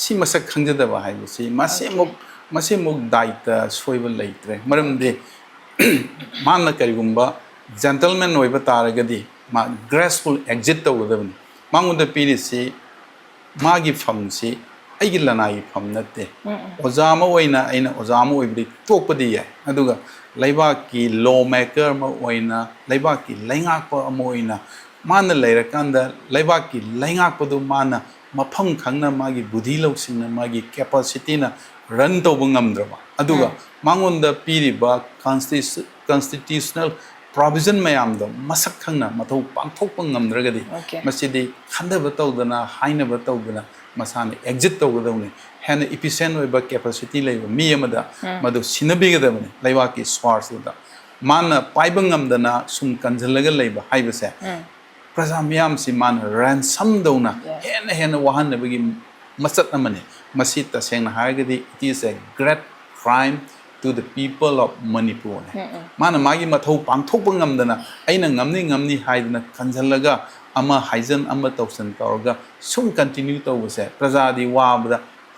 ꯁꯤ ꯃꯁꯛ ꯈꯪꯖꯗꯕ ꯍꯥꯏꯕꯁꯤ ꯃꯁꯤꯃꯨꯛ ꯃꯁꯤꯃꯨꯛ ꯗꯥꯏꯇ ꯁꯣꯏꯕ ꯂꯩꯇ꯭ꯔꯦ꯫ ꯃꯔꯝꯗꯤ ꯃꯥꯅ ꯀꯔꯤꯒꯨꯝꯕ ꯖꯦꯟꯇꯜꯃꯦꯟ ꯑꯣꯏꯕ ꯇꯥꯔꯒꯗꯤ ꯃꯥ ꯒ꯭ꯔꯦꯁꯐꯨꯜ ꯑꯦꯛꯖꯤꯠ ꯇꯧꯒꯗꯕꯅꯤ꯫ ꯃꯉꯣꯟꯗ ꯄꯤꯔꯤꯁꯤ, ꯃꯥꯒꯤ ꯐꯝꯁꯤ ꯑꯩꯒꯤ ꯂꯅꯥꯏꯒꯤ ꯐꯝ ꯅꯠꯇꯦ꯫ ꯑꯣꯖꯥ ꯑꯃ ꯑꯣꯏꯅ ꯑꯩꯅ ꯑꯣꯖꯥ ꯑꯃ ꯑꯣꯏꯕꯗꯤ ꯇꯣꯛꯄꯗꯤ ꯌꯥꯏ, ꯑꯗꯨꯒ ꯂꯩꯕꯥꯛꯀꯤ ꯂꯣ ꯃꯦꯀꯔ ꯑꯃ ꯑꯣꯏꯅ, ꯂꯩꯕꯥꯛꯀꯤ ꯂꯩꯉꯥꯛꯄ ꯑꯃ ꯑꯣꯏꯅ ꯃꯥꯅ ꯂꯩꯔꯀꯥꯟꯗ ꯂꯩꯕꯥꯛꯀꯤ ꯂꯩꯉꯥꯛꯄꯗꯨ ꯃꯥꯅ ꯃꯐꯝ ꯈꯪꯅ ꯃꯥꯒꯤ ꯕꯨꯙꯤ ꯂꯧꯁꯤꯡꯅ ꯃꯥꯒꯤ ꯀꯦꯄꯥꯁꯤꯇꯤꯅ ꯔꯟ ꯇꯧꯕ ꯉꯝꯗ꯭ꯔꯕ, ꯑꯗꯨꯒ ꯃꯉꯣꯟꯗ ꯄꯤꯔꯤꯕ ꯀꯟꯁꯇꯤꯇ꯭ꯌꯨꯁꯅꯦꯜ ꯄ꯭ꯔꯣꯚꯤꯖꯟ ꯃꯌꯥꯝꯗꯣ ꯃꯁꯛ ꯈꯪꯅ ꯃꯊꯧ ꯄꯥꯡꯊꯣꯛꯄ ꯉꯝꯗ꯭ꯔꯒꯗꯤ Okay. ꯃꯁꯤꯗꯤ ꯈꯟꯊꯕ ꯇꯧꯗꯅ, ꯍꯥꯏꯅꯕ ꯇꯧꯗꯅ ꯃꯁꯥꯅ ꯑꯦꯛꯖꯤꯠ ꯇꯧꯒꯗꯧꯅꯤ꯫ ꯍꯦꯟꯅ ꯏꯐꯤꯁꯦꯟ ꯑꯣꯏꯕ ꯀꯦꯄꯥꯁꯤꯇꯤ ꯂꯩꯕ ꯃꯤ ꯑꯃꯗ ꯃꯗꯨ ꯁꯤꯟꯅꯕꯤꯒꯗꯕꯅꯤ꯫ ꯂꯩꯕꯥꯛꯀꯤ ꯁ꯭ꯋꯥꯔꯊꯗ ꯃꯥꯅ ꯄꯥꯏꯕ ꯉꯝꯗꯅ ꯁꯨꯝ ꯀꯟꯁꯤꯜꯂꯒ ꯂꯩꯕ ꯍꯥꯏꯕꯁꯦ ꯄ꯭ꯔꯖꯥ ꯃꯤꯌꯥꯝꯁꯤ ꯃꯥꯅ ꯔꯦꯟꯁꯝꯗꯧꯅ Yes. ꯍꯦꯟꯅ ꯍꯦꯟꯅ ꯋꯥꯍꯟꯅꯕꯒꯤ ꯃꯆꯠ ꯑꯃꯅꯤ꯫ ꯃꯁꯤ ꯇꯁꯦꯡꯅ ꯍꯥꯏꯔꯒꯗꯤ it is a great crime to the people of Manipur ꯅꯤ꯫ ꯃꯥꯅ ꯃꯥꯒꯤ ꯃꯊꯧ ꯄꯥꯡꯊꯣꯛꯄ ꯉꯝꯗꯅ ꯑꯩꯅ ꯉꯝꯅꯤ ꯉꯝꯅꯤ ꯍꯥꯏꯗꯅ ꯀꯟꯁꯤꯜꯂꯒ ꯑꯃ ꯍꯥꯏꯖꯟ ꯑꯃ ꯇꯧꯁꯟ ꯇꯧꯔꯒ ꯁꯨꯝ ꯀꯟꯇꯤꯅ꯭ꯌꯨ ꯇꯧꯕꯁꯦ ꯄ꯭ꯔꯖꯥꯗꯤ ꯋꯥꯕꯗ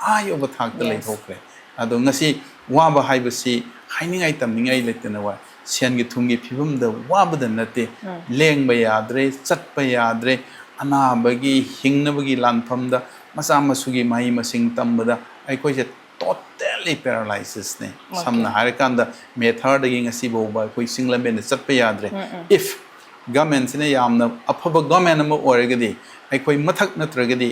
ꯑꯥ ꯌꯧꯕ ꯊꯥꯛꯇ Yes. ꯂꯩꯊꯣꯛꯈ꯭ꯔꯦ꯫ ꯑꯗꯣ ꯉꯁꯤ ꯋꯥꯕ ꯍꯥꯏꯕꯁꯤ ꯍꯥꯏꯅꯤꯡꯉꯥꯏ ꯇꯝꯅꯤꯡꯉꯥꯏ ꯂꯩꯇꯅ ꯋꯥꯏ꯫ ꯁꯦꯟꯒꯤ ꯊꯨꯝꯒꯤ ꯐꯤꯕꯝꯗ ꯋꯥꯕꯗ ꯅꯠꯇꯦ, ꯂꯦꯡꯕ ꯌꯥꯗ꯭ꯔꯦ, ꯆꯠꯄ ꯌꯥꯗ꯭ꯔꯦ, ꯑꯅꯥꯕꯒꯤ ꯍꯤꯡꯅꯕꯒꯤ ꯂꯥꯟꯐꯝꯗ ꯃꯆꯥ ꯃꯁꯨꯒꯤ ꯃꯍꯩ ꯃꯁꯤꯡ ꯇꯝꯕꯗ ꯑꯩꯈꯣꯏꯁꯦ totally paralysis ꯅꯦ꯫ ꯁꯝꯅ ꯍꯥꯏꯔꯀꯥꯟꯗ ꯃꯦ ꯊꯥꯔꯗꯒꯤ ꯉꯁꯤ ꯐꯥꯎꯕ ꯑꯩꯈꯣꯏ ꯆꯤꯡ ꯂꯝꯕꯦꯟꯗ ꯆꯠꯄ ꯌꯥꯗ꯭ꯔꯦ꯫ If government ꯁꯤꯅ ꯌꯥꯝꯅ ꯑꯐꯕ government ꯑꯃ ꯑꯣꯏꯔꯒꯗꯤ ꯑꯩꯈꯣꯏ ꯃꯊꯛ ꯅꯠꯇ꯭ꯔꯒꯗꯤ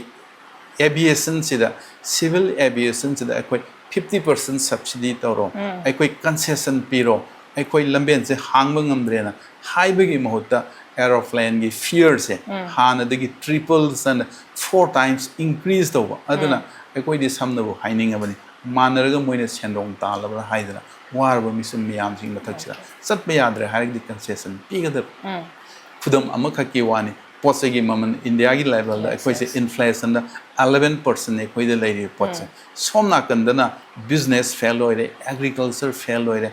aviation ꯁꯤꯗ, civil aviation ꯁꯤꯗ ꯑꯩꯈꯣꯏ fifty percent subsidy ꯇꯧꯔꯣ, ꯑꯩꯈꯣꯏ concession ꯄꯤꯔꯣ, ꯑꯩꯈꯣꯏ ꯂꯝꯕꯦꯟꯁꯦ ꯍꯥꯡꯕ ꯉꯝꯗ꯭ꯔꯦꯅ ꯍꯥꯏꯕꯒꯤ ꯃꯍꯨꯠꯇ aeroplane ꯒꯤ fare ꯁꯦ ꯍꯥꯟꯅꯗꯒꯤ triple and four times increase ꯇꯧꯕ꯫ ꯑꯗꯨꯅ ꯑꯩꯈꯣꯏꯗꯤ ꯁꯝꯅꯕꯨ ꯍꯥꯏꯅꯤꯡꯉꯕꯅꯤ, ꯃꯥꯟꯅꯔꯒ ꯃꯣꯏꯅ ꯁꯦꯟꯗꯣꯡ ꯇꯥꯜꯂꯕ꯭ꯔꯥ ꯍꯥꯏꯗꯅ ꯋꯥꯔꯕ ꯃꯤꯁꯨꯝ ꯃꯌꯥꯝꯁꯤꯒꯤ ꯃꯊꯛꯁꯤꯗ꯫ ꯆꯠꯄ ꯌꯥꯗ꯭ꯔꯦ ꯍꯥꯏꯔꯒꯗꯤ concession ꯄꯤꯒꯗꯕ꯫ ꯈꯨꯗꯝ ꯑꯃꯈꯛꯀꯤ ꯋꯥꯅꯤ, ꯄꯣꯠ ꯆꯩꯒꯤ ꯃꯃꯜ ꯏꯟꯗꯤꯌꯥꯒꯤ level ꯗ ꯑꯩꯈꯣꯏꯁꯦ inflation ꯗ eleven percent ꯑꯩꯈꯣꯏꯗ ꯂꯩꯔꯤꯕ ꯄꯣꯠꯁꯦ꯫ ꯁꯣꯝ ꯅꯥꯀꯟꯗꯅ business fail ꯑꯣꯏꯔꯦ, agriculture fail ꯑꯣꯏꯔꯦ,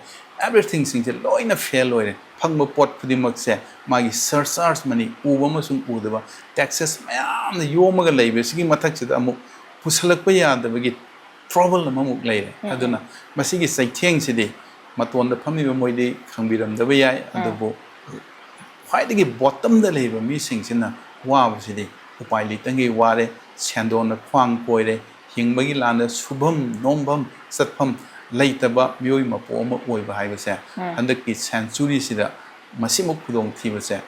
everything ꯁꯤꯡꯁꯦ ꯂꯣꯏꯅ fail ꯑꯣꯏꯔꯦ꯫ ꯐꯪꯕ ꯄꯣꯠ ꯈꯨꯗꯤꯡꯃꯛꯁꯦ ꯃꯥꯒꯤ surcharge money ꯎꯕ ꯑꯃꯁꯨꯡ ꯎꯗꯕ taxes ꯃꯌꯥꯝꯅ ꯌꯣꯝꯃꯒ ꯂꯩꯕꯁꯤꯒꯤ ꯃꯊꯛꯁꯤꯗ ꯑꯃꯨꯛ ꯄꯨꯁꯜꯂꯛꯄ ꯌꯥꯗꯕꯒꯤ trouble ꯑꯃꯃꯨꯛ ꯂꯩꯔꯦ꯫ ꯑꯗꯨꯅ ꯃꯁꯤꯒꯤ ꯆꯩꯊꯦꯡꯁꯤꯗꯤ ꯃꯇꯣꯟꯗ ꯐꯝꯃꯤꯕ ꯃꯣꯏꯗꯤ ꯈꯪꯕꯤꯔꯝꯗꯕ ꯌꯥꯏ, ꯑꯗꯨꯕꯨ ꯈ꯭ꯋꯥꯏꯗꯒꯤ bottom ꯗ ꯂꯩꯕ ꯃꯤꯁꯤꯡꯁꯤꯅ ꯋꯥꯕꯁꯤꯗꯤ ꯎꯄꯥꯏ ꯂꯩꯇꯉꯩ ꯋꯥꯔꯦ, ꯁꯦꯟꯗꯣꯟꯅ ꯈ꯭ꯋꯥꯡ ꯀꯣꯏꯔꯦ, ꯍꯤꯡꯕꯒꯤ ꯂꯥꯟꯗ ꯁꯨꯐꯝ ꯅꯣꯝꯐꯝ ꯆꯠꯐꯝ ꯂꯩꯇꯕ ꯃꯤꯑꯣꯏ ꯃꯄꯣꯛ ꯑꯃ ꯑꯣꯏꯕ ꯍꯥꯏꯕꯁꯦ ꯍꯟꯗꯛꯀꯤ century ꯁꯤꯗ ꯃꯁꯤꯃꯨꯛ ꯈꯨꯗꯣꯡꯊꯤꯕꯁꯦ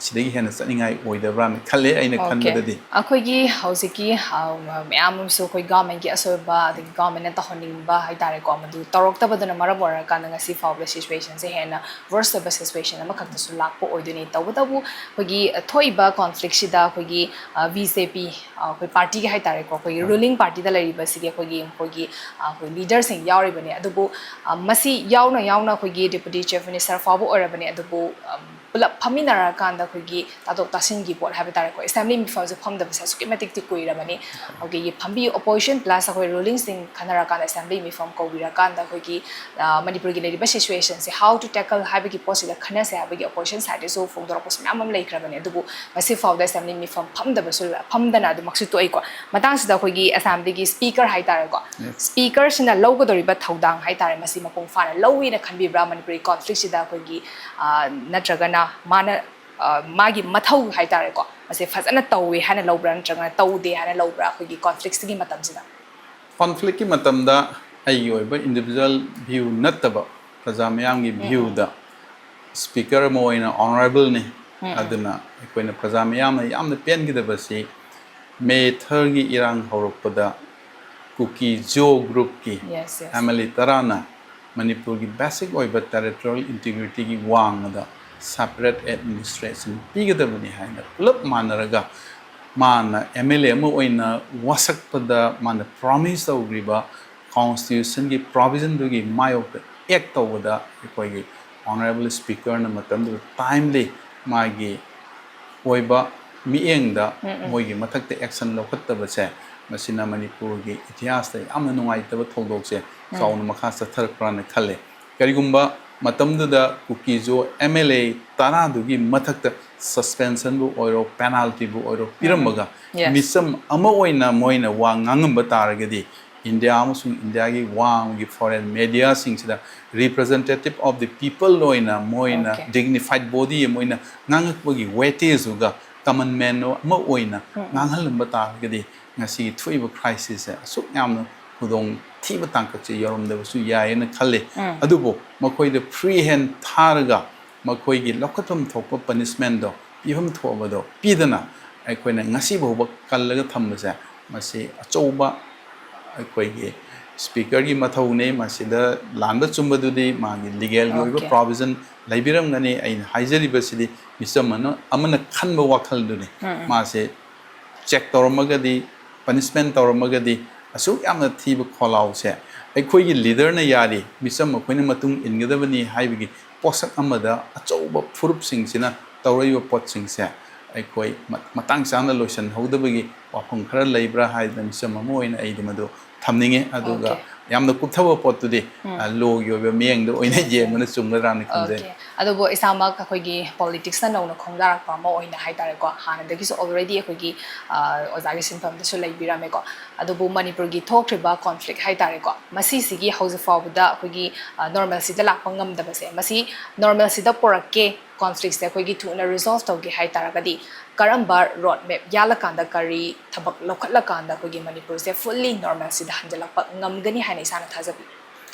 ꯁꯤꯗꯒꯤ ꯍꯦꯟꯅ ꯆꯠꯅꯤꯡꯉꯥꯏ ꯑꯣꯏꯗꯕ꯭ꯔꯥꯅ ꯈꯜꯂꯦ ꯑꯩꯅ ꯈꯟꯕꯗꯗꯤ꯫ ꯑꯩꯈꯣꯏꯒꯤ ꯍꯧꯖꯤꯛꯀꯤ, ꯑ, ꯃꯌꯥꯝ ꯑꯃꯁꯨ ꯑꯩꯈꯣꯏ government ꯀꯤ ꯑꯁꯣꯏꯕ, ꯑꯗꯒꯤ government ꯅ ꯇꯧꯍꯟꯅꯤꯡꯕ ꯍꯥꯏꯇꯥꯔꯦꯀꯣ, ꯃꯗꯨ ꯇꯧꯔꯛꯇꯕꯗꯨꯅ ꯃꯔꯝ ꯑꯣꯏꯔꯀꯥꯟꯗ ꯉꯁꯤ ꯐꯥꯎꯕꯗ situation ꯁꯦ ꯍꯦꯟꯅ worse ꯑꯣꯏꯕ situation ꯑꯃꯈꯛꯇꯁꯨ ꯂꯥꯛꯄ ꯑꯣꯏꯗꯣꯏꯅꯤ꯫ ꯇꯧꯕꯇꯕꯨ ꯑꯩꯈꯣꯏꯒꯤ ꯊꯣꯛꯏꯕ conflict ꯁꯤꯗ ꯑꯩꯈꯣꯏꯒꯤ, ꯑ, BJP, ꯑ, ꯑꯩꯈꯣꯏ party ꯒꯤ ꯍꯥꯏꯇꯥꯔꯦꯀꯣ, ꯑꯩꯈꯣꯏꯒꯤ ruling party ꯗ ꯂꯩꯔꯤꯕꯁꯤꯒꯤ ꯑꯩꯈꯣꯏꯒꯤ, ꯑꯩꯈꯣꯏꯒꯤ, ꯑ, ꯑꯩꯈꯣꯏ leader ꯁꯤꯡ ꯌꯥꯎꯔꯤꯕꯅꯤ꯫ ꯑꯗꯨꯕꯨ, ꯑ, ꯃꯁꯤ ꯌꯥꯎꯅ ꯌꯥꯎꯅ ꯑꯩꯈꯣꯏꯒꯤ Deputy Chief Minister ꯐꯥꯎꯕ ꯑꯣꯏꯔꯕꯅꯤ꯫ ꯑꯗꯨꯕꯨ, ꯑꯝ, ꯄꯨꯂꯞ ꯐꯝꯃꯤꯟꯅꯔꯀꯥꯟꯗ ꯑꯩꯈꯣꯏꯒꯤ ꯇꯥꯊꯣꯛ ꯇꯥꯁꯤꯟꯒꯤ ꯄꯣꯠ ꯍꯥꯏꯕ ꯇꯥꯔꯦꯀꯣ, ꯑꯦꯁꯦꯝꯕ꯭ꯂꯤ ꯃꯤꯐꯝꯁꯦ ꯐꯝꯗꯕꯁꯦ ꯑꯁꯨꯛꯀꯤ ꯃꯇꯤꯛꯇꯤ ꯀꯨꯏꯔꯕꯅꯤ꯫ ꯑꯩꯈꯣꯏꯒꯤ ꯐꯝꯕꯤ ꯑꯣꯄꯣꯖꯤꯁꯟ ꯄ꯭ꯂꯁ ꯑꯩꯈꯣꯏ ꯔꯨꯂꯤꯡꯁꯤꯡ ꯈꯟꯅꯔꯀꯥꯟꯗ ꯑꯦꯁꯦꯝꯕ꯭ꯂꯤ ꯃꯤꯐꯝ ꯀꯧꯕꯤꯔꯀꯥꯟꯗ ꯑꯩꯈꯣꯏꯒꯤ, ꯑ, ꯃꯅꯤꯄꯨꯔꯒꯤ ꯂꯩꯔꯤꯕ ꯁꯤꯆꯨꯋꯦꯁꯟꯁꯦ how to tackle ꯍꯥꯏꯕꯒꯤ ꯄꯣꯠꯁꯤꯗ ꯈꯟꯅꯁꯦ ꯍꯥꯏꯕꯒꯤ ꯑꯣꯄꯣꯖꯤꯁꯟ ꯁꯥꯏꯗꯇꯁꯨ ꯐꯣꯡꯗꯣꯔꯛꯄꯁꯨ ꯃꯌꯥꯝ ꯑꯃ ꯂꯩꯈ꯭ꯔꯕꯅꯤ꯫ ꯑꯗꯨꯕꯨ ꯉꯁꯤ ꯐꯥꯎꯗ ꯑꯦꯁꯦꯝꯕ꯭ꯂꯤ ꯃꯤꯐꯝ ꯐꯝꯗꯕꯁꯨ, ꯐꯝꯗꯅ ꯑꯗꯨꯃꯛꯁꯨ ꯇꯣꯛꯏꯀꯣ꯫ ꯃꯇꯥꯡꯁꯤꯗ ꯑꯩꯈꯣꯏꯒꯤ ꯑꯦꯁꯦꯝꯕ꯭ꯂꯤꯒꯤ ꯁ꯭ꯄꯤꯀꯔ ꯍꯥꯏꯇꯥꯔꯦꯀꯣ, ꯁ꯭ꯄꯤꯀꯔꯁꯤꯅ ꯂꯧꯒꯗꯧꯔꯤꯕ ꯊꯧꯗꯥꯡ ꯍꯥꯏꯇꯥꯔꯦ, ꯃꯁꯤ ꯃꯄꯨꯡ ꯐꯥꯅ ꯂꯧꯋꯤꯅ ꯈꯟꯕꯤꯕ꯭ꯔꯥ? ꯃꯅꯤꯄꯨꯔꯤ ꯀꯣꯟꯐ꯭ꯂꯤꯛꯁꯤꯗ ꯑꯩꯈꯣꯏꯒꯤ, ꯑ, ꯅꯠꯇ꯭ꯔꯒꯅ ꯃꯥꯅ, ꯑ, ꯃꯥꯒꯤ ꯃꯊꯧ ꯍꯥꯏꯇꯥꯔꯦꯀꯣ, ꯃꯁꯤ ꯐꯖꯅ ꯇꯧꯋꯤ ꯍꯥꯏꯅ ꯂꯧꯕ꯭ꯔꯥ ꯅꯠꯇ꯭ꯔꯒꯅ ꯇꯧꯗꯦ ꯍꯥꯏꯅ ꯂꯧꯕ꯭ꯔꯥ ꯑꯩꯈꯣꯏꯒꯤ ꯀꯣꯟꯐ꯭ꯂꯤꯛꯁꯤꯒꯤ ꯃꯇꯝꯁꯤꯗ? ꯀꯣꯟꯐ꯭ꯂꯤꯛꯀꯤ ꯃꯇꯝꯗ ꯑꯩꯒꯤ ꯑꯣꯏꯕ ꯏꯟꯗꯤꯕꯤꯖꯨꯋꯦꯜ ꯚ꯭ꯌꯨ ꯅꯠꯇꯕ ꯄ꯭ꯔꯖꯥ ꯃꯤꯌꯥꯝꯒꯤ ꯚ꯭ꯌꯨꯗ ꯁ꯭ꯄꯤꯀꯔ ꯑꯃ ꯑꯣꯏꯅ ꯑꯣꯅꯔꯦꯕꯜꯅꯤ꯫ ꯑꯗꯨꯅ ꯑꯩꯈꯣꯏꯅ ꯄ꯭ꯔꯖꯥ ꯃꯤꯌꯥꯝꯅ ꯌꯥꯝꯅ ꯄꯦꯟꯒꯗꯕꯁꯤ ꯃꯦ ꯊꯔꯒꯤ ꯏꯔꯥꯡ ꯍꯧꯔꯛꯄꯗ ꯀꯨꯀꯤ ꯖꯣ ꯒ꯭ꯔꯨꯞꯀꯤ Yes, yes. M L A ꯇꯔꯥꯅ ꯃꯅꯤꯄꯨꯔꯒꯤ ꯕꯦꯁꯤꯛ ꯑꯣꯏꯕ ꯇꯦꯔꯤꯇꯣꯔꯤꯌꯦꯜ ꯏꯟꯇꯤꯒ꯭ꯔꯤꯇꯤꯒꯤ ꯋꯥꯡꯃꯗ ꯁꯦꯄꯔꯦꯠ ꯑꯦꯗꯃꯤꯅꯤꯁꯇ꯭ꯔꯦꯁꯟ ꯄꯤꯒꯗꯕꯅꯤ ꯍꯥꯏꯅ ꯄꯨꯂꯞ ꯃꯥꯟꯅꯔꯒ ꯃꯥꯅ ꯑꯦꯝ ꯑꯦꯜ ꯑꯦ ꯑꯃ ꯑꯣꯏꯅ ꯋꯥꯁꯛꯄꯗ ꯃꯥꯅ ꯄ꯭ꯔꯣꯃꯤꯁ ꯇꯧꯈ꯭ꯔꯤꯕ ꯀꯣꯟꯁꯇꯤꯇ꯭ꯌꯨꯁꯟꯒꯤ ꯄ꯭ꯔꯣꯚꯤꯖꯟꯗꯨꯒꯤ ꯃꯥꯌꯣꯛꯇ ꯑꯦꯛ ꯇꯧꯕꯗ ꯑꯩꯈꯣꯏꯒꯤ ꯑꯣꯅꯔꯦꯕꯜ ꯁ꯭ꯄꯤꯀꯔꯅ ꯃꯇꯝꯗꯨꯗ ꯇꯥꯏꯝꯂꯤ ꯃꯥꯒꯤ ꯑꯣꯏꯕ ꯃꯤꯠꯌꯦꯡꯗ ꯃꯣꯏꯒꯤ ꯃꯊꯛꯇ ꯑꯦꯛꯁꯟ ꯂꯧꯈꯠꯇꯕꯁꯦ, ꯃꯁꯤꯅ ꯃꯅꯤꯄꯨꯔꯒꯤ ꯏꯇꯤꯍꯥꯁꯇ ꯌꯥꯝꯅ ꯅꯨꯡꯉꯥꯏꯇꯕ ꯊꯧꯗꯣꯛꯁꯦ ꯆꯥꯎꯅ ꯃꯈꯥ ꯆꯠꯊꯔꯛꯄ꯭ꯔꯥꯅ ꯈꯜꯂꯦ꯫ ꯀꯔꯤꯒꯨꯝꯕ ꯃꯇꯝꯗꯨꯗ ꯀꯨꯀꯤꯖꯣ ꯑꯦꯝ ꯑꯦꯜ ꯑꯦ ꯇꯔꯥꯗꯨꯒꯤ ꯃꯊꯛꯇ ꯁꯁꯄꯦꯟꯁꯟꯕꯨ ꯑꯣꯏꯔꯣ, ꯄꯦꯅꯥꯜꯇꯤꯕꯨ ꯑꯣꯏꯔꯣ ꯄꯤꯔꯝꯃꯒ, Yes. ꯃꯤꯆꯝ ꯑꯃ ꯑꯣꯏꯅ ꯃꯣꯏꯅ ꯋꯥ ꯉꯥꯡꯉꯝꯕ ꯇꯥꯔꯒꯗꯤ, ꯏꯟꯗꯤꯌꯥ ꯑꯃꯁꯨꯡ ꯏꯟꯗꯤꯌꯥꯒꯤ ꯋꯥꯡꯃꯒꯤ foreign ꯃꯦꯗꯤꯌꯥꯁꯤꯡꯁꯤꯗ representative of the people ꯑꯣꯏꯅ ꯃꯣꯏꯅ Okay. ꯗꯤꯒꯅꯤꯐꯥꯏꯠ ꯕꯣꯗꯤ ꯑꯃ ꯑꯣꯏꯅ ꯉꯥꯡꯉꯛꯄꯒꯤ ꯋꯦꯇꯦꯖꯇꯨꯒ ꯀꯃꯟ ꯃꯦꯟ ꯑꯃ ꯑꯣꯏꯅ ꯉꯥꯡꯍꯜꯂꯝꯕ ꯇꯥꯔꯒꯗꯤ ꯉꯁꯤꯒꯤ ꯊꯣꯛꯏꯕ ꯀ꯭ꯔꯥꯏꯁꯤꯁꯁꯦ ꯑꯁꯨꯛ ꯌꯥꯝꯅ ꯈꯨꯗꯣꯡ ꯊꯤꯕ ꯇꯥꯡꯀꯛꯁꯦ ꯌꯧꯔꯝꯗꯕꯁꯨ ꯌꯥꯏꯌꯦꯅ ꯈꯜꯂꯤ꯫ ꯑꯗꯨꯕꯨ ꯃꯈꯣꯏꯗ ꯐ꯭ꯔꯤ ꯍꯦꯟ ꯊꯥꯔꯒ ꯃꯈꯣꯏꯒꯤ ꯂꯧꯈꯠꯐꯝ ꯊꯣꯛꯄ ꯄꯅꯤꯁꯃꯦꯟꯗꯣ, ꯄꯤꯐꯝ ꯊꯣꯛꯑꯕꯗꯣ ꯄꯤꯗꯅ ꯑꯩꯈꯣꯏꯅ ꯉꯁꯤ ꯐꯥꯎꯕ ꯀꯜꯂꯒ ꯊꯝꯕꯁꯦ, ꯃꯁꯤ ꯑꯆꯧꯕ ꯑꯩꯈꯣꯏꯒꯤ ꯁ꯭ꯄꯤꯀꯔꯒꯤ ꯃꯊꯧꯅꯤ꯫ ꯃꯁꯤꯗ ꯂꯥꯟꯕ ꯆꯨꯝꯕꯗꯨꯗꯤ ꯃꯥꯒꯤ ꯂꯤꯒꯦꯜꯒꯤ ꯑꯣꯏꯕ Okay. ꯄ꯭ꯔꯣꯚꯤꯖꯟ ꯂꯩꯕꯤꯔꯝꯒꯅꯤ꯫ ꯑꯩꯅ ꯍꯥꯏꯖꯔꯤꯕꯁꯤꯗꯤ ꯃꯤꯆꯝ ꯑꯃꯅ, ꯑꯃꯅ ꯈꯟꯕ ꯋꯥꯈꯜꯗꯨꯅꯤ꯫ ꯃꯥꯁꯦ ꯆꯦꯛ ꯇꯧꯔꯝꯃꯒꯗꯤ, ꯄꯅꯤꯁꯃꯦꯟ ꯇꯧꯔꯝꯃꯒꯗꯤ, ꯑꯁꯨꯛ ꯌꯥꯝꯅ ꯊꯤꯕ ꯈꯣꯜꯂꯥꯎꯁꯦ ꯑꯩꯈꯣꯏꯒꯤ ꯂꯤꯗꯔꯅ ꯌꯥꯔꯤ, ꯃꯤꯆꯝ ꯑꯩꯈꯣꯏꯅ ꯃꯇꯨꯡ ꯏꯟꯒꯗꯕꯅꯤ ꯍꯥꯏꯕꯒꯤ ꯄꯣꯠꯁꯛ ꯑꯃꯗ ꯑꯆꯧꯕ ꯐꯨꯔꯨꯞꯁꯤꯡꯁꯤꯅ ꯇꯧꯔꯛꯏꯕ ꯄꯣꯠꯁꯤꯡꯁꯦ ꯑꯩꯈꯣꯏ ꯃ- ꯃꯇꯥꯡ ꯆꯥꯅ ꯂꯣꯏꯁꯤꯟꯍꯧꯗꯕꯒꯤ ꯋꯥꯐꯝ ꯈꯔ ꯂꯩꯕ꯭ꯔꯥ ꯍꯥꯏꯗꯅ ꯃꯤꯆꯝ ꯑꯃ ꯑꯣꯏꯅ ꯑꯩꯗꯤ ꯃꯗꯨ ꯊꯝꯅꯤꯡꯉꯤ꯫ ꯑꯗꯨꯒ Okay. ꯌꯥꯝꯅ ꯀꯨꯞꯊꯕ ꯄꯣꯠꯇꯨꯗꯤ ꯎꯝ. ꯑ, ꯂꯣꯒꯤ ꯑꯣꯏꯕ ꯃꯤꯠꯌꯦꯡꯗ ꯑꯣꯏꯅ ꯌꯦꯡꯕꯅ ꯆꯨꯝꯒꯗ꯭ꯔꯥꯅ ꯈꯟꯖꯩ꯫ Okay. ꯑꯗꯨꯕꯨ ꯏꯁꯥꯃꯛ ꯑꯩꯈꯣꯏꯒꯤ ꯄꯣꯂꯤꯇꯤꯛꯁꯅ ꯅꯧꯅ ꯈꯣꯡꯗꯥꯔꯛꯄ ꯑꯃ ꯑꯣꯏꯅ ꯍꯥꯏꯇꯥꯔꯦꯀꯣ, ꯍꯥꯟꯅꯗꯒꯤꯁꯨ already ꯑꯩꯈꯣꯏꯒꯤ ꯑ, ꯑꯣꯖꯥꯒꯤ ꯁꯤꯟꯐꯝꯗꯁꯨ ꯂꯩꯕꯤꯔꯝꯃꯦꯀꯣ꯫ ꯑꯗꯨꯕꯨ ꯃꯅꯤꯄꯨꯔꯒꯤ ꯊꯣꯛꯈ꯭ꯔꯤꯕ ꯀꯣꯟꯐ꯭ꯂꯤꯛ ꯍꯥꯏꯇꯥꯔꯦꯀꯣ, ꯃꯁꯤꯁꯤꯒꯤ ꯍꯧꯖꯤꯛ ꯐꯥꯎꯕꯗ ꯑꯩꯈꯣꯏꯒꯤ ꯅꯣꯔꯃꯦꯜꯁꯤꯗ ꯂꯥꯛꯄ ꯉꯝꯗꯕꯁꯦ, ꯃꯁꯤ ꯅꯣꯔꯃꯦꯜꯁꯤꯗ ꯄꯨꯔꯛꯀꯦ, ꯀꯣꯟꯐ꯭ꯂꯤꯛꯁꯦ ꯑꯩꯈꯣꯏꯒꯤ ꯊꯨꯅ ꯔꯤꯖꯣꯜꯐ ꯇꯧꯒꯦ ꯍꯥꯏꯇꯥꯔꯒꯗꯤ ꯀꯔꯝꯕ ꯔꯣꯗ ꯃꯦꯞ ꯌꯥꯜꯂꯀꯥꯟꯗ, ꯀꯔꯤ ꯊꯕꯛ ꯂꯧꯈꯠꯂꯀꯥꯟꯗ ꯑꯩꯈꯣꯏꯒꯤ ꯃꯅꯤꯄꯨꯔꯁꯦ ꯐꯨꯜꯂꯤ ꯅꯣꯔꯃꯦꯜꯁꯤꯗ ꯍꯟꯖꯤꯜꯂꯛꯄ ꯉꯝꯒꯅꯤ ꯍꯥꯏꯅ ꯏꯁꯥꯅ ꯊꯥꯖꯕꯤ?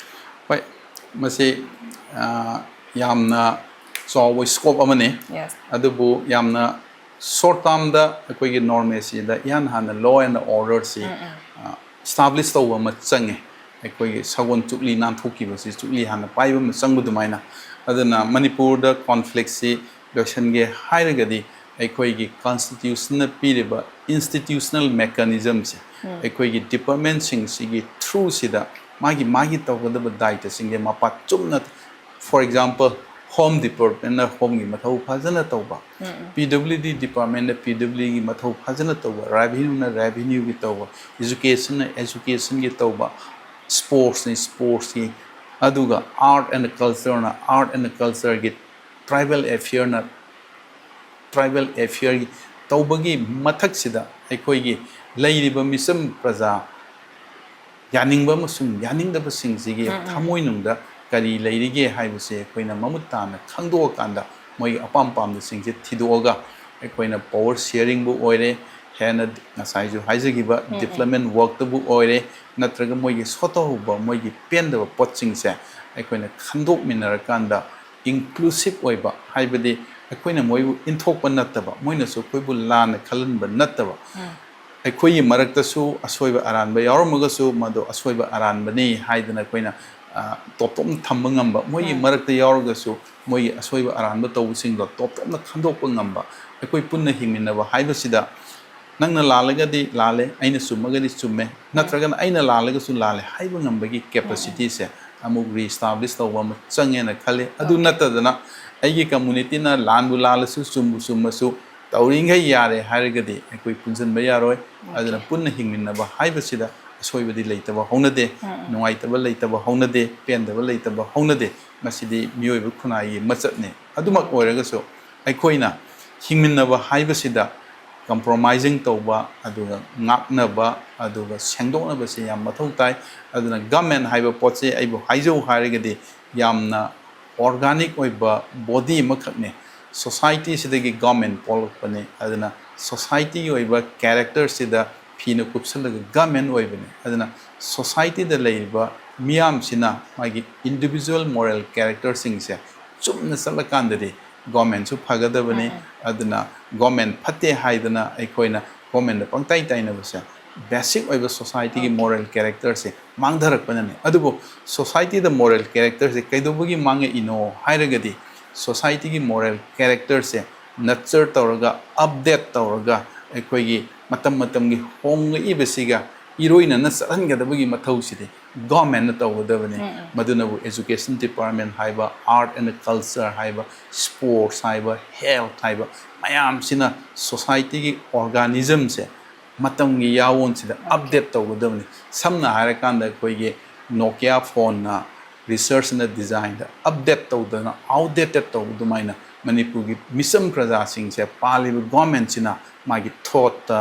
ꯍꯣꯏ, ꯃꯁꯤ ꯑ, ꯌꯥꯝꯅ ꯆꯥꯎꯕ ꯁ꯭ꯀꯣꯞ ꯑꯃꯅꯤ꯫ Yes. ꯑꯗꯨꯕꯨ ꯌꯥꯝꯅ ꯁꯣꯔꯠ ꯇꯥꯔꯝꯗ ꯑꯩꯈꯣꯏꯒꯤ ꯅꯣꯔꯃꯦꯜꯁꯤꯗ ꯏꯍꯥꯟ ꯍꯥꯟꯅ law and ꯑꯣꯔꯗꯔꯁꯤ um, um. Establish ꯇꯧꯕ ꯑꯃ ꯆꯪꯉꯦ꯫ ꯑꯩꯈꯣꯏꯒꯤ ꯁꯒꯣꯜ ꯆꯨꯞꯂꯤ ꯅꯥꯟꯊꯣꯛꯈꯤꯕꯁꯤ, ꯆꯨꯞꯂꯤ ꯍꯥꯟꯅ ꯄꯥꯏꯕ ꯑꯃ ꯆꯪꯕ ꯑꯗꯨꯃꯥꯏꯅ꯫ ꯑꯗꯨꯅ ꯃꯅꯤꯄꯨꯔꯗ ꯀꯣꯟꯐ꯭ꯂꯤꯛꯁꯤ ꯂꯣꯏꯁꯤꯟꯒꯦ ꯍꯥꯏꯔꯒꯗꯤ ꯑꯩꯈꯣꯏꯒꯤ ꯀꯣꯟꯁꯇꯤꯇ꯭ꯌꯨꯁꯟꯅ ꯄꯤꯔꯤꯕ ꯏꯟꯁꯇꯤꯇ꯭ꯌꯨꯁꯅꯦꯜ ꯃꯦꯀꯥꯅꯤꯖꯝꯁꯦ ꯑꯩꯈꯣꯏꯒꯤ ꯗꯤꯄꯥꯔꯠꯃꯦꯟꯁꯤꯡꯁꯤꯒꯤ ꯊ꯭ꯔꯨꯁꯤꯗ ꯃꯥꯒꯤ ꯃꯥꯒꯤ ꯇꯧꯒꯗꯕ ꯗꯥꯏꯇꯁꯤꯡꯁꯦ ꯃꯄꯥ ꯆꯨꯝꯅ, for example, ꯍꯣꯝ ꯗꯤꯄꯥꯔꯠꯃꯦꯟꯅ ꯍꯣꯝꯒꯤ ꯃꯊꯧ ꯐꯖꯅ ꯇꯧꯕ, ꯄꯤ ꯗꯕ꯭ꯂꯤꯎ ꯗꯤ ꯗꯤꯄꯥꯔꯠꯃꯦꯟꯅ ꯄꯤ ꯗꯕ꯭ꯂꯤꯎ ꯗꯤꯒꯤ ꯃꯊꯧ ꯐꯖꯅ ꯇꯧꯕ, ꯔꯦꯚꯤꯅ꯭ꯌꯨꯅ ꯔꯦꯚꯤꯅ꯭ꯌꯨꯒꯤ ꯇꯧꯕ, ꯏꯖꯨꯀꯦꯁꯟꯅ ꯑꯦꯖꯨꯀꯦꯁꯟꯒꯤ ꯇꯧꯕ, ꯁ꯭ꯄꯣꯔꯠꯁꯅ ꯁ꯭ꯄꯣꯔꯠꯁꯀꯤ, ꯑꯗꯨꯒ ꯑꯥꯔꯠ ꯑꯦꯟ ꯀꯜꯆꯔꯅ ꯑꯥꯔꯠ ꯑꯦꯟ ꯀꯜꯆꯔꯒꯤ, ꯇ꯭ꯔꯥꯏꯕꯦꯜ ꯑꯦꯐꯤꯌꯔꯅ ꯇ꯭ꯔꯥꯏꯕꯦꯜ ꯑꯦꯐꯤꯌꯔꯒꯤ ꯇꯧꯕꯒꯤ ꯃꯊꯛꯁꯤꯗ ꯑꯩꯈꯣꯏꯒꯤ ꯂꯩꯔꯤꯕ ꯃꯤꯆꯝ ꯄ꯭ꯔꯖꯥ ꯌꯥꯅꯤꯡꯕ ꯑꯃꯁꯨꯡ ꯌꯥꯅꯤꯡꯗꯕꯁꯤꯡꯁꯤꯒꯤ ꯊꯃꯣꯏꯅꯨꯡꯗ ꯀꯔꯤ ꯂꯩꯔꯤꯒꯦ ꯍꯥꯏꯕꯁꯦ ꯑꯩꯈꯣꯏꯅ ꯃꯃꯨꯠ ꯇꯥꯅ ꯈꯪꯗꯣꯛꯑꯀꯥꯟꯗ ꯃꯣꯏꯒꯤ ꯑꯄꯥꯝ ꯄꯥꯝꯗꯁꯤꯡꯁꯦ ꯊꯤꯗꯣꯛꯑꯒ ꯑꯩꯈꯣꯏꯅ ꯄꯋꯔ ꯁꯤꯌꯔꯤꯡꯕꯨ ꯑꯣꯏꯔꯦ, ꯍꯦꯟꯅ ꯉꯁꯥꯏꯁꯨ ꯍꯥꯏꯖꯈꯤꯕ ꯗꯤꯕ꯭ꯂꯞꯃꯦꯟ ꯋꯥꯔꯛꯇꯕꯨ ꯑꯣꯏꯔꯦ, ꯅꯠꯇ꯭ꯔꯒ ꯃꯣꯏꯒꯤ ꯁꯣꯠꯊꯍꯧꯕ, ꯃꯣꯏꯒꯤ ꯄꯦꯟꯗꯕ ꯄꯣꯠꯁꯤꯡꯁꯦ ꯑꯩꯈꯣꯏꯅ ꯈꯟꯗꯣꯛꯃꯤꯟꯅꯔꯀꯥꯟꯗ ꯏꯟꯀ꯭ꯂꯨꯁꯤꯞ ꯑꯣꯏꯕ, ꯍꯥꯏꯕꯗꯤ ꯑꯩꯈꯣꯏꯅ ꯃꯣꯏꯕꯨ ꯏꯟꯊꯣꯛꯄ ꯅꯠꯇꯕ, ꯃꯣꯏꯅꯁꯨ ꯑꯩꯈꯣꯏꯕꯨ ꯂꯥꯟꯅ ꯈꯜꯍꯟꯕ ꯅꯠꯇꯕ, ꯑꯩꯈꯣꯏꯒꯤ ꯃꯔꯛꯇꯁꯨ ꯑꯁꯣꯏꯕ ꯑꯔꯥꯟꯕ ꯌꯥꯎꯔꯝꯃꯒꯁꯨ ꯃꯗꯨ ꯑꯁꯣꯏꯕ ꯑꯔꯥꯟꯕꯅꯤ ꯍꯥꯏꯗꯅ ꯑꯩꯈꯣꯏꯅ, ꯑ, ꯇꯣꯞ ꯇꯣꯞꯅ ꯊꯝꯕ ꯉꯝꯕ, ꯃꯣꯏꯒꯤ ꯃꯔꯛꯇ ꯌꯥꯎꯔꯒꯁꯨ ꯃꯣꯏꯒꯤ ꯑꯁꯣꯏꯕ ꯑꯔꯥꯟꯕ ꯇꯧꯕꯁꯤꯡꯗꯣ ꯇꯣꯞ ꯇꯣꯞꯅ ꯈꯟꯗꯣꯛꯄ ꯉꯝꯕ, ꯑꯩꯈꯣꯏ ꯄꯨꯟꯅ ꯍꯤꯡꯃꯤꯟꯅꯕ ꯍꯥꯏꯕꯁꯤꯗ ꯅꯪꯅ ꯂꯥꯜꯂꯒꯗꯤ ꯂꯥꯜꯂꯦ, ꯑꯩꯅ ꯆꯨꯝꯃꯒꯗꯤ ꯆꯨꯝꯃꯦ, ꯅꯠꯇ꯭ꯔꯒꯅ ꯑꯩꯅ ꯂꯥꯜꯂꯒꯁꯨ ꯂꯥꯜꯂꯦ ꯍꯥꯏꯕ ꯉꯝꯕꯒꯤ ꯀꯦꯄꯥꯁꯤꯇꯤꯁꯦ ꯑꯃꯨꯛ ꯔꯤꯑꯦꯁꯇꯥꯕ꯭ꯂꯤꯁ ꯇꯧꯕ ꯑꯃ ꯆꯪꯉꯦꯅ ꯈꯜꯂꯤ꯫ ꯑꯗꯨ ꯅꯠꯇꯗꯅ ꯑꯩꯒꯤ ꯀꯝꯃꯨꯅꯤꯇꯤꯅ ꯂꯥꯟꯕꯨ ꯂꯥꯜꯂꯁꯨ ꯆꯨꯝꯕꯨ ꯆꯨꯝꯃꯁꯨ ꯇꯧꯔꯤꯈꯩ ꯌꯥꯔꯦ ꯍꯥꯏꯔꯒꯗꯤ ꯑꯩꯈꯣꯏ ꯄꯨꯟꯁꯤꯟꯕ ꯌꯥꯔꯣꯏ꯫ ꯑꯗꯨꯅ ꯄꯨꯟꯅ ꯍꯤꯡꯃꯤꯟꯅꯕ ꯍꯥꯏꯕꯁꯤꯗ ꯑꯁꯣꯏꯕꯗꯤ ꯂꯩꯇꯕ ꯍꯧꯅꯗꯦ, ꯅꯨꯡꯉꯥꯏꯇꯕ ꯂꯩꯇꯕ ꯍꯧꯅꯗꯦ, ꯄꯦꯟꯗꯕ ꯂꯩꯇꯕ ꯍꯧꯅꯗꯦ꯫ ꯃꯁꯤꯗꯤ ꯃꯤꯑꯣꯏꯕ ꯈꯨꯟꯅꯥꯏꯒꯤ ꯃꯆꯠꯅꯤ꯫ ꯑꯗꯨꯃꯛ ꯑꯣꯏꯔꯒꯁꯨ ꯑꯩꯈꯣꯏꯅ ꯍꯤꯡꯃꯤꯟꯅꯕ ꯍꯥꯏꯕꯁꯤꯗ ꯀꯝꯄ꯭ꯔꯣꯃꯥꯏꯖꯤꯡ ꯇꯧꯕ, ꯑꯗꯨꯒ ꯉꯥꯛꯅꯕ, ꯑꯗꯨꯒ ꯁꯦꯡꯗꯣꯛꯅꯕꯁꯦ ꯌꯥꯝ ꯃꯊꯧ ꯇꯥꯏ꯫ ꯑꯗꯨꯅ ꯒꯃꯦꯟ ꯍꯥꯏꯕ ꯄꯣꯠꯁꯦ ꯑꯩꯕꯨ ꯍꯥꯏꯖꯧ ꯍꯥꯏꯔꯒꯗꯤ ꯌꯥꯝꯅ ꯑꯣꯔꯒꯥꯅꯤꯛ ꯑꯣꯏꯕ ꯕꯣꯗꯤ ꯑꯃꯈꯛꯅꯤ꯫ ꯁꯣꯁꯥꯏꯇꯤꯁꯤꯗꯒꯤ ꯒꯃꯦꯟ ꯄꯣꯛꯂꯛꯄꯅꯤ꯫ ꯑꯗꯨꯅ ꯁꯣꯁꯥꯏꯇꯤꯒꯤ ꯑꯣꯏꯕ ꯀꯦꯔꯦꯛꯇꯔꯁꯤꯗ ꯐꯤꯅ ꯀꯨꯞꯁꯜꯂꯒ ꯒꯃꯦꯟ ꯑꯣꯏꯕꯅꯤ꯫ ꯑꯗꯨꯅ ꯁꯣꯁꯥꯏꯇꯤꯗ ꯂꯩꯔꯤꯕ ꯃꯤꯌꯥꯝꯁꯤꯅ ꯃꯥꯒꯤ ꯏꯟꯗꯤꯕꯤꯖꯨꯋꯦꯜ ꯃꯣꯔꯦꯜ ꯀꯦꯔꯦꯛꯇꯔꯁꯤꯡꯁꯦ ꯆꯨꯝꯅ ꯆꯠꯂꯀꯥꯟꯗꯗꯤ ꯒꯣꯔꯃꯦꯟꯁꯨ ꯐꯒꯗꯕꯅꯤ꯫ ꯑꯗꯨꯅ ꯒꯣꯔꯃꯦꯟ ꯐꯠꯇꯦ ꯍꯥꯏꯗꯅ ꯑꯩꯈꯣꯏꯅ ꯒꯣꯔꯃꯦꯟꯗ ꯄꯪꯇꯥꯏ ꯇꯥꯏꯅꯕꯁꯦ ꯕꯦꯁꯤꯛ ꯑꯣꯏꯕ ꯁꯣꯁꯥꯏꯇꯤꯒꯤ ꯃꯣꯔꯦꯜ ꯀꯦꯔꯦꯛꯇꯔꯁꯦ ꯃꯥꯡꯊꯔꯛꯄꯅꯅꯤ꯫ ꯑꯗꯨꯕꯨ ꯁꯣꯁꯥꯏꯇꯤꯗ ꯃꯣꯔꯦꯜ ꯀꯦꯔꯦꯛꯇꯔꯁꯦ ꯀꯩꯗꯧꯕꯒꯤ ꯃꯥꯡꯉꯛꯏꯅꯣ ꯍꯥꯏꯔꯒꯗꯤ ꯁꯣꯁꯥꯏꯇꯤꯒꯤ ꯃꯣꯔꯦꯜ ꯀꯦꯔꯦꯛꯇꯔꯁꯦ ꯅꯠꯆꯔ ꯇꯧꯔꯒ, ꯑꯞꯗꯦꯠ ꯇꯧꯔꯒ, ꯑꯩꯈꯣꯏꯒꯤ ꯃꯇꯝ ꯃꯇꯝꯒꯤ ꯍꯣꯡꯂꯛꯏꯕꯁꯤꯒ ꯏꯔꯣꯏꯅꯅ ꯆꯠꯍꯟꯒꯗꯕꯒꯤ ꯃꯊꯧꯁꯤꯗꯤ ꯒꯣꯔꯃꯦꯟꯅ ꯇꯧꯒꯗꯕꯅꯤ꯫ ꯃꯗꯨꯅꯕꯨ ꯑꯦꯖꯨꯀꯦꯁꯟ ꯗꯤꯄꯥꯔꯠꯃꯦꯟ ꯍꯥꯏꯕ, ꯑꯥꯔꯠ ꯑꯦꯟ ꯀꯜꯆꯔ ꯍꯥꯏꯕ, ꯁ꯭ꯄꯣꯔꯠꯁ ꯍꯥꯏꯕ, ꯍꯦꯜꯊ ꯍꯥꯏꯕ ꯃꯌꯥꯝꯁꯤꯅ ꯁꯣꯁꯥꯏꯇꯤꯒꯤ ꯑꯣꯔꯒꯥꯅꯤꯖꯝꯁꯦ ꯃꯇꯝꯒꯤ ꯌꯥꯑꯣꯟꯁꯤꯗ ꯑꯞꯗꯦꯠ ꯇꯧꯒꯗꯕꯅꯤ꯫ ꯁꯝꯅ ꯍꯥꯏꯔꯀꯥꯟꯗ ꯑꯩꯈꯣꯏꯒꯤ ꯅꯣꯀꯤꯌꯥ ꯐꯣꯟꯅ ꯔꯤꯁꯔꯆꯅ ꯗꯤꯖꯥꯏꯟꯗ ꯑꯞꯗꯦꯠ ꯇꯧꯗꯅ ꯑꯥꯎꯠꯗꯦꯇꯦꯠ ꯇꯧꯕ ꯑꯗꯨꯃꯥꯏꯅ ꯃꯅꯤꯄꯨꯔꯒꯤ ꯃꯤꯆꯝ ꯄ꯭ꯔꯖꯥꯁꯤꯡꯁꯦ ꯄꯥꯜꯂꯤꯕ ꯒꯣꯔꯃꯦꯟꯁꯤꯅ ꯃꯥꯒꯤ ꯊꯣꯠꯇ,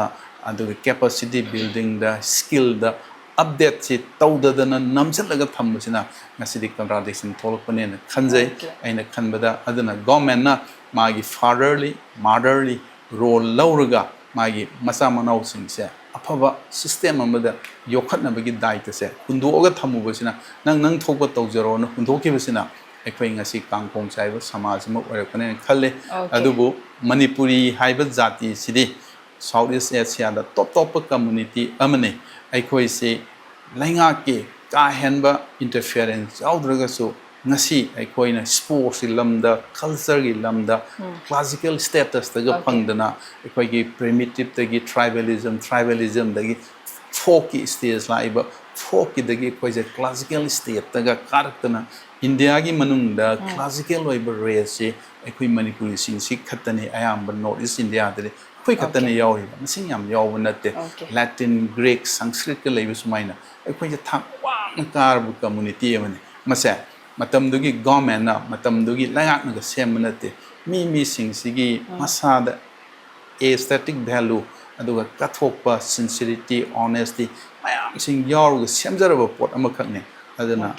ꯑꯗꯨꯒ ꯀꯦꯄꯥꯁꯤꯇꯤ ꯕꯤꯜꯗꯤꯡꯗ, ꯁ꯭ꯀꯤꯜꯗ ꯑꯞꯗꯦꯠꯁꯤ ꯇꯧꯗꯗꯅ ꯅꯝꯁꯤꯜꯂꯒ ꯊꯝꯕꯁꯤꯅ ꯉꯁꯤꯗꯤ ꯀꯟꯇ꯭ꯔꯥꯗꯤꯛꯁꯟ ꯊꯣꯛꯂꯛꯄꯅꯦꯅ ꯈꯟꯖꯩ꯫ ꯑꯩꯅ ꯈꯟꯕꯗ ꯑꯗꯨꯅ ꯒꯣꯔꯃꯦꯟꯅ ꯃꯥꯒꯤ ꯐꯥꯗꯔꯂꯤ, ꯃꯥꯗꯔꯂꯤ ꯔꯣꯜ ꯂꯧꯔꯒ ꯃꯥꯒꯤ ꯃꯆꯥ ꯃꯅꯥꯎꯁꯤꯡꯁꯦ ꯑꯐꯕ ꯁꯤꯁꯇꯦꯝ ꯑꯃꯗ ꯌꯣꯛꯈꯠꯅꯕꯒꯤ ꯗꯥꯏꯇꯁꯦ ꯍꯨꯟꯗꯣꯛꯑꯒ ꯊꯝꯃꯨꯕꯁꯤꯅ, "ꯅꯪ ꯅꯪ ꯊꯣꯛꯄ ꯇꯧꯖꯔꯣꯅ" ꯍꯨꯟꯗꯣꯛꯈꯤꯕꯁꯤꯅ ꯑꯩꯈꯣꯏ ꯉꯁꯤ ꯀꯥꯡꯈꯣꯡ ꯆꯥꯏꯕ ꯁꯃꯥꯖ ꯑꯃ ꯑꯣꯏꯔꯛꯄꯅꯦꯅ ꯈꯜꯂꯤ꯫ ꯑꯗꯨꯕꯨ ꯃꯅꯤꯄꯨꯔꯤ ꯍꯥꯏꯕ ꯖꯥꯇꯤꯁꯤꯗꯤ ꯁꯥꯎꯠ ꯏꯁ ꯑꯦꯁꯤꯌꯥꯗ ꯇꯣꯞ ꯇꯣꯞꯄ ꯀꯝꯃꯨꯅꯤꯇꯤ ꯑꯃꯅꯤ꯫ ꯑꯩꯈꯣꯏꯁꯤ ꯂꯩꯉꯥꯛꯀꯤ ꯀꯥ ꯍꯦꯟꯕ ꯏꯟꯇꯔꯐꯤꯌꯔꯦꯟꯁ ꯌꯥꯎꯗ꯭ꯔꯒꯁꯨ ꯉꯁꯤ ꯑꯩꯈꯣꯏꯅ ꯁ꯭ꯄꯣꯔꯠꯁꯀꯤ ꯂꯝꯗ, ꯀꯜꯆꯔꯒꯤ ꯂꯝꯗ ꯀ꯭ꯂꯥꯁꯤꯀꯦꯜ ꯁ꯭ꯇꯦꯇꯁꯇꯒ ꯐꯪꯗꯅ, ꯑꯩꯈꯣꯏꯒꯤ ꯄ꯭ꯔꯤꯃꯤꯇꯤꯞꯇꯒꯤ ꯇ꯭ꯔꯥꯏꯕꯦꯂꯤꯖꯝ, ꯇ꯭ꯔꯥꯏꯕꯦꯂꯤꯖꯝꯗꯒꯤ ꯐꯣꯛꯀꯤ ꯁ꯭ꯇꯦꯖ ꯂꯥꯛꯏꯕ, ꯐꯣꯛꯀꯤꯗꯒꯤ ꯑꯩꯈꯣꯏꯁꯦ ꯀ꯭ꯂꯥꯁꯤꯀꯦꯜ ꯁ꯭ꯇꯦꯠꯇꯒ ꯀꯥꯔꯛꯇꯅ, ꯏꯟꯗꯤꯌꯥꯒꯤ ꯃꯅꯨꯡꯗ ꯀ꯭ꯂꯥꯁꯤꯀꯦꯜ ꯑꯣꯏꯕ ꯔꯦꯁꯁꯤ ꯑꯩꯈꯣꯏ ꯃꯅꯤꯄꯨꯔꯤꯁꯤꯡꯁꯤ ꯈꯛꯇꯅꯤ ꯑꯌꯥꯝꯕ ꯅꯣꯔꯠ ꯏꯁ ꯏꯟꯗꯤꯌꯥꯗꯗꯤ꯫ ꯑꯩꯈꯣꯏ ꯈꯛꯇꯅ ꯌꯥꯎꯔꯤꯕ, ꯃꯁꯤꯡ ꯌꯥꯝ ꯌꯥꯎꯕ ꯅꯠꯇꯦ꯫ ꯂꯦꯇꯤꯟ, ꯒ꯭ꯔꯤꯛ, ꯁꯪꯁꯀ꯭ꯔꯤꯠꯀ ꯂꯩꯕ ꯁꯨꯃꯥꯏꯅ ꯑꯩꯈꯣꯏꯁꯦ ꯊꯥꯛ ꯋꯥꯡꯅ ꯀꯥꯔꯕ ꯀꯝꯃꯨꯅꯤꯇꯤ ꯑꯃꯅꯤ꯫ ꯃꯁꯦ ꯃꯇꯝꯗꯨꯒꯤ ꯒꯣꯔꯃꯦꯟꯅ, ꯃꯇꯝꯗꯨꯒꯤ ꯂꯩꯉꯥꯛꯅꯒ ꯁꯦꯝꯕ ꯅꯠꯇꯦ꯫ ꯃꯤ ꯃꯤꯁꯤꯡꯁꯤꯒꯤ ꯃꯁꯥꯗ ꯑꯦꯁꯊꯦꯇꯤꯛ ꯚꯦꯂꯨ, ꯑꯗꯨꯒ ꯀꯠꯊꯣꯛꯄ, ꯁꯤꯟꯁꯤꯔꯤꯇꯤ, ꯑꯣꯅꯦꯁꯇꯤ ꯃꯌꯥꯝꯁꯤꯡ ꯌꯥꯎꯔꯒ ꯁꯦꯝꯖꯔꯕ ꯄꯣꯠ ꯑꯃꯈꯛꯅꯤ꯫ ꯑꯗꯨꯅ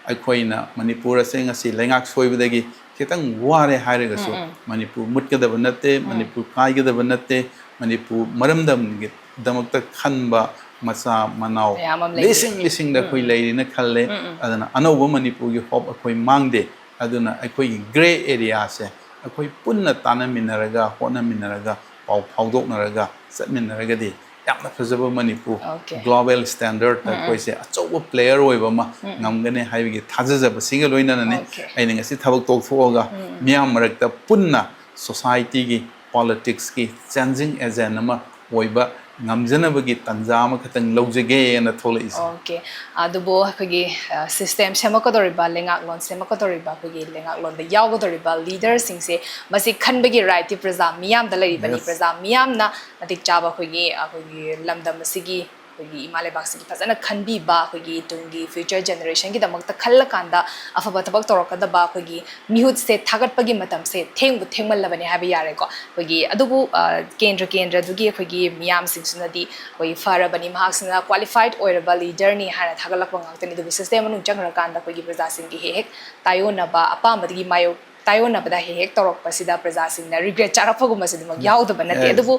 ꯑꯩꯈꯣꯏꯅ ꯃꯅꯤꯄꯨꯔ ꯑꯁꯦ ꯉꯁꯤ ꯂꯩꯉꯥꯛ ꯁꯣꯏꯕꯗꯒꯤ ꯈꯤꯇꯪ ꯋꯥꯔꯦ ꯍꯥꯏꯔꯒꯁꯨ, ꯃꯅꯤꯄꯨꯔ ꯃꯨꯠꯀꯗꯕ ꯅꯠꯇꯦ, ꯃꯅꯤꯄꯨꯔ ꯀꯥꯏꯒꯗꯕ ꯅꯠꯇꯦ꯫ ꯃꯅꯤꯄꯨꯔ ꯃꯔꯝꯗꯝꯒꯤꯗꯃꯛꯇ ꯈꯟꯕ ꯃꯆꯥ ꯃꯅꯥꯎ ꯃꯌꯥꯝ ꯑꯃ ꯂꯩꯔꯤ꯫ ꯂꯤꯁꯤꯡ ꯂꯤꯁꯤꯡꯗ ꯑꯩꯈꯣꯏ ꯂꯩꯔꯤꯅ ꯈꯜꯂꯦ꯫ ꯑꯗꯨꯅ ꯑꯅꯧꯕ ꯃꯅꯤꯄꯨꯔꯒꯤ ꯍꯣꯞ ꯑꯩꯈꯣꯏ ꯃꯥꯡꯗꯦ꯫ ꯑꯗꯨꯅ ꯑꯩꯈꯣꯏꯒꯤ ꯒ꯭ꯔꯦ ꯑꯦꯔꯤꯌꯥꯁꯦ ꯑꯩꯈꯣꯏ ꯄꯨꯟꯅ ꯇꯥꯟꯅꯃꯤꯟꯅꯔꯒ, ꯍꯣꯠꯅꯃꯤꯟꯅꯔꯒ, ꯄꯥꯎ ꯐꯥꯎꯗꯣꯛꯅꯔꯒ ꯆꯠꯃꯤꯟꯅꯔꯒꯗꯤ ꯌꯥꯝꯅ ꯐꯖꯕ ꯃꯅꯤꯄꯨꯔ, ꯒ꯭ꯂꯣꯕꯦꯜ ꯁ꯭ꯇꯦꯟꯗꯔꯗ ꯑꯩꯈꯣꯏꯁꯦ ꯑꯆꯧꯕ ꯄ꯭ꯂꯦꯌꯔ ꯑꯣꯏꯕ ꯑꯃ ꯉꯝꯒꯅꯤ ꯍꯥꯏꯕꯒꯤ ꯊꯥꯖꯖꯕꯁꯤꯒ ꯂꯣꯏꯅꯅꯅꯤ ꯑꯩꯅ ꯉꯁꯤ ꯊꯕꯛ ꯇꯣꯛꯊꯣꯛꯑꯒ ꯃꯤꯌꯥꯝ ꯃꯔꯛꯇ ꯄꯨꯟꯅ ꯁꯣꯁꯥꯏꯇꯤꯒꯤ, ꯄꯣꯂꯤꯇꯤꯛꯁꯀꯤ ꯆꯦꯟꯖꯤꯡ ꯑꯦꯖꯦꯟ ꯑꯃ ꯑꯣꯏꯕ ꯉꯝꯖꯅꯕꯒꯤ ꯇꯥꯟꯖꯥ ꯑꯃꯈꯛꯇꯪ ꯂꯧꯖꯒꯦꯅ ꯊꯣꯛꯂꯛꯏꯁꯦ꯫ ꯑꯣꯀꯦ꯫ ꯑꯗꯨꯕꯨ ꯑꯩꯈꯣꯏꯒꯤ, ꯑ, ꯁꯤꯁꯇꯦꯝ ꯁꯦꯝꯃꯛꯀꯗꯧꯔꯤꯕ, ꯂꯩꯉꯥꯛꯂꯣꯟ ꯁꯦꯝꯃꯛꯀꯗꯧꯔꯤꯕ, ꯑꯩꯈꯣꯏꯒꯤ ꯂꯩꯉꯥꯛꯂꯣꯟꯗ ꯌꯥꯎꯒꯗꯧꯔꯤꯕ ꯂꯤꯗꯔꯁꯤꯡꯁꯦ, ꯃꯁꯤ ꯈꯟꯕꯒꯤ ꯔꯥꯏꯠꯇꯤ ꯄ꯭ꯔꯖꯥ ꯃꯤꯌꯥꯝꯗ ꯂꯩꯔꯤꯕꯅꯤ꯫ ꯌꯦꯁ꯫ ꯄ꯭ꯔꯖꯥ ꯃꯤꯌꯥꯝꯅ ꯃꯇꯤꯛ ꯆꯥꯕ ꯑꯩꯈꯣꯏꯒꯤ, ꯑꯩꯈꯣꯏꯒꯤ ꯂꯝꯗꯝ ꯑꯁꯤꯒꯤ, ꯑꯩꯈꯣꯏꯒꯤ ꯏꯃꯥ ꯂꯩꯕꯥꯛꯁꯤꯒꯤ ꯐꯖꯅ ꯈꯟꯕꯤꯕ, ꯑꯩꯈꯣꯏꯒꯤ ꯇꯨꯡꯒꯤ ꯐ꯭ꯌꯨꯆꯔ ꯖꯦꯅꯦꯔꯦꯁꯟꯒꯤꯗꯃꯛꯇ ꯈꯜꯂꯀꯥꯟꯗ ꯑꯐꯕ ꯊꯕꯛ ꯇꯧꯔꯛꯀꯗꯕ ꯑꯩꯈꯣꯏꯒꯤ ꯃꯤꯍꯨꯠꯁꯦ ꯊꯥꯒꯠꯄꯒꯤ ꯃꯇꯝꯁꯦ ꯊꯦꯡꯕꯨ ꯊꯦꯡꯃꯜꯂꯕꯅꯦ ꯍꯥꯏꯕ ꯌꯥꯔꯦꯀꯣ꯫ ꯑꯩꯈꯣꯏꯒꯤ ꯑꯗꯨꯕꯨ, ꯑ, ꯀꯦꯟꯗ꯭ꯔ ꯀꯦꯟꯗ꯭ꯔꯗꯨꯒꯤ ꯑꯩꯈꯣꯏꯒꯤ ꯃꯤꯌꯥꯝꯁꯤꯡꯁꯤꯅꯗꯤ ꯑꯩꯈꯣꯏ ꯐꯔꯕꯅꯤ, ꯃꯍꯥꯛꯁꯤꯅ ꯀ꯭ꯋꯥꯂꯤꯐꯥꯏꯠ ꯑꯣꯏꯔꯕ ꯂꯤꯗꯔꯅꯤ ꯍꯥꯏꯅ ꯊꯥꯒꯠꯂꯛꯄ ꯉꯥꯛꯇꯅꯤ꯫ ꯑꯗꯨꯕꯨ ꯁꯤꯁꯇꯦꯝ ꯃꯅꯨꯡ ꯆꯪꯈ꯭ꯔꯀꯥꯟꯗ ꯑꯩꯈꯣꯏꯒꯤ ꯄ꯭ꯔꯖꯥꯁꯤꯡꯒꯤ ꯍꯦꯛ ꯍꯦꯛ ꯇꯥꯏꯑꯣꯟꯅꯕ, ꯑꯄꯥꯝꯕꯗꯒꯤ ꯃꯥꯌꯣꯛ ꯇꯥꯏꯑꯣꯟꯅꯕꯗ ꯍꯦꯛ ꯍꯦꯛ ꯇꯧꯔꯛꯄꯁꯤꯗ ꯄ꯭ꯔꯖꯥꯁꯤꯡꯅ ꯔꯤꯒ꯭ꯔꯦꯠ ꯆꯥꯔꯛꯄꯒꯨꯝꯕꯁꯨ ꯑꯗꯨꯃꯛ ꯌꯥꯎꯗꯕ ꯅꯠꯇꯦ꯫ ꯌꯦꯁ꯫ ꯑꯗꯨꯕꯨ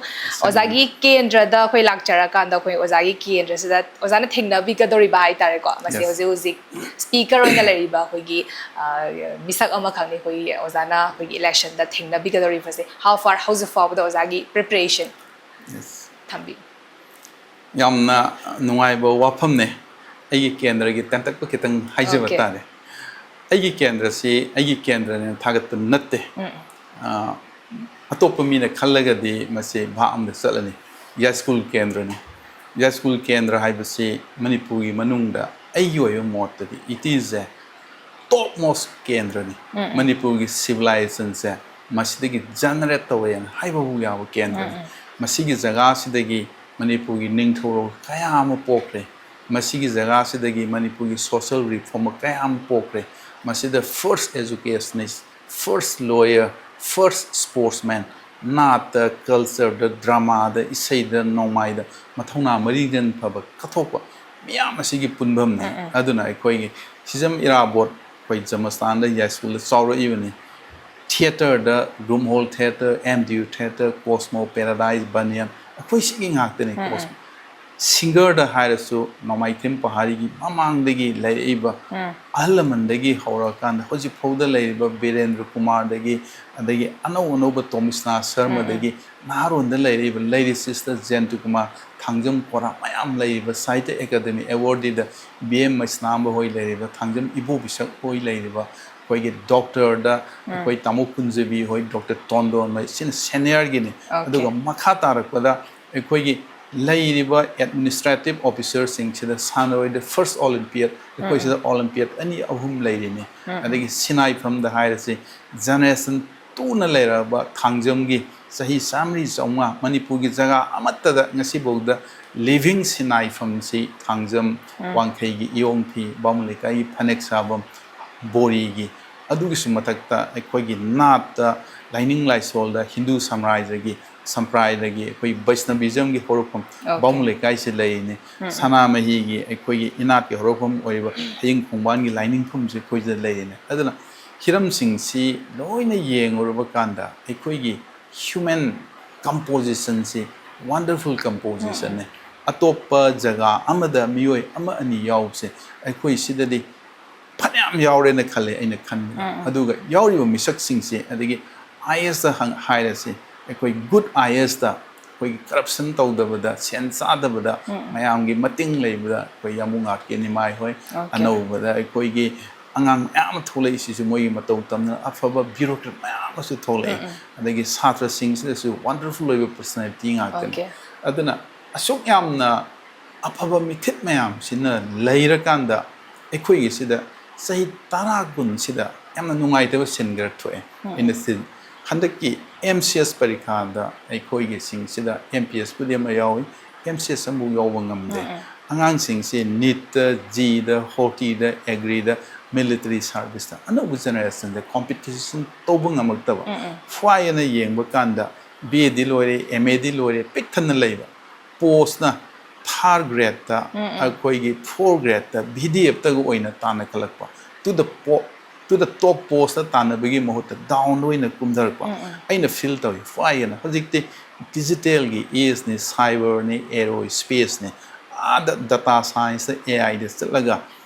ꯑꯣꯖꯥꯒꯤ ꯀꯦꯟꯗ꯭ꯔꯗ ꯑꯩꯈꯣꯏ ꯂꯥꯛꯆꯔꯀꯥꯟꯗ ꯑꯩꯈꯣꯏ ꯑꯣꯖꯥꯒꯤ ꯀꯦꯟꯗ꯭ꯔꯁꯤꯗ ꯑꯣꯖꯥꯅ ꯊꯦꯡꯅꯕꯤꯒꯗꯧꯔꯤꯕ ꯍꯥꯏꯇꯥꯔꯦꯀꯣ꯫ ꯃꯁꯤ ꯌꯦꯁ꯫ ꯍꯧꯖꯤꯛ ꯍꯧꯖꯤꯛ ꯁ꯭ꯄꯤꯀꯔ ꯑꯣꯏꯅ ꯂꯩꯔꯤꯕ ꯑꯩꯈꯣꯏꯒꯤ, ꯑ, ꯃꯤꯁꯛ ꯑꯃꯈꯛꯅꯤ ꯑꯩꯈꯣꯏꯒꯤ ꯑꯣꯖꯥꯅ ꯑꯩꯈꯣꯏꯒꯤ ꯏꯂꯦꯛꯁꯟꯗ ꯊꯦꯡꯅꯕꯤꯒꯗꯧꯔꯤꯕꯁꯦ꯫ How far, ꯍꯧꯖꯤꯛ ꯐꯥꯎꯕꯗ ꯑꯣꯖꯥꯒꯤ ꯄ꯭ꯔꯤꯄꯦꯔꯦꯁꯟ ꯌꯦꯁ꯫ ꯊꯝꯕꯤꯌꯨ꯫ ꯌꯥꯝꯅ ꯅꯨꯡꯉꯥꯏꯕ ꯋꯥꯐꯝꯅꯦ꯫ ꯑꯩꯒꯤ ꯀꯦꯟꯗ꯭ꯔꯒꯤ ꯇꯦꯟꯇꯛꯄ ꯈꯤꯇꯪ ꯍꯥꯏꯖꯕ ꯑꯣꯀꯦ꯫ ꯇꯥꯔꯦ꯫ ꯑꯩꯒꯤ ꯀꯦꯟꯗ꯭ꯔꯁꯤ ꯑꯩꯒꯤ ꯀꯦꯟꯗ꯭ꯔꯅꯦꯅ ꯊꯥꯒꯠꯄ ꯅꯠꯇꯦ꯫ ꯑ, ꯑꯇꯣꯞꯄ ꯃꯤꯅ ꯈꯜꯂꯒꯗꯤ ꯃꯁꯤ ꯚꯥꯞ ꯑꯃꯗ ꯆꯠꯂꯅꯤ꯫ ꯌꯥꯏꯁ꯭ꯀꯨꯜ ꯀꯦꯟꯗ꯭ꯔꯅꯤ꯫ ꯌꯥꯏꯁ꯭ꯀꯨꯜ ꯀꯦꯟꯗ꯭ꯔ ꯍꯥꯏꯕꯁꯤ ꯃꯅꯤꯄꯨꯔꯒꯤ ꯃꯅꯨꯡꯗ ꯑꯩꯒꯤ ꯑꯣꯏꯕ ꯃꯣꯠꯇꯗꯤ it is a top most ꯀꯦꯟꯗ꯭ꯔꯅꯤ꯫ ꯃꯅꯤꯄꯨꯔꯒꯤ ꯁꯤꯚꯤꯂꯥꯏꯖꯦꯁꯟꯁꯦ ꯃꯁꯤꯗꯒꯤ ꯖꯦꯅꯦꯔꯦꯠ ꯇꯧꯋꯦꯅ ꯍꯥꯏꯕꯕꯨ ꯌꯥꯕ ꯀꯦꯟꯗ꯭ꯔꯅꯤ꯫ ꯃꯁꯤꯒꯤ ꯖꯒꯥꯁꯤꯗꯒꯤ ꯃꯅꯤꯄꯨꯔꯒꯤ ꯅꯤꯡꯊꯧꯔꯣꯜ ꯀꯌꯥ ꯑꯃ ꯄꯣꯛꯈ꯭ꯔꯦ꯫ ꯃꯁꯤꯒꯤ ꯖꯒꯥꯁꯤꯗꯒꯤ ꯃꯅꯤꯄꯨꯔꯒꯤ ꯁꯣꯁꯤꯌꯦꯜ ꯔꯤꯐꯣꯔꯃꯔ ꯀꯌꯥ ꯑꯃ ꯄꯣꯛꯈ꯭ꯔꯦ꯫ ꯃꯁꯤꯗ first educationist, first lawyer, first sportsman, ꯅꯥꯠꯇ, ꯀꯜꯆꯔꯗ, ꯗ꯭ꯔꯃꯥꯗ, ꯏꯁꯩꯗ, ꯅꯣꯡꯃꯥꯏꯗ ꯃꯊꯧꯅꯥ ꯃꯔꯤꯒꯟ ꯐꯕ ꯀꯠꯊꯣꯛꯄ ꯃꯤꯌꯥꯝ ꯑꯁꯤꯒꯤ ꯄꯨꯟꯐꯝꯅꯤ꯫ ꯑꯗꯨꯅ ꯑꯩꯈꯣꯏꯒꯤ ꯁꯤꯖꯝ ꯏꯔꯥꯕꯣꯠ ꯑꯩꯈꯣꯏ ꯖꯃꯁꯇꯥꯟꯗ ꯌꯥꯏꯁ꯭ꯀꯨꯜꯗ ꯆꯥꯎꯔꯛꯏꯕꯅꯤ꯫ ꯊꯤꯌꯦꯇꯔꯗ ꯒ꯭ꯔꯨꯝꯍꯣꯜ theatre, M D U theatre, Cosmo, Paradise, ꯕꯅꯤꯌꯟ, ꯑꯩꯈꯣꯏ ꯁꯤꯒꯤ ꯉꯥꯛꯇꯅꯤ꯫ ꯀꯣꯁꯃꯣ ꯁꯤꯡꯒꯔꯗ ꯍꯥꯏꯔꯁꯨ ꯅꯣꯡꯃꯥꯏꯊꯦꯝ ꯄꯍꯥꯔꯤꯒꯤ ꯃꯃꯥꯡꯗꯒꯤ ꯂꯩꯔꯛꯏꯕ ꯑꯍꯜ ꯂꯃꯟꯗꯒꯤ ꯍꯧꯔꯛꯑꯀꯥꯟꯗ ꯍꯧꯖꯤꯛ ꯐꯥꯎꯗ ꯂꯩꯔꯤꯕ ꯕꯤꯔꯦꯟꯗ꯭ꯔ ꯀꯨꯃꯥꯔꯗꯒꯤ, ꯑꯗꯒꯤ ꯑꯅꯧ ꯑꯅꯧꯕ ꯇꯣꯃꯤꯁꯅꯥ ꯁꯔꯃꯗꯒꯤ ꯅꯍꯥꯔꯣꯟꯗ ꯂꯩꯔꯛꯏꯕ ꯂꯩꯔꯤꯁꯤꯁꯇ ꯖꯦꯟꯇꯨ ꯀꯨꯃꯥꯔ, ꯊꯥꯡꯖꯝ ꯀꯣꯔꯥ ꯃꯌꯥꯝ ꯂꯩꯔꯤꯕ ꯁꯥꯍꯤꯇ꯭ꯌ ꯑꯦꯀꯥꯗꯃꯤ ꯑꯦꯋꯥꯔꯗꯤꯗ ꯕꯤ ꯑꯦꯝ ꯃꯩꯁꯅꯥꯝꯕ ꯍꯣꯏ ꯂꯩꯔꯤꯕ, ꯊꯥꯡꯖꯝ ꯏꯕꯣꯕꯤꯁꯛ ꯍꯣꯏ ꯂꯩꯔꯤꯕ, ꯑꯩꯈꯣꯏꯒꯤ ꯗꯣꯛꯇꯔꯗ ꯑꯩꯈꯣꯏ ꯇꯥꯃꯣ ꯀꯨꯟꯖꯕꯤ ꯍꯣꯏ, ꯗꯣꯛꯇꯔ ꯇꯣꯟꯗꯣꯟ ꯍꯣꯏ, ꯁꯤꯅ ꯁꯦꯅꯤꯌꯔꯒꯤꯅꯤ꯫ ꯑꯗꯨꯒ ꯃꯈꯥ ꯇꯥꯔꯛꯄꯗ ꯑꯩꯈꯣꯏꯒꯤ ꯂꯩꯔꯤꯕ ꯑꯦꯗꯃꯤꯅꯤꯁꯇ꯭ꯔꯦꯇꯤꯚ ꯑꯣꯐꯤꯁꯔꯁꯤꯡꯁꯤꯗ ꯁꯥꯟꯅꯔꯣꯏꯗ ꯐꯥꯔꯁ ꯑꯣꯂꯤꯝꯄꯤꯌꯥꯗ, ꯑꯩꯈꯣꯏꯁꯤꯗ ꯑꯣꯂꯤꯝꯄꯤꯌꯥꯗ ꯑꯅꯤ ꯑꯍꯨꯝ ꯂꯩꯔꯤꯅꯤ꯫ ꯑꯗꯒꯤ ꯁꯤꯅꯥꯏꯐꯝꯗ ꯍꯥꯏꯔꯁꯤ, ꯖꯦꯅꯦꯔꯦꯁꯟ ꯇꯨꯅ ꯂꯩꯔꯛꯑꯕ ꯊꯥꯡꯖꯝꯒꯤ ꯆꯍꯤ ꯆꯥꯝꯃꯔꯤ ꯆꯥꯝꯃꯉꯥ ꯃꯅꯤꯄꯨꯔꯒꯤ ꯖꯒꯥ ꯑꯃꯠꯇꯗ ꯉꯁꯤꯐꯥꯎꯗ ꯂꯤꯚꯤꯡ ꯁꯤꯅꯥꯏꯐꯝꯁꯤ ꯊꯥꯡꯖꯝ, ꯋꯥꯡꯈꯩꯒꯤ ꯏꯌꯣꯡ ꯐꯤ, ꯕꯥꯃꯣꯟ ꯂꯩꯀꯥꯏꯒꯤ ꯐꯅꯦꯛ ꯁꯥꯐꯝ, ꯕꯣꯔꯤꯒꯤ, ꯑꯗꯨꯒꯤꯁꯨ ꯃꯊꯛꯇ ꯑꯩꯈꯣꯏꯒꯤ ꯅꯥꯠꯇ, ꯂꯥꯏꯅꯤꯡ ꯂꯥꯏꯁꯣꯜꯗ, ꯍꯤꯟꯗꯨ ꯁꯝꯔꯥꯏꯖꯒꯤ, ꯁꯝꯄ꯭ꯔꯥꯏꯗꯒꯤ ꯑꯩꯈꯣꯏ ꯕꯩꯁꯅꯕꯤꯖꯝꯒꯤ ꯍꯧꯔꯛꯐꯝ ꯕꯥꯃꯣꯟ ꯂꯩꯀꯥꯏꯁꯤ ꯂꯩꯔꯤꯅꯤ꯫ ꯁꯅꯥꯃꯍꯤꯒꯤ ꯑꯩꯈꯣꯏꯒꯤ ꯏꯅꯥꯠꯀꯤ ꯍꯧꯔꯛꯐꯝ ꯑꯣꯏꯔꯤꯕ ꯍꯌꯤꯡ ꯈꯣꯡꯕꯥꯟꯒꯤ ꯂꯥꯏꯅꯤꯡꯐꯝꯁꯦ ꯑꯩꯈꯣꯏꯗ ꯂꯩꯔꯤꯅꯤ꯫ ꯑꯗꯨꯅ ꯍꯤꯔꯝꯁꯤꯡꯁꯤ ꯂꯣꯏꯅ ꯌꯦꯡꯉꯨꯔꯕ ꯀꯥꯟꯗ ꯑꯩꯈꯣꯏꯒꯤ ꯍ꯭ꯌꯨꯃꯦꯟ ꯀꯝꯄꯣꯖꯤꯁꯟꯁꯤ ꯋꯥꯟꯗꯔꯐꯨꯜ ꯀꯝꯄꯣꯖꯤꯁꯟꯅꯤ꯫ ꯑꯇꯣꯞꯄ ꯖꯒꯥ ꯑꯃꯗ ꯃꯤꯑꯣꯏ ꯑꯃ ꯑꯅꯤ ꯌꯥꯎꯕꯁꯦ ꯑꯩꯈꯣꯏ ꯁꯤꯗꯗꯤ ꯐꯅꯌꯥꯝ ꯌꯥꯎꯔꯦꯅ ꯈꯜꯂꯦ ꯑꯩꯅ ꯈꯟꯕꯗ꯫ ꯑꯗꯨꯒ ꯌꯥꯎꯔꯤꯕ ꯃꯤꯁꯛꯁꯤꯡꯁꯦ, ꯑꯗꯒꯤ ꯑꯥꯏ ꯑꯦꯁꯇ ꯍꯥꯏꯔꯁꯤ, ꯑꯩꯈꯣꯏ ꯒꯨꯗ ꯑꯥꯏ ꯑꯦꯁꯇ ꯑꯩꯈꯣꯏꯒꯤ ꯀꯔꯞꯁꯟ ꯇꯧꯗꯕꯗ, ꯁꯦꯟ ꯆꯥꯗꯕꯗ, ꯃꯌꯥꯝꯒꯤ ꯃꯇꯦꯡ ꯂꯩꯕꯗ ꯑꯩꯈꯣꯏ ꯌꯥꯝꯕꯨꯡ ꯑꯥꯔ ꯀꯦ ꯅꯤꯃꯥꯏ ꯍꯣꯏ, ꯑꯅꯧꯕꯗ ꯑꯩꯈꯣꯏꯒꯤ ꯑꯉꯥꯡ ꯃꯌꯥꯝ ꯑꯃ ꯊꯣꯛꯂꯛꯏꯁꯤꯁꯨ ꯃꯣꯏꯒꯤ ꯃꯇꯧ ꯇꯝꯗꯅ ꯑꯐꯕ bureaucrat ꯃꯌꯥꯝ ꯑꯃꯁꯨ ꯊꯣꯛꯂꯛꯑꯦ꯫ ꯑꯗꯒꯤ ꯁꯥꯇ꯭ꯔꯁꯤꯡꯁꯤꯗꯁꯨ wonderful ꯑꯣꯏꯕ personality ꯉꯥꯛꯇꯅꯤ꯫ Okay. ꯑꯗꯨꯅ ꯑꯁꯨꯛ ꯌꯥꯝꯅ ꯑꯐꯕ ꯃꯤꯊꯤꯠ ꯃꯌꯥꯝꯁꯤꯅ ꯂꯩꯔꯀꯥꯟꯗ ꯑꯩꯈꯣꯏꯒꯤꯁꯤꯗ ꯆꯍꯤ ꯇꯔꯥ ꯀꯨꯟꯁꯤꯗ ꯌꯥꯝꯅ ꯅꯨꯡꯉꯥꯏꯇꯕ ꯁꯤꯟ ꯈꯔ ꯊꯣꯛꯑꯦ꯫ ꯑꯩꯅ ꯁꯤ ꯍꯟꯗꯛꯀꯤ M C S ꯄꯔꯤꯈꯥꯗ ꯑꯩꯈꯣꯏꯒꯤ ꯁꯤꯡꯁꯤꯗ M P S ꯄꯨꯗꯤ ꯑꯃ ꯌꯥꯎꯏ, M C S ꯑꯃꯐꯥꯎ ꯌꯥꯎꯕ ꯉꯝꯗꯦ꯫ ꯑꯉꯥꯡꯁꯤꯡꯁꯤ NEETꯇ, JEEꯗ, HOTEꯗ, agriꯗ, military serviceꯇ ꯑꯅꯧꯕ generationꯗ competition ꯇꯧꯕ ꯉꯝꯃꯛꯇꯕ꯫ ꯐ꯭ꯋꯥꯏ ꯑꯅ ꯌꯦꯡꯕ ꯀꯥꯟꯗ B Aꯗꯤ ꯂꯣꯏꯔꯦ, M Aꯗꯤ ꯂꯣꯏꯔꯦ, ꯄꯤꯛ ꯊꯟꯅ ꯂꯩꯕ꯫ Postꯅ third gradeꯇ, ꯑꯩꯈꯣꯏꯒꯤ fourth gradeꯇ, VDFꯇꯒ ꯑꯣꯏꯅ ꯇꯥꯟꯅꯈꯠꯂꯛꯄ꯫ To the po-, to the top postꯇ ꯇꯥꯟꯅꯕꯒꯤ ꯃꯍꯨꯠꯇ downꯗ ꯑꯣꯏꯅ ꯀꯨꯝꯊꯔꯛꯄ꯫ ꯑꯩꯅ feel ꯇꯧꯏ, ꯐ꯭ꯋꯥꯏ ꯑꯅ꯫ ꯍꯧꯖꯤꯛꯇꯤ digitalꯒꯤ ageꯅꯤ, cyberꯅꯤ, aerospaceꯅꯤ, ꯑꯥꯗ data scienceꯇ, AIꯗ ꯆꯠꯂꯒ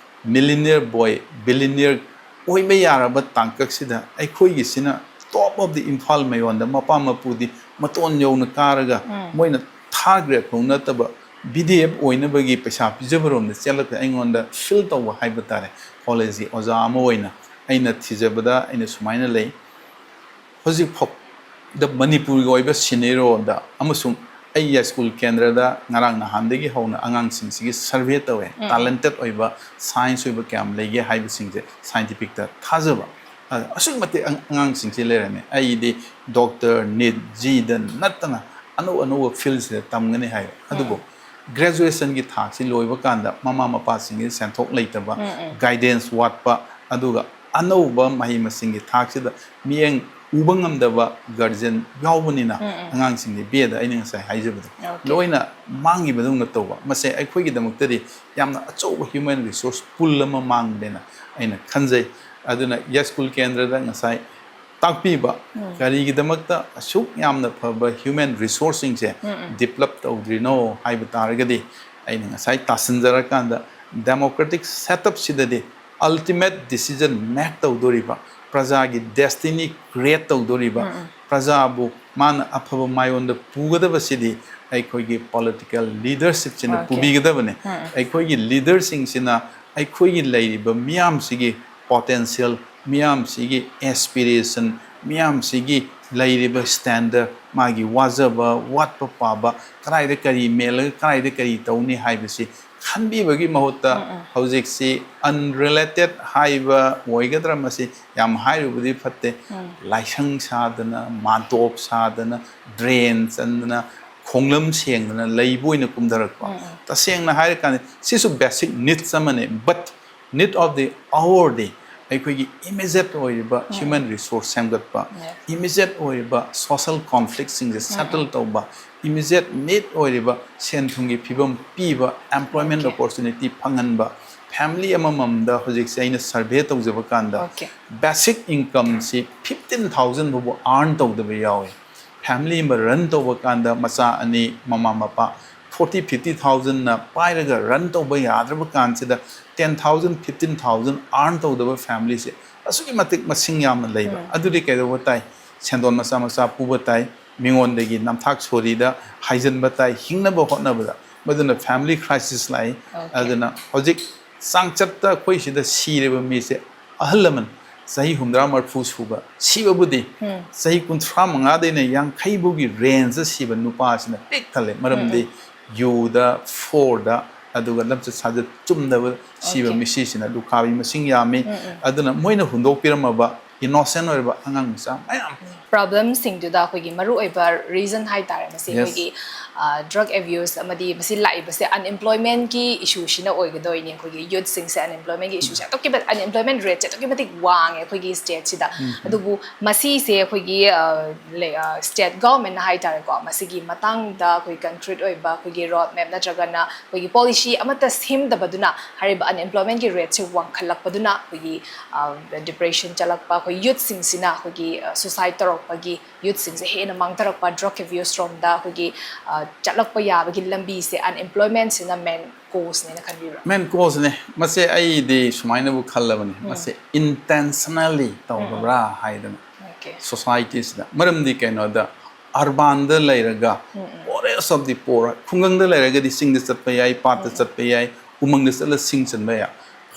millionaire boy, billionaire ꯑꯣꯏꯕ ꯌꯥꯔꯕ ꯇꯥꯡꯀꯛꯁꯤꯗ ꯑꯩꯈꯣꯏꯒꯤꯁꯤꯅ top of the ꯏꯝꯐꯥꯜ ꯃꯌꯣꯟꯗ ꯃꯄꯥ ꯃꯄꯨꯗꯤ ꯃꯇꯣꯟ ꯌꯧꯅ ꯀꯥꯔꯒ ꯃꯣꯏꯅ third grade ꯐꯥꯎ ꯅꯠꯇꯕ VDF ꯑꯣꯏꯅꯕꯒꯤ ꯄꯩꯁꯥ ꯄꯤꯖꯕꯔꯣꯝꯗ ꯆꯦꯜꯂꯛꯄ ꯑꯩꯉꯣꯟꯗ feel ꯇꯧꯕ ꯍꯥꯏꯕ ꯇꯥꯔꯦ꯫ Collegeꯀꯤ ꯑꯣꯖꯥ ꯑꯃ ꯑꯣꯏꯅ ꯑꯩꯅ ꯊꯤꯖꯕꯗ ꯑꯩꯅ ꯁꯨꯃꯥꯏꯅ ꯂꯩ꯫ ꯍꯧꯖꯤꯛꯐꯥꯎꯗ ꯃꯅꯤꯄꯨꯔꯒꯤ ꯑꯣꯏꯕ scenario ꯑꯃꯁꯨꯡ ꯑꯩ ꯌꯥꯏꯁ꯭ꯀꯨꯜ ꯀꯦꯟꯗ꯭ꯔꯗ ꯉꯔꯥꯡ ꯅꯍꯥꯟꯗꯒꯤ ꯍꯧꯅ ꯑꯉꯥꯡꯁꯤꯡꯁꯤꯒꯤ survey ꯇꯧꯋꯦ꯫ Talented ꯑꯣꯏꯕ, science ꯑꯣꯏꯕ ꯀꯌꯥꯝ ꯂꯩꯒꯦ ꯍꯥꯏꯕꯁꯤꯡꯁꯦ scientificꯇ ꯊꯥꯖꯕ꯫ ꯑ-, ꯑꯁꯨꯛꯀꯤ ꯃꯇꯤꯛ ꯑꯉ-, ꯑꯉꯥꯡꯁꯤꯡꯁꯤ ꯂꯩꯔꯝꯃꯦ꯫ ꯑꯩꯗꯤ doctor, NEET, JEEꯗ ꯅꯠꯇꯅ ꯑꯅꯧ ꯑꯅꯧꯕ fieldꯁꯤꯗ ꯇꯝꯒꯅꯤ ꯍꯥꯏ꯫ ꯑꯗꯨꯕꯨ graduationꯒꯤ ꯊꯥꯛꯁꯤ ꯂꯣꯏꯕ ꯀꯥꯟꯗ ꯃꯃꯥ ꯃꯄꯥꯁꯤꯡꯒꯤ ꯁꯦꯟꯊꯣꯛ ꯂꯩꯇꯕ, guidance ꯋꯥꯠꯄ, ꯑꯗꯨꯒ ꯑꯅꯧꯕ ꯃꯍꯩ ꯃꯁꯤꯡꯒꯤ ꯊꯥꯛꯁꯤꯗ ꯃꯤꯠꯌꯦꯡ ꯎꯕ ꯉꯝꯗꯕ guardian ꯌꯥꯎꯕꯅꯤꯅ ꯑꯉꯥꯡꯁꯤꯡꯗꯤ B Aꯗ ꯑꯩꯅ ꯉꯁꯥꯏ ꯍꯥꯏꯖꯕꯗꯣ Okay. ꯂꯣꯏꯅ ꯃꯥꯡꯈꯤꯕꯗꯧꯅ ꯇꯧꯕ꯫ ꯃꯁꯦ ꯑꯩꯈꯣꯏꯒꯤꯗꯃꯛꯇꯗꯤ ꯌꯥꯝꯅ ꯑꯆꯧꯕ human resource pool ꯑꯃ ꯃꯥꯡꯕꯅꯦꯅ ꯑꯩꯅ ꯈꯟꯖꯩ꯫ ꯑꯗꯨꯅ ꯌꯥꯏꯁ꯭ꯀꯨꯜ ꯀꯦꯟꯗ꯭ꯔꯗ ꯉꯁꯥꯏ ꯇꯥꯛꯄꯤꯕ, ꯀꯔꯤꯒꯤꯗꯃꯛꯇ ꯑꯁꯨꯛ ꯌꯥꯝꯅ ꯐꯕ human resourceꯁꯤꯡꯁꯦ develop ꯇꯧꯗ꯭ꯔꯤꯅꯣ ꯍꯥꯏꯕ ꯇꯥꯔꯒꯗꯤ, ꯑꯩꯅ ꯉꯁꯥꯏ ꯇꯥꯁꯤꯟꯖꯔꯀꯥꯟꯗ democratic setupꯁꯤꯗꯗꯤ ultimate decision make ꯇꯧꯗꯣꯔꯤꯕ, ꯄ꯭ꯔꯖꯥꯒꯤ destiny create ꯇꯧꯗꯣꯔꯤꯕ, ꯄ꯭ꯔꯖꯥꯕꯨ ꯃꯥꯅ ꯑꯐꯕ ꯃꯥꯏꯑꯣꯟꯗ ꯄꯨꯒꯗꯕꯁꯤꯗꯤ ꯑꯩꯈꯣꯏꯒꯤ political leadershipꯁꯤꯅ Okay. ꯄꯨꯕꯤꯒꯗꯕꯅꯦ꯫ ꯑꯩꯈꯣꯏꯒꯤ leaderꯁꯤꯡꯁꯤꯅ ꯑꯩꯈꯣꯏꯒꯤ ꯂꯩꯔꯤꯕ ꯃꯤꯌꯥꯝꯁꯤꯒꯤ ꯄꯣꯇꯦꯟꯁꯤꯌꯦꯜ, ꯃꯤꯌꯥꯝꯁꯤꯒꯤ ꯑꯦꯁꯄꯤꯔꯦꯁꯟ, ꯃꯤꯌꯥꯝꯁꯤꯒꯤ ꯂꯩꯔꯤꯕ ꯁ꯭ꯇꯦꯟꯗꯔꯗ, ꯃꯥꯒꯤ ꯋꯥꯖꯕ, ꯋꯥꯠꯄ ꯄꯥꯕ, ꯀꯗꯥꯏꯗ ꯀꯔꯤ ꯃꯦꯜꯂꯒ ꯀꯗꯥꯏꯗ ꯀꯔꯤ ꯇꯧꯅꯤ ꯍꯥꯏꯕꯁꯤ ꯈꯟꯕꯤꯕꯒꯤ ꯃꯍꯨꯠꯇ ꯎꯝ, ꯎꯝ꯫ ꯍꯧꯖꯤꯛꯁꯤ ꯑꯟꯔꯤꯂꯦꯇꯦꯠ ꯍꯥꯏꯕ ꯑꯣꯏꯒꯗ꯭ꯔꯥ, ꯃꯁꯤ ꯌꯥꯝ ꯍꯥꯏꯔꯨꯕꯗꯤ ꯐꯠꯇꯦ, ꯎꯝ꯫ ꯂꯥꯏꯁꯪ ꯁꯥꯗꯅ, ꯃꯥꯟꯇꯣꯞ ꯁꯥꯗꯅ, ꯗ꯭ꯔꯦꯟ ꯆꯟꯗꯅ, ꯈꯣꯡꯂꯝ ꯁꯦꯡꯗꯅ ꯂꯩꯕ ꯑꯣꯏꯅ ꯀꯨꯝꯊꯔꯛꯄ꯫ ꯎꯝ, ꯎꯝ꯫ ꯇꯁꯦꯡꯅ ꯍꯥꯏꯔꯀꯥꯟꯗ ꯁꯤꯁꯨ ꯕꯦꯁꯤꯛ ꯅꯤꯗꯁ ꯑꯃꯅꯤ, ꯕꯠ ꯅꯤꯗ ꯑꯣꯐ ꯗꯤ ꯑꯋꯔꯗꯤ ꯑꯩꯈꯣꯏꯒꯤ ꯏꯃꯤꯖꯦꯠ ꯑꯣꯏꯔꯤꯕ ꯎꯝ꯫ ꯍ꯭ꯌꯨꯃꯦꯟ ꯔꯤꯁꯣꯔꯁ ꯁꯦꯝꯒꯠꯄ, ꯌꯦꯁ꯫ ꯏꯃꯤꯖꯦꯠ ꯑꯣꯏꯔꯤꯕ ꯁꯣꯁꯦꯜ ꯀꯣꯟꯐ꯭ꯂꯤꯛꯁꯤꯡꯁꯦ ꯎꯝ, ꯁꯦꯇꯜ ꯎꯝ꯫ ꯇꯧꯕ, ꯏꯃꯤꯖꯦꯠ ꯅꯤꯗ ꯑꯣꯏꯔꯤꯕ ꯁꯦꯟ ꯊꯨꯝꯒꯤ ꯐꯤꯕꯝ ꯄꯤꯕ, ꯑꯦꯝꯄ꯭ꯂꯣꯏꯃꯦꯟ ꯑꯣꯀꯦ꯫ ꯑꯣꯄꯣꯔꯆꯨꯅꯤꯇꯤ ꯐꯪꯍꯟꯕ, ꯐꯦꯃꯤꯂꯤ ꯑꯃꯃꯝꯗ ꯍꯧꯖꯤꯛꯁꯦ ꯑꯩꯅ ꯁꯔꯚꯦ ꯇꯧꯖꯕ ꯀꯥꯟꯗ ꯑꯣꯀꯦ꯫ ꯕꯦꯁꯤꯛ ꯏꯟꯀꯝꯁꯤ ꯐꯤꯐꯇꯤꯟ ꯊꯥꯎꯖꯟ ꯐꯥꯎꯕ ꯑꯥꯔꯟ ꯇꯧꯗꯕ ꯌꯥꯎꯏ꯫ ꯐꯦꯃꯤꯂꯤ ꯑꯃ ꯔꯟ ꯇꯧꯕ ꯀꯥꯟꯗ ꯃꯆꯥ ꯑꯅꯤ, ꯃꯃꯥ ꯃꯄꯥ ꯐꯣꯔꯇꯤ ꯐꯤꯐꯇꯤ ꯊꯥꯎꯖꯟꯅ ꯄꯥꯏꯔꯒ ꯔꯟ ꯇꯧꯕ ꯌꯥꯗ꯭ꯔꯕ ꯀꯥꯟꯁꯤꯗ ꯇꯦꯟ ꯊꯥꯎꯖꯟ ꯐꯤꯐꯇꯤꯟ ꯊꯥꯎꯖꯟ ꯑꯥꯔꯟ ꯇꯧꯗꯕ ꯐꯦꯃꯤꯂꯤꯁꯦ ꯑꯁꯨꯛꯀꯤ ꯃꯇꯤꯛ ꯃꯁꯤꯡ ꯌꯥꯝꯅ ꯂꯩꯕ꯫ ꯎꯝ꯫ ꯑꯗꯨꯗꯤ ꯀꯩꯗꯧꯕ ꯇꯥꯏ? ꯁꯦꯟꯗꯣꯟ ꯃꯆꯥ ꯃꯆꯥ ꯄꯨꯕ ꯇꯥꯏ, ꯃꯤꯉꯣꯟꯗꯒꯤ ꯅꯝꯊꯥꯛ ꯁꯣꯔꯤꯗ ꯍꯥꯏꯖꯤꯟꯕ ꯇꯥꯏ, ꯍꯤꯡꯅꯕ ꯍꯣꯠꯅꯕꯗ꯫ ꯃꯗꯨꯅ ꯐꯦꯃꯤꯂꯤ ꯀ꯭ꯔꯥꯏꯁꯤꯁ ꯂꯥꯛꯏ꯫ ꯑꯣꯀꯦ꯫ ꯑꯗꯨꯅ ꯍꯧꯖꯤꯛ ꯆꯥꯡꯆꯠꯇ ꯑꯩꯈꯣꯏ ꯁꯤꯗ ꯁꯤꯔꯤꯕ ꯃꯤꯁꯦ ꯑꯍꯜ ꯂꯃꯟ ꯆꯍꯤ ꯍꯨꯝꯗ꯭ꯔꯥ ꯃꯔꯐꯨ ꯁꯨꯕ ꯁꯤꯕꯕꯨꯗꯤ ꯎꯝ꯫ ꯆꯍꯤ ꯀꯨꯟꯊ꯭ꯔꯥ ꯃꯉꯥꯗꯩꯅ ꯌꯥꯡꯈꯩ ꯐꯥꯎꯒꯤ ꯔꯦꯟꯖꯇ ꯁꯤꯕ ꯅꯨꯄꯥꯁꯤꯅ ꯄꯤꯛ ꯊꯜꯂꯦ꯫ ꯃꯔꯝꯗꯤ ꯎꯝ, ꯎꯝ꯫ ꯌꯨꯗ, ꯐꯣꯔꯗ, ꯑꯗꯨꯒ ꯂꯝꯆꯠ ꯁꯥꯖꯠ ꯆꯨꯝꯗꯕ ꯁꯤꯕ ꯑꯣꯀꯦ꯫ ꯃꯤꯁꯤꯁꯤꯅ ꯂꯨꯈꯥꯕꯤ ꯃꯁꯤꯡ ꯌꯥꯝꯃꯤ꯫ ꯎꯝ, ꯎꯝ꯫ ꯑꯗꯨꯅ ꯃꯣꯏꯅ ꯍꯨꯟꯗꯣꯛꯄꯤꯔꯝꯃꯕ ꯏꯅꯣꯁꯦꯟ ꯑꯣꯏꯔꯕ ꯑꯉꯥꯡ ꯃꯆꯥ ꯃꯌꯥꯝ꯫ ꯄ꯭ꯔꯣꯕ꯭ꯂꯦꯝꯁꯤꯡꯗꯨꯗ ꯑꯩꯈꯣꯏꯒꯤ ꯃꯔꯨꯑꯣꯏꯕ ꯔꯤꯖꯟ ꯍꯥꯏꯇꯥꯔꯦ ꯃꯁꯤ ꯌꯦꯁ꯫ ꯑꯩꯈꯣꯏꯒꯤ, ꯑ, ꯗ꯭ꯔꯒ ꯑꯦꯕ꯭ꯌꯨꯁ ꯑꯃꯗꯤ ꯃꯁꯤ ꯂꯥꯛꯏꯕꯁꯦ ꯑꯟꯑꯦꯝꯄ꯭ꯂꯣꯏꯃꯦꯟꯒꯤ ꯏꯁꯨꯁꯤꯅ ꯑꯣꯏꯒꯗꯣꯏꯅꯤ꯫ ꯑꯩꯈꯣꯏꯒꯤ ꯌꯨꯠꯁꯤꯡꯁꯦ ꯑꯟꯑꯦꯝꯄ꯭ꯂꯣꯏꯃꯦꯟꯒꯤ ꯏꯁꯨꯁꯦ ꯑꯗꯨꯛꯀꯤ ꯃꯇꯤꯛ, ꯑꯟꯑꯦꯝꯄ꯭ꯂꯣꯏꯃꯦꯟ ꯔꯦꯠꯁꯦ ꯑꯗꯨꯛꯀꯤ ꯃꯇꯤꯛ ꯋꯥꯡꯉꯦ ꯑꯩꯈꯣꯏꯒꯤ ꯁ꯭ꯇꯦꯠꯁꯤꯗ꯫ ꯎꯝ, ꯎꯝ꯫ ꯑꯗꯨꯕꯨ ꯃꯁꯤꯁꯦ ꯑꯩꯈꯣꯏꯒꯤ, ꯑ, ꯂꯩ-, ꯑ, ꯁ꯭ꯇꯦꯠ ꯒꯣꯚꯔꯟꯃꯦꯟꯠꯅ ꯍꯥꯏꯇꯥꯔꯦꯀꯣ, ꯃꯁꯤꯒꯤ ꯃꯇꯥꯡꯗ ꯑꯩꯈꯣꯏ ꯀꯟꯀ꯭ꯔꯤꯠ ꯑꯣꯏꯕ ꯑꯩꯈꯣꯏꯒꯤ ꯔꯣꯗ ꯃꯦꯞ ꯅꯠꯇ꯭ꯔꯒꯅ ꯑꯩꯈꯣꯏꯒꯤ ꯄꯣꯂꯤꯁꯤ ꯑꯃꯠꯇ ꯁꯦꯝꯗꯕꯗꯨꯅ ꯍꯥꯏꯔꯤꯕ ꯑꯟꯑꯦꯝꯄ꯭ꯂꯣꯏꯃꯦꯟꯒꯤ ꯔꯦꯠꯁꯦ ꯋꯥꯡꯈꯠꯂꯛꯄꯗꯨꯅ ꯑꯩꯈꯣꯏꯒꯤ, ꯑ, ꯗꯤꯄ꯭ꯔꯦꯁꯟ ꯆꯠꯂꯛꯄ, ꯑꯩꯈꯣꯏ ꯌꯨꯠꯁꯤꯡꯁꯤꯅ ꯑꯩꯈꯣꯏꯒꯤ, ꯑ, ꯁꯨꯁꯥꯏꯗ ꯇꯧꯔꯛꯄꯒꯤ, ꯌꯨꯠꯁꯤꯡꯁꯦ ꯍꯦꯟꯅ ꯃꯥꯡꯊꯔꯛꯄ, ꯗ꯭ꯔꯒ ꯑꯦꯕ꯭ꯌꯨꯁ ꯔꯣꯝꯗ ꯑꯩꯈꯣꯏꯒꯤ, ꯑ, ꯆꯠꯂꯛꯄ ꯌꯥꯕꯒꯤ ꯂꯝꯕꯤꯁꯦ ꯑꯟꯑꯦꯝꯄ꯭ꯂꯣꯏꯃꯦꯟꯁꯤꯅ ꯃꯦꯟ ꯀꯣꯖꯅꯦꯅ ꯈꯟꯕꯤꯕ꯭ꯔꯥ? ꯃꯦꯟ ꯀꯣꯖꯅꯦ꯫ ꯃꯁꯦ ꯑꯩꯗꯤ ꯁꯨꯃꯥꯏꯅꯕꯨ ꯈꯜꯂꯕꯅꯤ꯫ ꯎꯝ꯫ ꯃꯁꯦ ꯏꯟꯇꯦꯟꯁꯅꯦꯜꯂꯤ ꯇꯧꯔꯕ꯭ꯔꯥ ꯎꯝ, ꯎꯝ꯫ ꯍꯥꯏꯗꯅ꯫ ꯑꯣꯀꯦ꯫ ꯁꯣꯁꯥꯏꯇꯤꯁꯤꯗ꯫ ꯃꯔꯝꯗꯤ ꯀꯩꯅꯣꯗ, ꯑꯔꯕꯥꯟꯗ ꯂꯩꯔꯒ, ꯎꯝ, ꯎꯝ꯫ Poorest of the poor, ꯈꯨꯡꯒꯪꯗ ꯂꯩꯔꯒꯗꯤ ꯆꯤꯡꯗ ꯆꯠꯄ ꯌꯥꯏ, ꯄꯥꯠꯇ ꯎꯝ, ꯎꯝ꯫ ꯆꯠꯄ ꯌꯥꯏ, ꯎꯃꯪꯗ ꯆꯠꯂ ꯁꯤꯡ ꯆꯟꯕ ꯌꯥꯏ꯫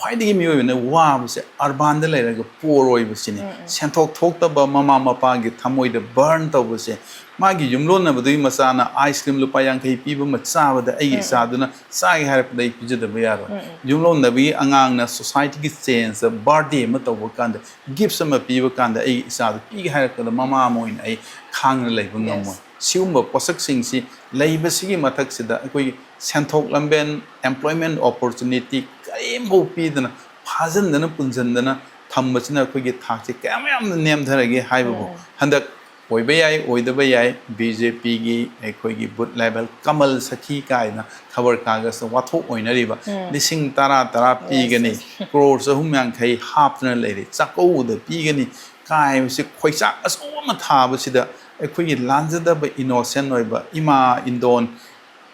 ꯈ꯭ꯋꯥꯏꯗꯒꯤ ꯃꯤꯑꯣꯏꯕꯅ ꯋꯥꯕꯁꯦ ꯑꯔꯕꯥꯟꯗ ꯂꯩꯔꯒ ꯄꯣꯔ ꯑꯣꯏꯕꯁꯤꯅꯤ꯫ ꯁꯦꯟꯊꯣꯛ ꯊꯣꯛꯇꯕ, ꯃꯃꯥ ꯃꯄꯥꯒꯤ ꯊꯃꯣꯏꯗ ꯕꯔꯟ ꯇꯧꯕꯁꯦ꯫ ꯃꯥꯒꯤ ꯌꯨꯝꯂꯣꯟꯅꯕꯗꯨꯒꯤ ꯃꯆꯥꯅ ꯑꯥꯏꯁ ꯀ꯭ꯔꯤꯝ ꯂꯨꯄꯥ ꯌꯥꯡꯈꯩ ꯄꯤꯕ ꯑꯃ ꯆꯥꯕꯗ ꯑꯩꯒꯤ ꯏꯆꯥꯗꯨꯅ ꯆꯥꯒꯦ ꯍꯥꯏꯔꯛꯄꯗ ꯑꯩ ꯄꯤꯖꯗꯕ ꯌꯥꯔꯣꯏ꯫ ꯌꯨꯝꯂꯣꯟꯅꯕꯒꯤ ꯑꯉꯥꯡꯅ ꯁꯣꯁꯥꯏꯇꯤꯒꯤ ꯆꯦꯟꯖꯇ ꯕꯥꯔꯗꯦ ꯑꯃ ꯇꯧꯕ ꯀꯥꯟꯗ, ꯒꯤꯐ ꯑꯃ ꯄꯤꯕ ꯀꯥꯟꯗ ꯑꯩꯒꯤ ꯏꯆꯥꯗꯨ ꯄꯤꯒꯦ ꯍꯥꯏꯔꯛꯄꯗ ꯃꯃꯥ ꯑꯃ ꯑꯣꯏꯅ ꯑꯩ ꯈꯥꯡꯅ ꯂꯩꯕ ꯉꯝꯃꯣꯏ꯫ ꯁꯤꯒꯨꯝꯕ ꯄꯣꯠꯁꯛꯁꯤꯡꯁꯤ ꯂꯩꯕꯁꯤꯒꯤ ꯃꯊꯛꯁꯤꯗ ꯑꯩꯈꯣꯏꯒꯤ ꯁꯦꯟꯊꯣꯛ ꯂꯝꯕꯦꯟ, employment opportunity ꯀꯔꯤꯝꯐꯥꯎ ꯄꯤꯗꯅ ꯐꯥꯖꯤꯟꯗꯅ ꯄꯨꯟꯁꯤꯟꯗꯅ ꯊꯝꯕꯁꯤꯅ ꯑꯩꯈꯣꯏꯒꯤ ꯊꯥꯛꯁꯤ ꯀꯌꯥꯝ ꯌꯥꯝꯅ ꯅꯦꯝꯊꯔꯒꯦ ꯍꯥꯏꯕꯕꯨ ꯍꯟꯗꯛ ꯑꯣꯏꯕ ꯌꯥꯏ, ꯑꯣꯏꯗꯕ ꯌꯥꯏ, ꯕꯤ ꯖꯦ ꯄꯤꯒꯤ ꯑꯩꯈꯣꯏꯒꯤ ꯕꯨꯠ ꯂꯦꯚꯦꯜ ꯀꯃꯜ ꯁꯈꯤ ꯀꯥꯏꯅ ꯈꯕꯔ ꯀꯥꯒꯖꯇ ꯋꯥꯊꯣꯛ ꯑꯣꯏꯅꯔꯤꯕ ꯂꯤꯁꯤꯡ ꯇꯔꯥ ꯇꯔꯥ ꯄꯤꯒꯅꯤ, ꯀ꯭ꯔꯣꯔ ꯆꯍꯨꯝ ꯌꯥꯡꯈꯩ ꯍꯥꯞꯇꯅ ꯂꯩꯔꯤ, ꯆꯥꯛꯀꯧꯕꯗ ꯄꯤꯒꯅꯤ ꯀꯥꯏꯕꯁꯤ ꯈꯣꯏꯆꯥꯛ ꯑꯆꯧꯕ ꯑꯃ ꯊꯥꯕꯁꯤꯗ ꯑꯩꯈꯣꯏꯒꯤ ꯂꯥꯟꯖꯗꯕ ꯏꯅꯣꯁꯦꯟ ꯑꯣꯏꯕ ꯏꯃꯥ ꯏꯟꯗꯣꯟ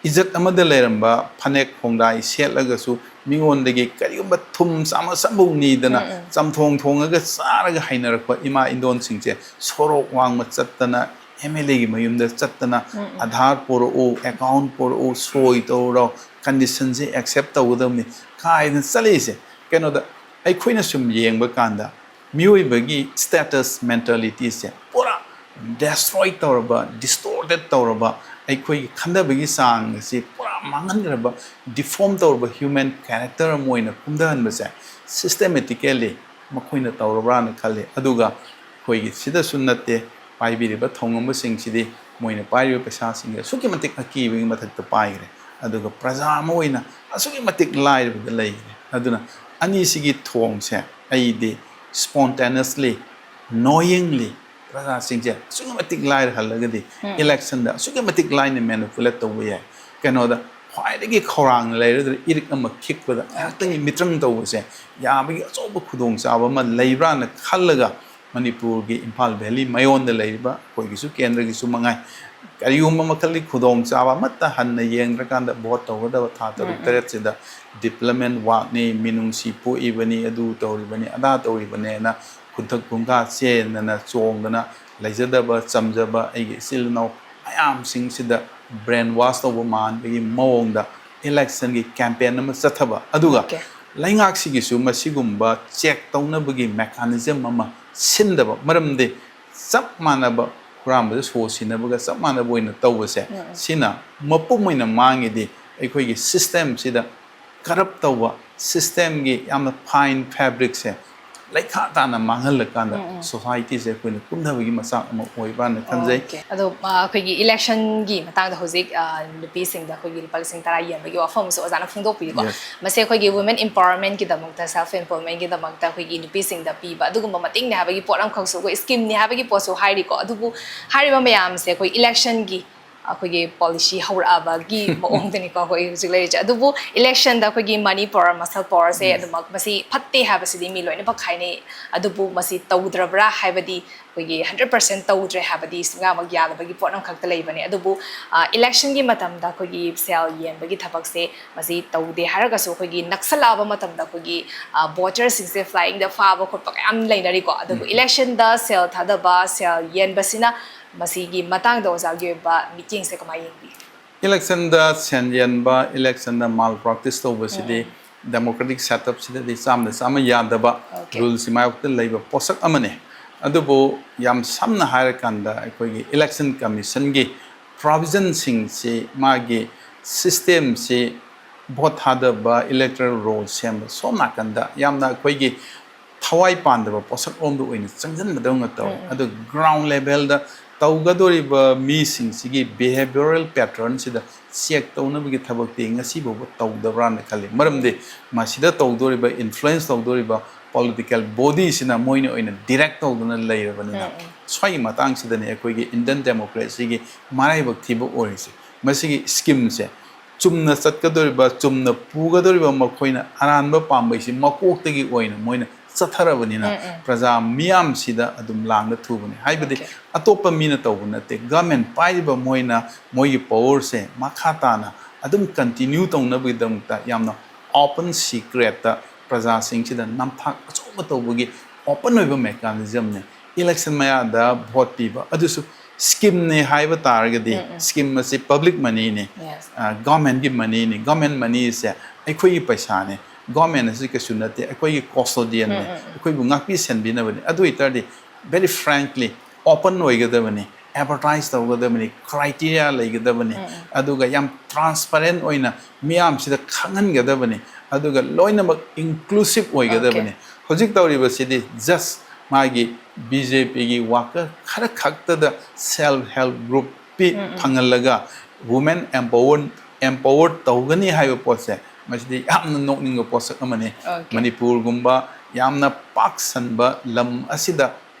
ꯏꯖꯠ ꯑꯃꯗ ꯂꯩꯔꯝꯕ ꯐꯅꯦꯛ ꯈꯣꯡꯗꯥꯏ ꯁꯦꯠꯂꯒꯁꯨ ꯃꯤꯉꯣꯟꯗꯒꯤ ꯀꯔꯤꯒꯨꯝꯕ ꯊꯨꯝ ꯆꯥꯃꯁ ꯑꯃꯐꯥꯎ ꯅꯤꯗꯅ ꯆꯝꯊꯣꯡ ꯊꯣꯡꯉꯒ ꯆꯥꯔꯒ ꯍꯩꯅꯔꯛꯄ ꯏꯃꯥ ꯏꯟꯗꯣꯟꯁꯤꯡꯁꯦ ꯁꯣꯔꯣꯛ ꯋꯥꯡꯃ ꯆꯠꯇꯅ ꯑꯦꯝ ꯑꯦꯜ ꯑꯦꯒꯤ ꯃꯌꯨꯝꯗ ꯆꯠꯇꯅ ꯑꯙꯥꯔ ꯄꯨꯔꯛꯎ, ꯑꯦꯀꯥꯎꯟ ꯄꯨꯔꯛꯎ, ꯁꯣꯏ ꯇꯧꯔꯣ, ꯀꯟꯗꯤꯁꯟꯁꯦ ꯑꯦꯛꯁꯦꯞ ꯇꯧꯒꯗꯕꯅꯤ ꯀꯥꯏꯅ ꯆꯠꯂꯛꯏꯁꯦ꯫ ꯀꯩꯅꯣꯗ ꯑꯩꯈꯣꯏꯅ ꯁꯨꯝ ꯌꯦꯡꯕ ꯀꯥꯟꯗ ꯃꯤꯑꯣꯏꯕꯒꯤ ꯁ꯭ꯇꯦꯇꯁ ꯃꯦꯟꯇꯦꯂꯤꯇꯤꯁꯦ ꯄꯨꯔꯥ ꯗꯦꯁꯇ꯭ꯔꯣꯏ ꯇꯧꯔꯕ, ꯗꯤꯁꯇꯣꯔꯇꯦꯠ ꯇꯧꯔꯕ, ꯑꯩꯈꯣꯏꯒꯤ ꯈꯟꯊꯕꯒꯤ ꯆꯥꯡ ꯑꯁꯤ ꯄꯨꯔꯥ ꯃꯥꯡꯍꯟꯈ꯭ꯔꯕ, ꯗꯤꯐꯣꯔꯝ ꯇꯧꯔꯕ ꯍ꯭ꯌꯨꯃꯦꯟ ꯀꯦꯔꯦꯛꯇꯔ ꯑꯃ ꯑꯣꯏꯅ ꯀꯨꯝꯊꯍꯟꯕꯁꯦ ꯁꯤꯁꯇꯦꯃꯦꯇꯤꯀꯦꯜꯂꯤ ꯃꯈꯣꯏꯅ ꯇꯧꯔꯕ꯭ꯔꯥꯅ ꯈꯜꯂꯤ꯫ ꯑꯗꯨꯒ ꯑꯩꯈꯣꯏꯒꯤ ꯁꯤꯗꯁꯨ ꯅꯠꯇꯦ, ꯄꯥꯏꯕꯤꯔꯤꯕ ꯊꯧꯉꯝꯕꯁꯤꯡꯁꯤꯗꯤ ꯃꯣꯏꯅ ꯄꯥꯏꯔꯤꯕ ꯄꯩꯁꯥꯁꯤꯡꯁꯦ ꯑꯁꯨꯛꯀꯤ ꯃꯇꯤꯛ ꯑꯀꯤꯕꯒꯤ ꯃꯊꯛꯇ ꯄꯥꯏꯈ꯭ꯔꯦ꯫ ꯑꯗꯨꯒ ꯄ꯭ꯔꯖꯥ ꯑꯃ ꯑꯣꯏꯅ ꯑꯁꯨꯛꯀꯤ ꯃꯇꯤꯛ ꯂꯥꯏꯔꯕꯗ ꯂꯩꯈ꯭ꯔꯦ꯫ ꯑꯗꯨꯅ ꯑꯅꯤꯁꯤꯒꯤ ꯊꯣꯡꯁꯦ ꯑꯩꯗꯤ spontaneously, knowingly ꯄ꯭ꯔꯖꯥꯁꯤꯡꯁꯦ ꯑꯁꯨꯛꯀꯤ ꯃꯇꯤꯛ ꯂꯥꯏꯔꯍꯜꯂꯒꯗꯤ ꯏꯂꯦꯛꯁꯟꯗ ꯑꯁꯨꯛꯀꯤ ꯃꯇꯤꯛ ꯂꯥꯏꯅ ꯃꯦꯅꯤꯄꯨꯂꯦꯠ ꯇꯧꯕ ꯌꯥꯏ꯫ ꯀꯩꯅꯣꯗ ꯈ꯭ꯋꯥꯏꯗꯒꯤ ꯈꯧꯔꯥꯡꯅ ꯂꯩꯔꯗ꯭ꯔꯥ ꯏꯔꯤꯛ ꯑꯃ ꯈꯤꯛꯄꯗ ꯉꯥꯏꯍꯥꯛꯇꯪꯒꯤ ꯃꯤꯇ꯭ꯔꯪ ꯇꯧꯕꯁꯦ ꯌꯥꯕꯒꯤ ꯑꯆꯧꯕ ꯈꯨꯗꯣꯡꯆꯥꯕ ꯑꯃ ꯂꯩꯕ꯭ꯔꯥꯅ ꯈꯜꯂꯒ ꯃꯅꯤꯄꯨꯔꯒꯤ ꯏꯝꯐꯥꯜ ꯚꯦꯂꯤ ꯃꯌꯣꯟꯗ ꯂꯩꯔꯤꯕ ꯑꯩꯈꯣꯏꯒꯤꯁꯨ ꯀꯦꯟꯗ꯭ꯔꯒꯤꯁꯨ ꯃꯉꯥꯏ, ꯀꯔꯤꯒꯨꯝꯕ ꯃꯈꯜꯒꯤ ꯈꯨꯗꯣꯡꯆꯥꯕ ꯑꯃꯠꯇ ꯍꯟꯅ ꯌꯦꯡꯗ꯭ꯔꯀꯥꯟꯗ ꯚꯣꯠ ꯇꯧꯒꯗꯕ ꯊꯥ ꯇꯔꯨꯛ ꯇꯔꯦꯠꯁꯤꯗ ꯗꯤꯕ꯭ꯂꯞꯃꯦꯟ ꯋꯥꯛꯅꯤ, ꯃꯤꯅꯨꯡꯁꯤ ꯄꯣꯛꯏꯕꯅꯤ, ꯑꯗꯨ ꯇꯧꯔꯤꯕꯅꯤ, ꯑꯗꯥ ꯇꯧꯔꯤꯕꯅꯦꯅ ꯈꯨꯟꯊꯛ ꯈꯨꯟꯈꯥ ꯆꯦꯟꯗꯅ ꯆꯣꯡꯗꯅ ꯂꯩꯖꯗꯕ ꯆꯝꯖꯕ ꯑꯩꯒꯤ ꯏꯆꯤꯜ ꯏꯅꯥꯎ ꯃꯌꯥꯝꯁꯤꯡꯁꯤꯗ ꯕ꯭ꯔꯦꯟ ꯋꯥꯁ ꯇꯧꯕ ꯃꯥꯟꯕꯒꯤ ꯃꯑꯣꯡꯗ ꯏꯂꯦꯛꯁꯟꯒꯤ ꯀꯦꯝꯄꯦꯟ ꯑꯃ ꯆꯠꯊꯕ꯫ ꯑꯗꯨꯒ ꯂꯩꯉꯥꯛꯁꯤꯒꯤꯁꯨ ꯃꯁꯤꯒꯨꯝꯕ check ꯇꯧꯅꯕꯒꯤ mechanism ꯑꯃ ꯁꯤꯟꯗꯕ ꯃꯔꯝꯗꯤ ꯆꯞ ꯃꯥꯟꯅꯕ ꯍꯨꯔꯥꯟꯕꯗ ꯁꯣ ꯁꯤꯟꯅꯕꯒ ꯆꯞ ꯃꯥꯟꯅꯕ ꯑꯣꯏꯅ ꯇꯧꯕꯁꯦ, ꯎꯝ꯫ ꯁꯤꯅ ꯃꯄꯨꯝ ꯑꯣꯏꯅ ꯃꯥꯡꯉꯤꯗꯤ ꯑꯩꯈꯣꯏꯒꯤ systemꯁꯤꯗ corrupt ꯇꯧꯕ systemꯒꯤ ꯌꯥꯝꯅ fine fabricꯁꯦ ꯂꯩꯈꯥ ꯇꯥꯅ ꯃꯥꯡꯍꯜꯂꯀꯥꯟꯗ ꯎꯝ, ꯎꯝ꯫ Societyꯁꯦ ꯑꯩꯈꯣꯏꯅ ꯀꯨꯝꯊꯕꯒꯤ ꯃꯆꯥꯛ ꯑꯃ ꯑꯣꯏꯕ꯭ꯔꯥꯅ ꯈꯟꯖꯩ꯫ Okay. ꯑꯗꯣ, ꯑ, ꯑꯩꯈꯣꯏꯒꯤ electionꯒꯤ ꯃꯇꯥꯡꯗ ꯍꯧꯖꯤꯛ, ꯑ, ꯅꯨꯄꯤꯁꯤꯡꯗ ꯑꯩꯈꯣꯏꯒꯤ ꯂꯨꯄꯥ ꯂꯤꯁꯤꯡ ꯇꯔꯥ ꯌꯦꯟꯕꯒꯤ ꯋꯥꯐꯝ ꯑꯃꯁꯨ ꯑꯣꯖꯥꯅ ꯐꯣꯡꯗꯣꯛꯄꯤꯔꯤꯀꯣ꯫ Yes. ꯃꯁꯤ ꯑꯩꯈꯣꯏꯒꯤ women empowermentꯀꯤꯗꯃꯛꯇ, self employmentꯀꯤꯗꯃꯛꯇ ꯑꯩꯈꯣꯏꯒꯤ ꯅꯨꯄꯤꯁꯤꯡꯗ ꯄꯤꯕ ꯑꯗꯨꯒꯨꯝꯕ ꯃꯇꯦꯡꯅꯦ ꯍꯥꯏꯕꯒꯤ ꯄꯣꯠ ꯑꯃꯈꯛꯁꯨ, ꯑꯩꯈꯣꯏ schemeꯅꯦ ꯍꯥꯏꯕꯒꯤ ꯄꯣꯠꯁꯨ ꯍꯥꯏꯔꯤꯀꯣ꯫ ꯑꯗꯨꯕꯨ ꯍꯥꯏꯔꯤꯕ ꯃꯌꯥꯝꯁꯦ ꯑꯩꯈꯣꯏ electionꯒꯤ ꯑꯩꯈꯣꯏꯒꯤ policy ꯍꯧꯔꯛꯑꯕꯒꯤ ꯃꯑꯣꯡꯗꯅꯤꯀꯣ ꯑꯩꯈꯣꯏ ꯍꯧꯖꯤꯛ ꯂꯩꯔꯤꯁꯦ꯫ ꯑꯗꯨꯕꯨ electionꯗ ꯑꯩꯈꯣꯏꯒꯤ money power, muscle powerꯁꯦ ꯎꯝ꯫ ꯑꯗꯨꯃꯛ ꯃꯁꯤ ꯐꯠꯇꯦ ꯍꯥꯏꯕꯁꯤꯗꯤ ꯃꯤ ꯂꯣꯏꯅꯃꯛ ꯍꯥꯏꯅꯩ꯫ ꯑꯗꯨꯕꯨ ꯃꯁꯤ ꯇꯧꯗ꯭ꯔꯕ꯭ꯔꯥ ꯍꯥꯏꯕꯗꯤ ꯑꯩꯈꯣꯏꯒꯤ hundred percent ꯇꯧꯗ꯭ꯔꯦ ꯍꯥꯏꯕꯗꯤ ꯁꯨꯡꯌꯥꯃꯛ ꯌꯥꯗꯕꯒꯤ ꯄꯣꯠ ꯑꯃꯈꯛꯇ ꯂꯩꯕꯅꯦ꯫ ꯑꯗꯨꯕꯨ, ꯑ, electionꯒꯤ ꯃꯇꯝꯗ ꯑꯩꯈꯣꯏꯒꯤ ꯁꯦꯜ ꯌꯦꯟꯕꯒꯤ ꯊꯕꯛꯁꯦ ꯃꯁꯤ ꯇꯧꯗꯦ ꯍꯥꯏꯔꯒꯁꯨ ꯑꯩꯈꯣꯏꯒꯤ ꯅꯛꯁꯜꯂꯛꯑꯕ ꯃꯇꯝꯗ ꯑꯩꯈꯣꯏꯒꯤ, ꯑ, voterꯁꯤꯡꯁꯦ flyingꯗ ꯐꯥꯕ ꯈꯣꯠꯄ ꯀꯌꯥꯝ ꯂꯩꯅꯔꯤꯀꯣ꯫ ꯑꯗꯨꯕꯨ ꯎꯝ꯫ Electionꯗ ꯁꯦꯜ ꯊꯥꯗꯕ, ꯁꯦꯜ ꯌꯦꯟꯕꯁꯤꯅ ꯃꯁꯤꯒꯤ ꯃꯇꯥꯡꯗ ꯑꯣꯖꯥꯒꯤ ꯑꯣꯏꯕ ꯃꯤꯠꯌꯦꯡꯁꯦ ꯀꯃꯥꯏꯅ ꯌꯦꯡꯕꯤ? Electionꯗ ꯁꯦꯟ ꯌꯦꯟꯕ, electionꯗ malpractice ꯇꯧꯕꯁꯤꯗꯤ ꯎꯝ꯫ Democratic setupꯁꯤꯗꯗꯤ ꯆꯥꯝꯗ ꯆꯥꯝꯃ ꯌꯥꯗꯕ Okay. Ruleꯁꯤ ꯃꯥꯌꯣꯛꯇ ꯂꯩꯕ ꯄꯣꯠꯁꯛ ꯑꯃꯅꯤ꯫ ꯑꯗꯨꯕꯨ ꯌꯥꯝ ꯁꯝꯅ ꯍꯥꯏꯔꯀꯥꯟꯗ ꯑꯩꯈꯣꯏꯒꯤ Election Commissionꯒꯤ provisionꯁꯤꯡꯁꯤ, ꯃꯥꯒꯤ systemꯁꯤ, vote ꯊꯥꯗꯕ, electoral roll ꯁꯦꯝꯕ, ꯁꯣꯝ ꯅꯥꯀꯟꯗ ꯌꯥꯝꯅ ꯑꯩꯈꯣꯏꯒꯤ ꯊꯋꯥꯏ ꯄꯥꯟꯗꯕ ꯄꯣꯠꯁꯛꯂꯣꯝꯗ ꯑꯣꯏꯅ ꯆꯪꯁꯤꯟꯕꯗꯧꯅ ꯇꯧꯋꯦ꯫ ꯎꯝ, ꯎꯝ꯫ ꯑꯗꯨ ground levelꯗ ꯇꯧꯒꯗꯧꯔꯤꯕ ꯃꯤꯁꯤꯡꯁꯤꯒꯤ behavioural patternꯁꯤꯗ check ꯇꯧꯅꯕꯒꯤ ꯊꯕꯛꯇꯤ ꯉꯁꯤ ꯐꯥꯎꯕ ꯇꯧꯗꯕ꯭ꯔꯥꯅ ꯈꯜꯂꯤ꯫ ꯃꯔꯝꯗꯤ ꯃꯁꯤꯗ ꯇꯧꯗꯧꯔꯤꯕ, influence ꯇꯧꯗꯧꯔꯤꯕ political bodyꯁꯤꯅ ꯃꯣꯏꯅ ꯑꯣꯏꯅ direct ꯇꯧꯗꯨꯅ ꯂꯩꯔꯕꯅꯤꯅ, ꯎꯝ, ꯎꯝ꯫ ꯁ꯭ꯋꯥꯏꯒꯤ ꯃꯇꯥꯡꯁꯤꯗꯅꯤ ꯑꯩꯈꯣꯏꯒꯤ Indian democracyꯒꯤ ꯃꯔꯥꯏꯕꯛ ꯊꯤꯕ ꯑꯣꯏꯔꯤꯁꯦ꯫ ꯃꯁꯤꯒꯤ schemeꯁꯦ ꯆꯨꯝꯅ ꯆꯠꯀꯗꯧꯔꯤꯕ, ꯆꯨꯝꯅ ꯄꯨꯒꯗꯧꯔꯤꯕ ꯃꯈꯣꯏꯅ ꯑꯔꯥꯟꯕ ꯄꯥꯝꯕꯩꯁꯤ ꯃꯀꯣꯛꯇꯒꯤ ꯑꯣꯏꯅ ꯃꯣꯏꯅ ꯆꯠꯊꯔꯕꯅꯤꯅ ꯎꯝ, ꯎꯝ꯫ ꯄ꯭ꯔꯖꯥ ꯃꯤꯌꯥꯝꯁꯤꯗ ꯑꯗꯨꯝ ꯂꯥꯡꯗ ꯊꯨꯕꯅꯤ꯫ ꯍꯥꯏꯕꯗꯤ Okay. ꯑꯇꯣꯞꯄ ꯃꯤꯅ ꯇꯧꯕ ꯅꯠꯇꯦ, government ꯄꯥꯏꯔꯤꯕ ꯃꯣꯏꯅ ꯃꯣꯏꯒꯤ powerꯁꯦ ꯃꯈꯥ ꯇꯥꯅ ꯑꯗꯨꯝ continue ꯇꯧꯅꯕꯒꯤꯗꯃꯛꯇ ꯌꯥꯝꯅ open secretꯇ ꯄ꯭ꯔꯖꯥꯁꯤꯡꯁꯤꯗ ꯅꯝꯊꯥꯛ ꯑꯆꯧꯕ ꯇꯧꯕꯒꯤ open ꯑꯣꯏꯕ mechanismꯅꯤ꯫ Election ꯃꯌꯥꯗ vote ꯄꯤꯕ ꯑꯗꯨꯁꯨ schemeꯅꯤ ꯍꯥꯏꯕ ꯇꯥꯔꯒꯗꯤ ꯎꯝ, ꯎꯝ꯫ Scheme ꯑꯁꯤ public moneyꯅꯤ, Yes. ꯑ, governmentꯀꯤ moneyꯅꯤ꯫ Government moneyꯁꯦ ꯑꯩꯈꯣꯏꯒꯤ ꯄꯩꯁꯥꯅꯤ꯫ ꯒꯣꯔꯃꯦꯟ ꯑꯁꯤ ꯀꯩꯁꯨ ꯅꯠꯇꯦ, ꯑꯩꯈꯣꯏꯒꯤ ꯀꯁꯇꯣꯗꯤꯌꯟꯅꯤ, ꯑꯩꯈꯣꯏꯕꯨ ꯉꯥꯛꯄꯤ ꯁꯦꯟꯕꯤꯅꯕꯅꯤ꯫ ꯑꯗꯨ ꯑꯣꯏꯇꯥꯔꯗꯤ very frankly open ꯑꯣꯏꯒꯗꯕꯅꯤ, ꯑꯦꯗꯚꯔꯇꯥꯏꯁ ꯇꯧꯒꯗꯕꯅꯤ, ꯀ꯭ꯔꯥꯏꯇꯦꯔꯤꯌꯥ ꯂꯩꯒꯗꯕꯅꯤ, ꯑꯗꯨꯒ ꯌꯥꯝ ꯇ꯭ꯔꯥꯟꯁꯄꯔꯦꯟ ꯑꯣꯏꯅ ꯃꯤꯌꯥꯝꯁꯤꯗ ꯈꯪꯍꯟꯒꯗꯕꯅꯤ, ꯑꯗꯨꯒ ꯂꯣꯏꯅꯃꯛ ꯏꯟꯀ꯭ꯂꯨꯁꯤꯞ ꯑꯣꯏꯒꯗꯕꯅꯤ꯫ ꯍꯧꯖꯤꯛ ꯇꯧꯔꯤꯕꯁꯤꯗꯤ ꯖꯁ ꯃꯥꯒꯤ ꯕꯤ ꯖꯦ ꯄꯤꯒꯤ ꯋꯥꯀꯔ ꯈꯔ ꯈꯛꯇꯗ ꯁꯦꯜꯐ ꯍꯦꯜꯞ ꯒ꯭ꯔꯨꯞ ꯄꯤ ꯐꯪꯍꯜꯂꯒ ꯋꯨꯃꯦꯟ ꯑꯦꯝꯄꯥꯋꯔ ꯑꯦꯝꯄꯥꯋꯔ ꯇꯧꯒꯅꯤ ꯍꯥꯏꯕ ꯄꯣꯠꯁꯦ, ꯃꯁꯤꯗꯤ ꯌꯥꯝꯅ ꯅꯣꯛꯅꯤꯡꯕ ꯄꯣꯠꯁꯛ ꯑꯃꯅꯤ꯫ ꯃꯅꯤꯄꯨꯔꯒꯨꯝꯕ ꯌꯥꯝꯅ ꯄꯥꯛ ꯁꯟꯕ ꯂꯝ ꯑꯁꯤꯗ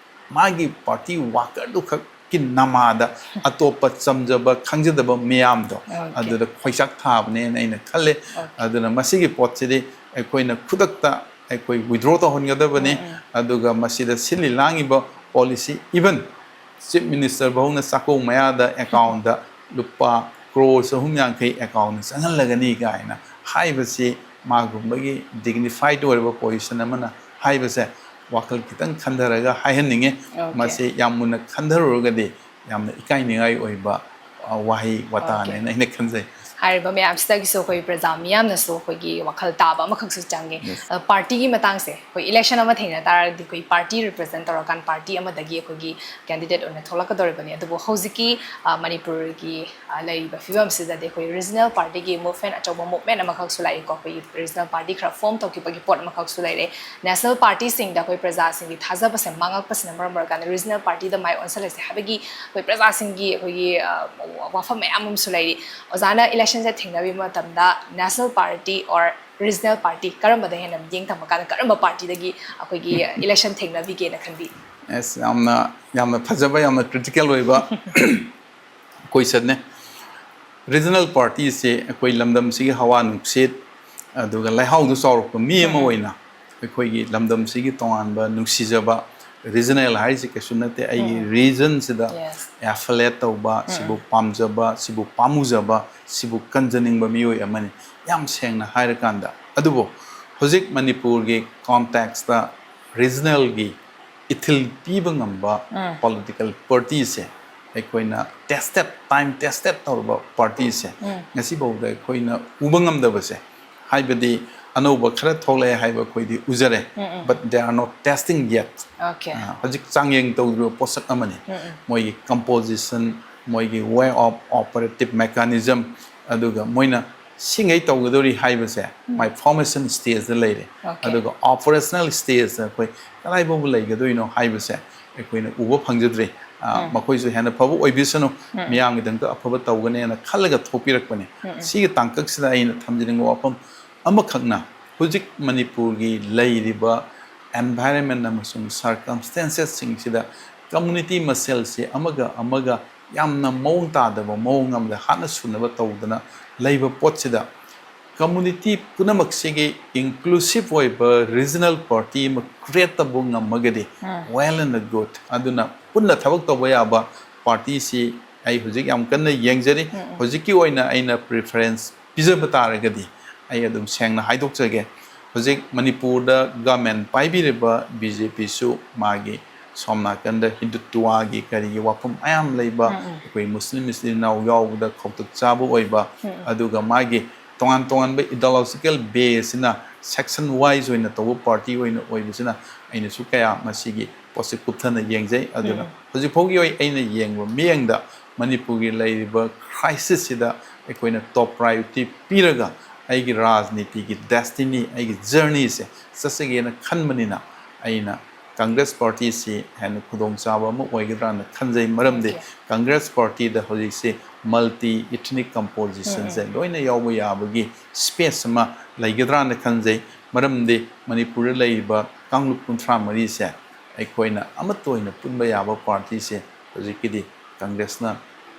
ꯃꯥꯒꯤ ꯄꯥꯔꯇꯤ ꯋꯥꯀꯔꯗꯨ ꯈꯛꯀꯤ ꯅꯃꯥꯗ ꯑꯇꯣꯞꯄ ꯆꯝꯖꯕ ꯈꯪꯖꯗꯕ ꯃꯤꯌꯥꯝꯗꯣ ꯑꯗꯨꯗ ꯈꯣꯏꯆꯥꯛ ꯊꯥꯕꯅꯦꯅ ꯑꯩꯅ ꯈꯜꯂꯦ꯫ ꯑꯗꯨꯅ ꯃꯁꯤꯒꯤ ꯄꯣꯠꯁꯤꯗꯤ ꯑꯩꯈꯣꯏꯅ ꯈꯨꯗꯛꯇ ꯑꯩꯈꯣꯏ ꯋꯤꯗ꯭ꯔꯣ ꯇꯧꯍꯟꯒꯗꯕꯅꯤ꯫ ꯑꯗꯨꯒ ꯃꯁꯤꯗ ꯁꯤꯜꯂꯤ ꯂꯥꯡꯉꯤꯕ ꯄꯣꯂꯤꯁꯤ, ꯏꯚꯟ ꯆꯤꯐ ꯃꯤꯅꯤꯁꯇꯔ ꯐꯥꯎꯅ ꯆꯥꯛꯀꯧ ꯃꯌꯥꯗ ꯑꯦꯀꯥꯎꯟꯗ ꯂꯨꯄꯥ ꯀ꯭ꯔꯣꯔ ꯆꯍꯨꯝ ꯌꯥꯡꯈꯩ ꯑꯦꯀꯥꯎꯟꯗ ꯆꯪꯍꯜꯂꯒꯅꯤ ꯀꯥꯏꯅ ꯍꯥꯏꯕꯁꯤ ꯃꯥꯒꯨꯝꯕꯒꯤ ꯗꯤꯒꯅꯤꯐꯥꯏꯠ ꯑꯣꯏꯔꯕ ꯄꯣꯖꯤꯁꯟ ꯑꯃꯅ ꯍꯥꯏꯕꯁꯦ ꯋꯥꯈꯜ ꯈꯤꯇꯪ ꯈꯟꯊꯔꯒ ꯍꯥꯏꯍꯟꯅꯤꯡꯉꯤ꯫ ꯃꯁꯤ ꯌꯥꯝ ꯃꯨꯟꯅ ꯈꯟꯊꯔꯨꯔꯒꯗꯤ ꯌꯥꯝꯅ ꯏꯀꯥꯏꯅꯤꯡꯉꯥꯏ ꯑꯣꯏꯕ, ꯑ, ꯋꯥꯍꯩ ꯋꯥꯇꯥꯅꯦꯅ ꯑꯩꯅ ꯈꯟꯖꯩ꯫ ꯍꯥꯏꯔꯤꯕ ꯃꯌꯥꯝꯁꯤꯗꯒꯤꯁꯨ ꯑꯩꯈꯣꯏ ꯄ꯭ꯔꯖꯥ ꯃꯤꯌꯥꯝꯅꯁꯨ ꯑꯩꯈꯣꯏꯒꯤ ꯋꯥꯈꯜ ꯇꯥꯕ ꯑꯃꯈꯛꯁꯨ ꯆꯪꯉꯦ꯫ ꯑ, ꯄꯥꯔꯇꯤꯒꯤ ꯃꯇꯥꯡꯁꯦ ꯑꯩꯈꯣꯏ ꯏꯂꯦꯛꯁꯟ ꯑꯃ ꯊꯦꯡꯅ ꯇꯥꯔꯒꯗꯤ ꯑꯩꯈꯣꯏ ꯄꯥꯔꯇꯤ ꯔꯤꯄ꯭ꯔꯖꯦꯟ ꯇꯧꯔꯀꯥꯟ ꯄꯥꯔꯇꯤ ꯑꯃꯗꯒꯤ ꯑꯩꯈꯣꯏꯒꯤ ꯀꯦꯟꯗꯤꯗꯦꯠ ꯑꯣꯏꯅ ꯊꯣꯛꯂꯛꯀꯗꯧꯔꯤꯕꯅꯤ꯫ ꯑꯗꯨꯕꯨ ꯍꯧꯖꯤꯛꯀꯤ, ꯑ, ꯃꯅꯤꯄꯨꯔꯒꯤ, ꯑ, ꯂꯩꯔꯤꯕ ꯐꯤꯕꯝꯁꯤꯗꯗꯤ ꯑꯩꯈꯣꯏ ꯔꯤꯖꯅꯦꯜ ꯄꯥꯔꯇꯤꯒꯤ ꯃꯨꯚꯃꯦꯟ, ꯑꯆꯧꯕ ꯃꯨꯚꯃꯦꯟ ꯑꯃꯈꯛꯁꯨ ꯂꯥꯛꯏꯀꯣ꯫ ꯑꯩꯈꯣꯏꯒꯤ ꯔꯤꯖꯅꯦꯜ ꯄꯥꯔꯇꯤ ꯈꯔ ꯐꯣꯝ ꯇꯧꯈꯤꯕꯒꯤ ꯄꯣꯠ ꯑꯃꯈꯛꯁꯨ ꯂꯩꯔꯦ꯫ ꯅꯦꯁꯅꯦꯜ ꯄꯥꯔꯇꯤꯁꯤꯡꯗ ꯑꯩꯈꯣꯏ ꯄ꯭ꯔꯖꯥꯁꯤꯡꯒꯤ ꯊꯥꯖꯕꯁꯦ ꯃꯥꯡꯉꯛꯄꯁꯤꯅ ꯃꯔꯝ ꯑꯣꯏꯔꯀꯥꯟꯗ ꯔꯤꯖꯅꯦꯜ ꯄꯥꯔꯇꯤꯗ ꯃꯥꯏ ꯑꯣꯟꯁꯤꯜꯂꯁꯦ ꯍꯥꯏꯕꯒꯤ ꯑꯩꯈꯣꯏ ꯄ꯭ꯔꯖꯥꯁꯤꯡꯒꯤ ꯑꯩꯈꯣꯏꯒꯤ, ꯑ, ꯋꯥꯐꯝ ꯃꯌꯥꯝ ꯑꯃꯁꯨ ꯂꯩꯔꯤ꯫ ꯑꯣꯖꯥꯅ ꯏꯂꯦꯛꯁꯟꯁꯦ ꯊꯦꯡꯅꯕꯤꯕ ꯃꯇꯝꯗ national party or regional party ꯀꯔꯝꯕꯗ ꯍꯦꯟꯅ ꯃꯤꯠꯌꯦꯡ ꯊꯝꯃꯀꯥꯟꯗ ꯀꯔꯝꯕ ꯄꯥꯔꯇꯤꯗꯒꯤ ꯑꯩꯈꯣꯏꯒꯤ ꯏꯂꯦꯛꯁꯟ ꯊꯦꯡꯅꯕꯤꯒꯦꯅ ꯈꯟꯕꯤ? ꯑꯦꯁ, ꯌꯥꯝꯅ, ꯌꯥꯝꯅ ꯐꯖꯕ, ꯌꯥꯝꯅ ꯀ꯭ꯔꯤꯇꯤꯀꯦꯜ ꯑꯣꯏꯕ ꯀꯣꯏꯁꯟꯅꯦ꯫ ꯔꯤꯖꯅꯦꯜ ꯄꯥꯔꯇꯤꯁꯦ ꯑꯩꯈꯣꯏ ꯂꯝꯗꯝꯁꯤꯒꯤ ꯍꯋꯥ ꯅꯨꯡꯁꯤꯠ, ꯑꯗꯨꯒ ꯂꯩꯍꯥꯎꯗꯨ ꯆꯥꯎꯔꯛꯄ ꯃꯤ ꯑꯃ ꯑꯣꯏꯅ ꯑꯩꯈꯣꯏꯒꯤ ꯂꯝꯗꯝꯁꯤꯒꯤ ꯇꯣꯉꯥꯟꯕ ꯅꯨꯡꯁꯤꯖꯕ, ꯔꯤꯖꯅꯦꯜ ꯍꯥꯏꯔꯤꯁꯦ ꯀꯩꯁꯨ ꯅꯠꯇꯦ, ꯑꯩꯒꯤ ꯔꯤꯖꯟꯁꯤꯗ ꯑꯦꯐꯤꯂꯦꯠ ꯇꯧꯕ, ꯁꯤꯕꯨ ꯄꯥꯝꯖꯕ, ꯁꯤꯕꯨ ꯄꯥꯝꯃꯨꯖꯕ, ꯁꯤꯕꯨ ꯀꯟꯖꯅꯤꯡꯕ ꯃꯤꯑꯣꯏ ꯑꯃꯅꯤ, ꯌꯥꯝ ꯁꯦꯡꯅ ꯍꯥꯏꯔꯀꯥꯟꯗ꯫ ꯑꯗꯨꯕꯨ ꯍꯧꯖꯤꯛ ꯃꯅꯤꯄꯨꯔꯒꯤ ꯀꯣꯟꯇꯦꯛꯁꯇ ꯔꯤꯖꯅꯦꯜꯒꯤ ꯏꯊꯤꯜ ꯄꯤꯕ ꯉꯝꯕ ꯄꯣꯂꯤꯇꯤꯀꯦꯜ ꯄꯥꯔꯇꯤꯁꯦ, ꯑꯩꯈꯣꯏꯅ ꯇꯦꯁꯇꯦꯠ, ꯇꯥꯏꯝ ꯇꯦꯁꯇꯦꯠ ꯇꯧꯔꯕ ꯄꯥꯔꯇꯤꯁꯦ ꯉꯁꯤꯐꯥꯎꯗ ꯑꯩꯈꯣꯏꯅ ꯎꯕ ꯉꯝꯗꯕꯁꯦ, ꯍꯥꯏꯕꯗꯤ ꯑꯅꯧꯕ ꯈꯔ ꯊꯣꯛꯂꯛꯑꯦ ꯍꯥꯏꯕ ꯑꯩꯈꯣꯏꯗꯤ ꯎꯖꯔꯦ, ꯎꯝ, ꯎꯝ꯫ But they are not testing yet. Okay. ꯑ, ꯍꯧꯖꯤꯛ ꯆꯥꯡꯌꯦꯡ ꯇꯧꯗ꯭ꯔꯤꯕ ꯄꯣꯠꯁꯛ ꯑꯃꯅꯤ꯫ ꯎꯝ, ꯎꯝ꯫ ꯃꯣꯏꯒꯤ composition, ꯃꯣꯏꯒꯤ way of operative mechanism, ꯑꯗꯨꯒ ꯃꯣꯏꯅ ꯁꯤꯉꯩ ꯇꯧꯒꯗꯧꯔꯤ ꯍꯥꯏꯕꯁꯦ ꯎꯝ꯫ ꯃꯥꯏ formation stageꯗ ꯂꯩꯔꯦ꯫ Okay. ꯑꯗꯨꯒ operational stageꯗ ꯑꯩꯈꯣꯏ ꯀꯗꯥꯏ ꯐꯥꯎꯕ ꯂꯩꯒꯗꯣꯏꯅꯣ ꯍꯥꯏꯕꯁꯦ ꯑꯩꯈꯣꯏꯅ ꯎꯕ ꯐꯪꯖꯗ꯭ꯔꯤ꯫ ꯑ, ꯎꯝ꯫ ꯃꯈꯣꯏꯁꯨ ꯍꯦꯟꯅ ꯐꯕ ꯑꯣꯏꯕꯤꯁꯅꯨ, ꯎꯝ꯫ ꯃꯤꯌꯥꯝꯒꯤꯗꯃꯛꯇ ꯑꯐꯕ ꯇꯧꯒꯅꯦꯅ ꯈꯜꯂꯒ ꯊꯣꯛꯄꯤꯔꯛꯄꯅꯦ꯫ ꯎꯝ, ꯎꯝ꯫ ꯁꯤꯒꯤ ꯇꯥꯡꯀꯛꯁꯤꯗ ꯑꯩꯅ ꯊꯝꯖꯅꯤꯡꯕ ꯋꯥꯐꯝ ꯑꯃꯈꯛꯅ, ꯍꯧꯖꯤꯛ ꯃꯅꯤꯄꯨꯔꯒꯤ ꯂꯩꯔꯤꯕ environment ꯑꯃꯁꯨꯡ circumstancesꯁꯤꯡꯁꯤꯗ community ꯃꯁꯦꯜꯁꯤ ꯑꯃꯒ ꯑꯃꯒ ꯌꯥꯝꯅ ꯃꯑꯣꯡ ꯇꯥꯗꯕ ꯃꯑꯣꯡ ꯑꯃꯗ ꯍꯥꯠꯅ ꯁꯨꯅꯕ ꯇꯧꯗꯅ ꯂꯩꯕ ꯄꯣꯠꯁꯤꯗ, community ꯄꯨꯝꯅꯃꯛꯁꯤꯒꯤ inclusive ꯑꯣꯏꯕ regional party ꯑꯃ create ꯇꯧꯕ ꯉꯝꯃꯒꯗꯤ ꯎꯝ꯫ Well and good꯫ ꯑꯗꯨꯅ ꯄꯨꯟꯅ ꯊꯕꯛ ꯇꯧꯕ ꯌꯥꯕ partyꯁꯤ ꯑꯩ ꯍꯧꯖꯤꯛ ꯌꯥꯝ ꯀꯟꯅ ꯌꯦꯡꯖꯔꯤ꯫ ꯎꯝ, ꯎꯝ꯫ ꯍꯧꯖꯤꯛꯀꯤ ꯑꯣꯏꯅ ꯑꯩꯅ preference ꯄꯤꯖꯕ ꯇꯥꯔꯒꯗꯤ ꯑꯩ ꯑꯗꯨꯝ ꯁꯦꯡꯅ ꯍꯥꯏꯗꯣꯛꯆꯒꯦ꯫ ꯍꯧꯖꯤꯛ ꯃꯅꯤꯄꯨꯔꯗ government ꯄꯥꯏꯕꯤꯔꯤꯕ BJPꯁꯨ ꯃꯥꯒꯤ ꯁꯣꯝ ꯅꯥꯀꯟꯗ ꯍꯤꯟꯗꯨꯠꯇꯨꯋꯥꯒꯤ ꯀꯔꯤꯒꯤ ꯋꯥꯐꯝ ꯃꯌꯥꯝ ꯂꯩꯕ, ꯎꯝ, ꯎꯝ꯫ ꯑꯩꯈꯣꯏ ꯃꯨꯁꯂꯤꯝ ꯏꯆꯤꯜ ꯏꯅꯥꯎ ꯌꯥꯎꯕꯗ ꯈꯧꯇꯛ ꯆꯥꯕ ꯑꯣꯏꯕ, ꯎꯝ, ꯎꯝ꯫ ꯑꯗꯨꯒ ꯃꯥꯒꯤ ꯇꯣꯉꯥꯟ ꯇꯣꯉꯥꯟꯕ ideological baseꯁꯤꯅ section wise ꯑꯣꯏꯅ ꯇꯧꯕ party ꯑꯣꯏꯅ ꯑꯣꯏꯕꯁꯤꯅ ꯑꯩꯅꯁꯨ ꯀꯌꯥ ꯃꯁꯤꯒꯤ ꯄꯣꯠꯁꯤ ꯀꯨꯞꯊꯅ ꯌꯦꯡꯖꯩ꯫ ꯑꯗꯨꯅ ꯎꯝ꯫ ꯍꯧꯖꯤꯛ ꯐꯥꯎꯒꯤ ꯑꯣꯏ ꯑꯩꯅ ꯌꯦꯡꯕ ꯃꯤꯠꯌꯦꯡꯗ ꯃꯅꯤꯄꯨꯔꯒꯤ ꯂꯩꯔꯤꯕ crisisꯁꯤꯗ ꯑꯩꯈꯣꯏꯅ top priority ꯄꯤꯔꯒ ꯑꯩꯒꯤ ꯔꯥꯖꯅꯤꯇꯤꯒꯤ destiny, ꯑꯩꯒꯤ journeyꯁꯦ ꯆꯠꯆꯒꯦꯅ ꯈꯟꯕꯅꯤꯅ ꯑꯩꯅ Congress partyꯁꯤ ꯍꯦꯟꯅ ꯈꯨꯗꯣꯡꯆꯥꯕ ꯑꯃ ꯑꯣꯏꯒꯗ꯭ꯔꯥꯅ ꯈꯟꯖꯩ꯫ ꯃꯔꯝꯗꯤ Okay. Congress partyꯗ ꯍꯧꯖꯤꯛꯁꯤ multi ethnic compositionꯁꯦ ꯎꯝ, ꯎꯝ꯫ ꯂꯣꯏꯅ ꯌꯥꯎꯕ ꯌꯥꯕꯒꯤ space ꯑꯃ ꯂꯩꯒꯗ꯭ꯔꯥꯅ ꯈꯟꯖꯩ꯫ ꯃꯔꯝꯗꯤ ꯃꯅꯤꯄꯨꯔꯗ ꯂꯩꯔꯤꯕ ꯀꯥꯡꯂꯨꯞ ꯀꯨꯟꯊ꯭ꯔꯥ ꯃꯔꯤꯁꯦ ꯑꯩꯈꯣꯏꯅ ꯑꯃꯠꯇ ꯑꯣꯏꯅ ꯄꯨꯟꯕ ꯌꯥꯕ partyꯁꯦ ꯍꯧꯖꯤꯛꯀꯤꯗꯤ Congressꯅ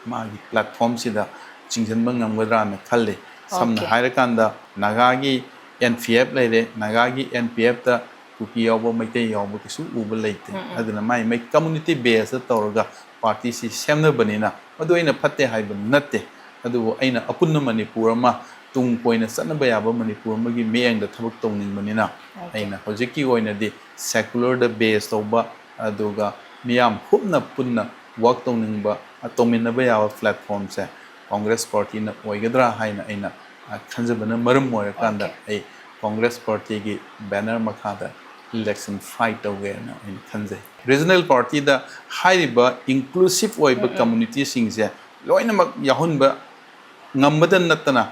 ꯃꯥꯒꯤ platformꯁꯤꯗ ꯆꯤꯡꯁꯤꯟꯕ ꯉꯝꯒꯗ꯭ꯔꯥꯅ ꯈꯜꯂꯤ꯫ ꯁꯝꯅ Okay. ꯍꯥꯏꯔꯀꯥꯟꯗ ꯅꯥꯒꯥꯒꯤ NPF ꯂꯩꯔꯦ, ꯅꯥꯒꯥꯒꯤ NPFꯇ ꯀꯨꯀꯤ ꯌꯥꯎꯕ, ꯃꯩꯇꯩ ꯌꯥꯎꯕ ꯀꯩꯁꯨ ꯎꯕ ꯂꯩꯇꯦ꯫ ꯎꯝ, ꯎꯝ꯫ ꯑꯗꯨꯅ ꯃꯥꯏ ꯃꯥꯏ community baseꯇ ꯇꯧꯔꯒ partyꯁꯤ ꯁꯦꯝꯅꯕꯅꯤꯅ ꯃꯗꯨ ꯑꯩꯅ ꯐꯠꯇꯦ ꯍꯥꯏꯕ ꯅꯠꯇꯦ꯫ ꯑꯗꯨꯕꯨ ꯑꯩꯅ ꯑꯄꯨꯟꯕ ꯃꯅꯤꯄꯨꯔ ꯑꯃ ꯇꯨꯡ ꯀꯣꯏꯅ ꯆꯠꯅꯕ ꯌꯥꯕ ꯃꯅꯤꯄꯨꯔ ꯑꯃꯒꯤ ꯃꯤꯠꯌꯦꯡꯗ ꯊꯕꯛ ꯇꯧꯅꯤꯡꯕꯅꯤꯅ Okay. ꯑꯩꯅ ꯍꯧꯖꯤꯛꯀꯤ ꯑꯣꯏꯅꯗꯤ secularꯗ base ꯇꯧꯕ, ꯑꯗꯨꯒ ꯃꯤꯌꯥꯝ ꯍꯨꯞꯅ ꯄꯨꯟꯅ work ꯇꯧꯅꯤꯡꯕ, ꯇꯧꯃꯤꯟꯅꯕ ꯌꯥꯕ platformꯁꯦ Congress partyꯅ ꯑꯣꯏꯒꯗ꯭ꯔꯥ ꯍꯥꯏꯅ ꯑꯩꯅ ꯈꯟꯖꯕꯅ ꯃꯔꯝ ꯑꯣꯏꯔꯀꯥꯟꯗ ꯑꯩ ꯀꯣꯡꯒ꯭ꯔꯦꯁ ꯄꯥꯔꯇꯤꯒꯤ ꯕꯦꯅꯔ ꯃꯈꯥꯗ ꯏꯂꯦꯛꯁꯟ ꯐꯥꯏꯠ ꯇꯧꯒꯦꯅ ꯑꯩꯅ ꯈꯟꯖꯩ꯫ ꯔꯤꯖꯅꯦꯜ ꯄꯥꯔꯇꯤꯗ ꯍꯥꯏꯔꯤꯕ ꯏꯟꯀ꯭ꯂꯨꯁꯤꯞ ꯑꯣꯏꯕ ꯀꯝꯃꯨꯅꯤꯇꯤꯁꯤꯡꯁꯦ ꯂꯣꯏꯅꯃꯛ ꯌꯥꯎꯍꯟꯕ ꯉꯝꯕꯗ ꯅꯠꯇꯅ,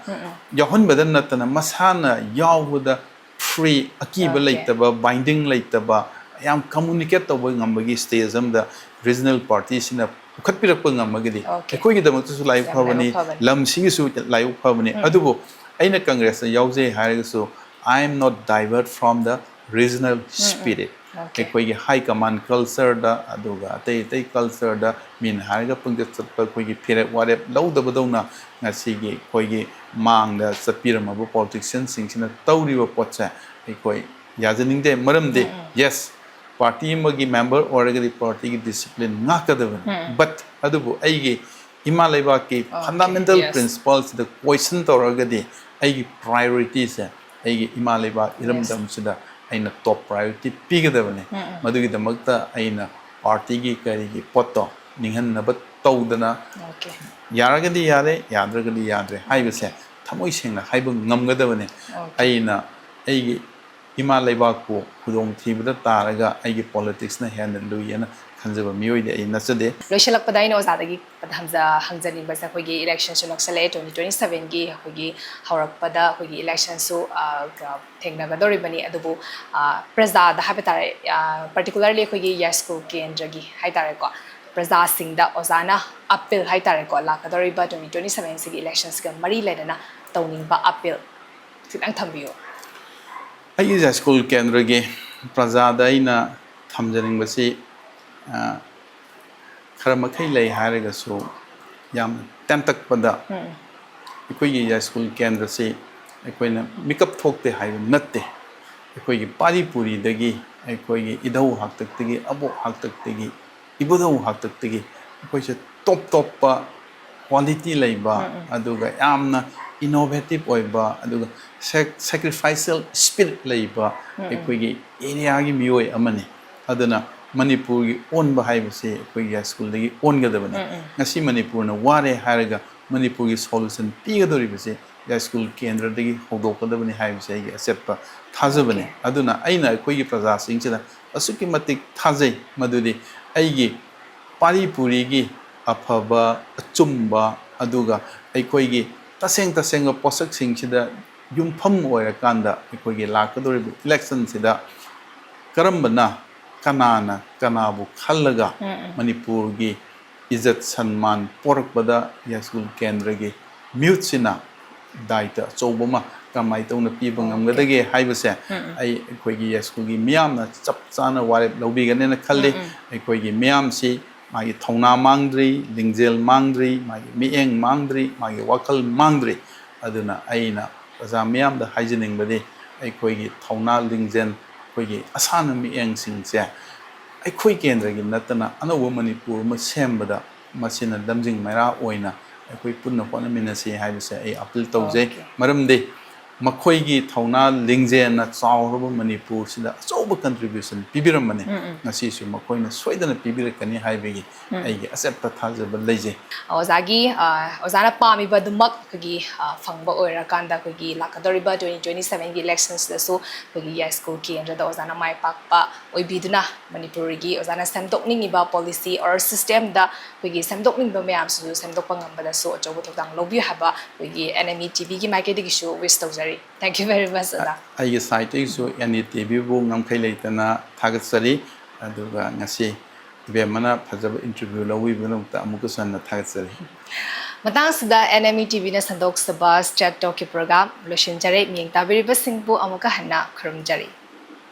ꯌꯥꯎꯍꯟꯕꯗ ꯅꯠꯇꯅ ꯃꯁꯥꯅ ꯌꯥꯎꯕꯗ ꯐ꯭ꯔꯤ, ꯑꯀꯤꯕ ꯂꯩꯇꯕ, ꯕꯥꯏꯟꯗꯤꯡ ꯂꯩꯇꯕ, ꯌꯥꯝ ꯀꯝꯃꯨꯅꯤꯀꯦꯠ ꯇꯧꯕ ꯉꯝꯕꯒꯤ ꯁ꯭ꯇꯦꯖ ꯑꯃꯗ ꯔꯤꯖꯅꯦꯜ ꯄꯥꯔꯇꯤꯁꯤꯅ ꯄꯨꯈꯠꯄꯤꯔꯛꯄ ꯉꯝꯃꯒꯗꯤ ꯑꯩꯈꯣꯏꯒꯤꯗꯃꯛꯇꯁꯨ ꯂꯥꯏꯕꯛ ꯐꯕꯅꯤ, ꯂꯝꯁꯤꯒꯤꯁꯨ ꯂꯥꯏꯕꯛ ꯐꯕꯅꯤ꯫ ꯑꯗꯨꯕꯨ ꯑꯩꯅ ꯀꯪꯒ꯭ꯔꯦꯁꯇ ꯌꯥꯎꯖꯩ ꯍꯥꯏꯔꯒꯁꯨ, I am not divert from the regional spirit꯫ ꯑꯩꯈꯣꯏꯒꯤ ꯍꯥꯏ ꯀꯃꯥꯟ ꯀꯜꯆꯔꯗ, ꯑꯗꯨꯒ ꯑꯇꯩ ꯑꯇꯩ ꯀꯜꯆꯔꯗ ꯃꯤꯅ ꯍꯥꯏꯔꯒ ꯄꯪꯆꯠ ꯆꯠꯄ, ꯑꯩꯈꯣꯏꯒꯤ ꯐꯤꯔꯦꯞ ꯋꯥꯔꯦꯞ ꯂꯧꯗꯕꯗꯧꯅ ꯉꯁꯤꯒꯤ ꯑꯩꯈꯣꯏꯒꯤ ꯃꯥꯡꯗ ꯆꯠꯄꯤꯔꯝꯃꯕ ꯄꯣꯂꯤꯇꯤꯁꯤꯌꯟꯁꯤꯡꯁꯤꯅ ꯇꯧꯔꯤꯕ ꯄꯣꯠꯁꯦ ꯑꯩꯈꯣꯏ ꯌꯥꯖꯅꯤꯡꯗꯦ꯫ ꯃꯔꯝꯗꯤ, ꯌꯦꯁ, ꯄꯥꯔꯇꯤ ꯑꯃꯒꯤ ꯃꯦꯝꯕꯔ ꯑꯣꯏꯔꯒꯗꯤ ꯄꯥꯔꯇꯤꯒꯤ ꯗꯤꯁꯤꯄ꯭ꯂꯤꯟ ꯉꯥꯛꯀꯗꯕꯅꯤ, ꯕꯠ ꯑꯗꯨꯕꯨ ꯑꯩꯒꯤ ꯏꯃꯥ ꯂꯩꯕꯥꯛꯀꯤ ꯐꯟꯗꯥꯃꯦꯟꯇꯦꯜ ꯄ꯭ꯔꯤꯟꯁꯤꯄꯜꯁꯤꯗ ꯀꯣꯏꯁꯟ ꯇꯧꯔꯒꯗꯤ ꯑꯩꯒꯤ ꯄ꯭ꯔꯥꯏꯌꯣꯔꯤꯇꯤꯁꯦ ꯑꯩꯒꯤ ꯏꯃꯥ ꯂꯩꯕꯥꯛ ꯏꯔꯝꯗꯝꯁꯤꯗ ꯑꯩꯅ ꯇꯣꯞ ꯄ꯭ꯔꯥꯏꯌꯣꯔꯤꯇꯤ ꯄꯤꯒꯗꯕꯅꯤ꯫ ꯃꯗꯨꯒꯤꯗꯃꯛꯇ ꯑꯩꯅ ꯄꯥꯔꯇꯤꯒꯤ ꯀꯔꯤꯒꯤ ꯄꯣꯠꯇꯣ ꯅꯤꯡꯍꯟꯅꯕ ꯇꯧꯗꯅ, ꯌꯥꯔꯒꯗꯤ ꯌꯥꯔꯦ, ꯌꯥꯗ꯭ꯔꯒꯗꯤ ꯌꯥꯗ꯭ꯔꯦ ꯍꯥꯏꯕꯁꯦ ꯊꯃꯣꯏ ꯁꯦꯡꯅ ꯍꯥꯏꯕ ꯉꯝꯒꯗꯕꯅꯤ꯫ ꯑꯩꯅ ꯑꯩꯒꯤ ꯏꯃꯥ ꯂꯩꯕꯥꯛꯄꯨ ꯈꯨꯗꯣꯡꯊꯤꯕꯗ ꯇꯥꯔꯒ ꯑꯩꯒꯤ ꯄꯣꯂꯤꯇꯤꯛꯁꯅ ꯍꯦꯟꯅ ꯂꯨꯏ ꯍꯥꯏꯅ ꯈꯟꯖꯕ ꯃꯤꯑꯣꯏꯗꯤ ꯑꯩ ꯅꯠꯆꯗꯦ꯫ ꯂꯣꯏꯁꯤꯜꯂꯛꯄꯗ ꯑꯩꯅ ꯑꯣꯖꯥꯗꯒꯤ ꯍꯪꯖ-, ꯍꯪꯖꯅꯤꯡꯕꯁꯦ, ꯑꯩꯈꯣꯏꯒꯤ ꯏꯂꯦꯛꯁꯟꯁꯨ ꯅꯛꯁꯜꯂꯛꯑꯦ, ꯇ꯭ꯋꯦꯟꯇꯤ ꯇ꯭ꯋꯦꯟꯇꯤ ꯁꯚꯦꯟꯒꯤ ꯑꯩꯈꯣꯏꯒꯤ ꯍꯧꯔꯛꯄꯗ ꯑꯩꯈꯣꯏꯒꯤ ꯏꯂꯦꯛꯁꯟꯁꯨ, ꯑ, ꯊꯦꯡꯅꯒꯗꯧꯔꯤꯕꯅꯤ꯫ ꯑꯗꯨꯕꯨ, ꯑ, ꯄ꯭ꯔꯖꯥꯗ ꯍꯥꯏꯕ ꯇꯥꯔꯦ, ꯑ, ꯄꯥꯔꯇꯤꯀꯨꯂꯔꯂꯤ ꯑꯩꯈꯣꯏꯒꯤ ꯌꯥꯏꯁ꯭ꯀꯨꯜ ꯀꯦꯟꯗ꯭ꯔꯒꯤ ꯍꯥꯏ ꯇꯥꯔꯦꯀꯣ, ꯄ꯭ꯔꯖꯥꯁꯤꯡꯗ ꯑꯣꯖꯥꯅ ꯑꯄꯤꯜ ꯍꯥꯏ ꯇꯥꯔꯦꯀꯣ, ꯂꯥꯛꯀꯗꯧꯔꯤꯕ ꯇ꯭ꯋꯦꯟꯇꯤ ꯇ꯭ꯋꯦꯟꯇꯤ ꯁꯚꯦꯟꯁꯤꯒꯤ ꯏꯂꯦꯛꯁꯟꯁꯤꯒ ꯃꯔꯤ ꯂꯩꯅꯅ ꯇꯧꯅꯤꯡꯕ ꯑꯄꯤꯜ ꯈꯤꯇꯪ ꯊꯝꯕꯤꯌꯨ꯫ ꯑꯩꯒꯤ ꯌꯥꯏꯁ꯭ꯀꯨꯜ ꯀꯦꯟꯗ꯭ꯔꯒꯤ ꯄ꯭ꯔꯖꯥꯗ ꯑꯩꯅ ꯊꯝꯖꯅꯤꯡꯕꯁꯤ, ꯑ, ꯈꯔ ꯃꯈꯩ ꯂꯩ ꯍꯥꯏꯔꯒꯁꯨ, ꯌꯥꯝꯅ ꯇꯦꯟꯇꯛꯄꯗ ꯑꯩꯈꯣꯏꯒꯤ ꯌꯥꯏꯁ꯭ꯀꯨꯜ ꯀꯦꯟꯗ꯭ꯔꯁꯤ ꯑꯩꯈꯣꯏꯅ ꯃꯤꯀꯞ ꯊꯣꯛꯇꯦ ꯍꯥꯏꯕ ꯅꯠꯇꯦ꯫ ꯑꯩꯈꯣꯏꯒꯤ ꯄꯥꯔꯤ ꯄꯨꯔꯤꯗꯒꯤ, ꯑꯩꯈꯣꯏꯒꯤ ꯏꯙꯧ ꯍꯥꯛꯇꯛꯇꯒꯤ, ꯑꯕꯣꯛ ꯍꯥꯛꯇꯛꯇꯒꯤ, ꯏꯕꯨꯙꯧ ꯍꯥꯛꯇꯛꯇꯒꯤ ꯑꯩꯈꯣꯏꯁꯦ ꯇꯣꯞ ꯇꯣꯞꯄ ꯀ꯭ꯋꯥꯂꯤꯇꯤ ꯂꯩꯕ, ꯑꯗꯨꯒ ꯌꯥꯝꯅ ꯏꯅꯣꯚꯦꯇꯤꯚ ꯑꯣꯏꯕ, ꯑꯗꯨꯒ ꯁꯦꯛ-, ꯁꯦꯀ꯭ꯔꯤꯐꯥꯏꯁꯦꯜ ꯁ꯭ꯄꯤꯔꯤꯠ ꯂꯩꯕ ꯑꯩꯈꯣꯏꯒꯤ ꯑꯦꯔꯤꯌꯥꯒꯤ ꯃꯤꯑꯣꯏ ꯑꯃꯅꯤ꯫ ꯑꯗꯨꯅ ꯃꯅꯤꯄꯨꯔꯒꯤ ꯑꯣꯟꯕ ꯍꯥꯏꯕꯁꯤ ꯑꯩꯈꯣꯏꯒꯤ ꯌꯥꯏꯁ꯭ꯀꯨꯜꯗꯒꯤ ꯑꯣꯟꯒꯗꯕꯅꯤ꯫ ꯉꯁꯤ ꯃꯅꯤꯄꯨꯔꯅ ꯋꯥꯔꯦ ꯍꯥꯏꯔꯒ ꯃꯅꯤꯄꯨꯔꯒꯤ ꯁꯣꯂꯨꯁꯟ ꯄꯤꯒꯗꯧꯔꯤꯕꯁꯤ ꯌꯥꯏꯁ꯭ꯀꯨꯜ ꯀꯦꯟꯗ꯭ꯔꯗꯒꯤ ꯍꯧꯗꯣꯛꯀꯗꯕꯅꯤ ꯍꯥꯏꯕꯁꯦ ꯑꯩꯒꯤ ꯑꯆꯦꯠꯄ ꯊꯥꯖꯕꯅꯤ꯫ ꯑꯗꯨꯅ ꯑꯩꯅ ꯑꯩꯈꯣꯏꯒꯤ ꯄ꯭ꯔꯖꯥꯁꯤꯡꯁꯤꯗ ꯑꯁꯨꯛꯀꯤ ꯃꯇꯤꯛ ꯊꯥꯖꯩ, ꯃꯗꯨꯗꯤ ꯑꯩꯒꯤ ꯄꯥꯔꯤ ꯄꯨꯔꯤꯒꯤ ꯑꯐꯕ, ꯑꯆꯨꯝꯕ, ꯑꯗꯨꯒ ꯑꯩꯈꯣꯏꯒꯤ ꯇꯁꯦꯡ ꯇꯁꯦꯡꯕ ꯄꯣꯠꯁꯛꯁꯤꯡꯁꯤꯗ ꯌꯨꯝꯐꯝ ꯑꯣꯏꯔꯀꯥꯟꯗ ꯑꯩꯈꯣꯏꯒꯤ ꯂꯥꯛꯀꯗꯧꯔꯤꯕ ꯏꯂꯦꯛꯁꯟꯁꯤꯗ ꯀꯔꯝꯕꯅ, ꯀꯅꯥꯅ ꯀꯅꯥꯕꯨ ꯈꯜꯂꯒ ꯎꯝ, ꯎꯝ꯫ ꯃꯅꯤꯄꯨꯔꯒꯤ ꯏꯖꯠ ꯁꯟꯃꯥꯟ ꯄꯣꯔꯛꯄꯗ ꯌꯥꯏꯁ꯭ꯀꯨꯜ ꯀꯦꯟꯗ꯭ꯔꯒꯤ ꯃꯤꯍꯨꯠꯁꯤꯅ ꯗꯥꯏꯇ ꯑꯆꯧꯕ ꯑꯃ ꯀꯃꯥꯏꯅ ꯇꯧꯅ ꯄꯤꯕ ꯑꯣꯀꯦ꯫ ꯉꯝꯒꯗꯒꯦ ꯍꯥꯏꯕꯁꯦ ꯎꯝ, ꯎꯝ꯫ ꯑꯩ ꯑꯩꯈꯣꯏꯒꯤ ꯌꯥꯏꯁ꯭ꯀꯨꯜꯒꯤ ꯃꯤꯌꯥꯝꯅ ꯆꯞ ꯆꯥꯅ ꯋꯥꯔꯦꯞ ꯂꯧꯕꯤꯒꯅꯦꯅ ꯈꯜꯂꯤ꯫ ꯎꯝ, ꯎꯝ꯫ ꯑꯩꯈꯣꯏꯒꯤ ꯃꯤꯌꯥꯝꯁꯤ ꯃꯥꯒꯤ ꯊꯧꯅꯥ ꯃꯥꯡꯗ꯭ꯔꯤ, ꯂꯤꯡꯖꯦꯜ ꯃꯥꯡꯗ꯭ꯔꯤ, ꯃꯥꯒꯤ ꯃꯤꯠꯌꯦꯡ ꯃꯥꯡꯗ꯭ꯔꯤ, ꯃꯥꯒꯤ ꯋꯥꯈꯜ ꯃꯥꯡꯗ꯭ꯔꯤ꯫ ꯑꯗꯨꯅ ꯑꯩꯅ ꯄ꯭ꯔꯖꯥ ꯃꯤꯌꯥꯝꯗ ꯍꯥꯏꯖꯅꯤꯡꯕꯗꯤ ꯑꯩꯈꯣꯏꯒꯤ ꯊꯧꯅꯥ ꯂꯤꯡꯖꯦꯜ, ꯑꯩꯈꯣꯏꯒꯤ ꯑꯁꯥꯟꯅ ꯃꯤꯠꯌꯦꯡꯁꯤꯡꯁꯦ ꯑꯩꯈꯣꯏ ꯀꯦꯟꯗ꯭ꯔꯒꯤ ꯅꯠꯇꯅ ꯑꯅꯧꯕ ꯃꯅꯤꯄꯨꯔ ꯑꯃ ꯁꯦꯝꯕꯗ ꯃꯁꯤꯅ ꯂꯝꯖꯤꯡ ꯃꯩꯔꯥ ꯑꯣꯏꯅ ꯑꯩꯈꯣꯏ ꯄꯨꯟꯅ ꯍꯣꯠꯅꯃꯤꯟꯅꯁꯤ ꯍꯥꯏꯕꯁꯦ ꯑꯩ ꯑꯄꯤꯜ ꯇꯧꯖꯩ꯫ ꯑꯣꯀꯦ꯫ ꯃꯔꯝꯗꯤ ꯃꯈꯣꯏꯒꯤ ꯊꯧꯅꯥ ꯂꯤꯡꯖꯦꯜꯅ ꯆꯥꯎꯔꯕ ꯃꯅꯤꯄꯨꯔꯁꯤꯗ ꯑꯆꯧꯕ contribution ꯄꯤꯕꯤꯔꯝꯕꯅꯤ꯫ ꯎꯝ, ꯎꯝ꯫ ꯉꯁꯤꯁꯨ ꯃꯈꯣꯏꯅ ꯁꯣꯏꯗꯅ ꯄꯤꯕꯤꯔꯛꯀꯅꯤ ꯍꯥꯏꯕꯒꯤ ꯎꯝ꯫ ꯑꯩꯒꯤ ꯑꯆꯦꯠꯄ ꯊꯥꯖꯕ ꯂꯩꯖꯩ꯫ ꯑꯣꯖꯥꯒꯤ, ꯑ, ꯑꯣꯖꯥꯅ ꯄꯥꯝꯃꯤꯕ ꯑꯗꯨꯃꯛ ꯑꯩꯈꯣꯏꯒꯤ, ꯑ, ꯐꯪꯕ ꯑꯣꯏꯔꯀꯥꯟꯗ ꯑꯩꯈꯣꯏꯒꯤ ꯂꯥꯛꯀꯗꯧꯔꯤꯕ twenty twenty sevenꯒꯤ electionꯁꯤꯗꯁꯨ ꯑꯩꯈꯣꯏꯒꯤ ꯌꯥꯏꯁ꯭ꯀꯨꯜ ꯀꯦꯟꯗ꯭ꯔꯗ ꯑꯣꯖꯥꯅ ꯃꯥꯏ ꯄꯥꯛꯄ ꯑꯣꯏꯕꯤꯗꯨꯅ ꯃꯅꯤꯄꯨꯔꯒꯤ ꯑꯣꯖꯥꯅ ꯁꯦꯝꯗꯣꯛꯅꯤꯡꯉꯤꯕ policy or systemꯗ ꯑꯩꯈꯣꯏꯒꯤ ꯁꯦꯝꯗꯣꯛꯅꯤꯡꯕ ꯃꯌꯥꯝꯁꯤꯁꯨ ꯁꯦꯝꯗꯣꯛꯄ ꯉꯝꯕꯗꯁꯨ ꯑꯆꯧꯕ ꯊꯧꯗꯥꯡ ꯂꯧꯕꯤꯌꯨ ꯍꯥꯏꯕ ꯑꯩꯈꯣꯏꯒꯤ NME TVꯒꯤ ꯃꯥꯏꯀꯩꯗꯒꯤꯁꯨ wish ꯇꯧꯖꯔꯤ꯫ Thank you very much, ꯑꯣꯖꯥ꯫ ꯑꯩꯒꯤ sideꯇꯒꯤꯁꯨ NME TVꯕꯨ ꯉꯝꯈꯩ ꯂꯩꯇꯅ ꯊꯥꯒꯠꯆꯔꯤ꯫ ꯑꯗꯨꯒ ꯉꯁꯤ ꯏꯕꯦꯝꯃꯅ ꯐꯖꯕ interview ꯂꯧꯕꯤꯕꯒꯤꯗꯃꯛꯇ ꯑꯃꯨꯛꯀꯁꯨ ꯍꯟꯅ ꯊꯥꯒꯠꯆꯔꯤ꯫ ꯃꯇꯥꯡꯁꯤꯗ NME TVꯅ ꯁꯟꯗꯣꯛꯆꯕ Straight Talkꯀꯤ program ꯂꯣꯏꯁꯤꯟꯖꯔꯦ꯫ ꯃꯤꯠꯌꯦꯡ ꯇꯥꯕꯤꯔꯤꯕꯁꯤꯡꯕꯨ ꯑꯃꯨꯛꯀ ꯍꯟꯅ ꯈꯨꯔꯨꯝꯖꯔꯤ꯫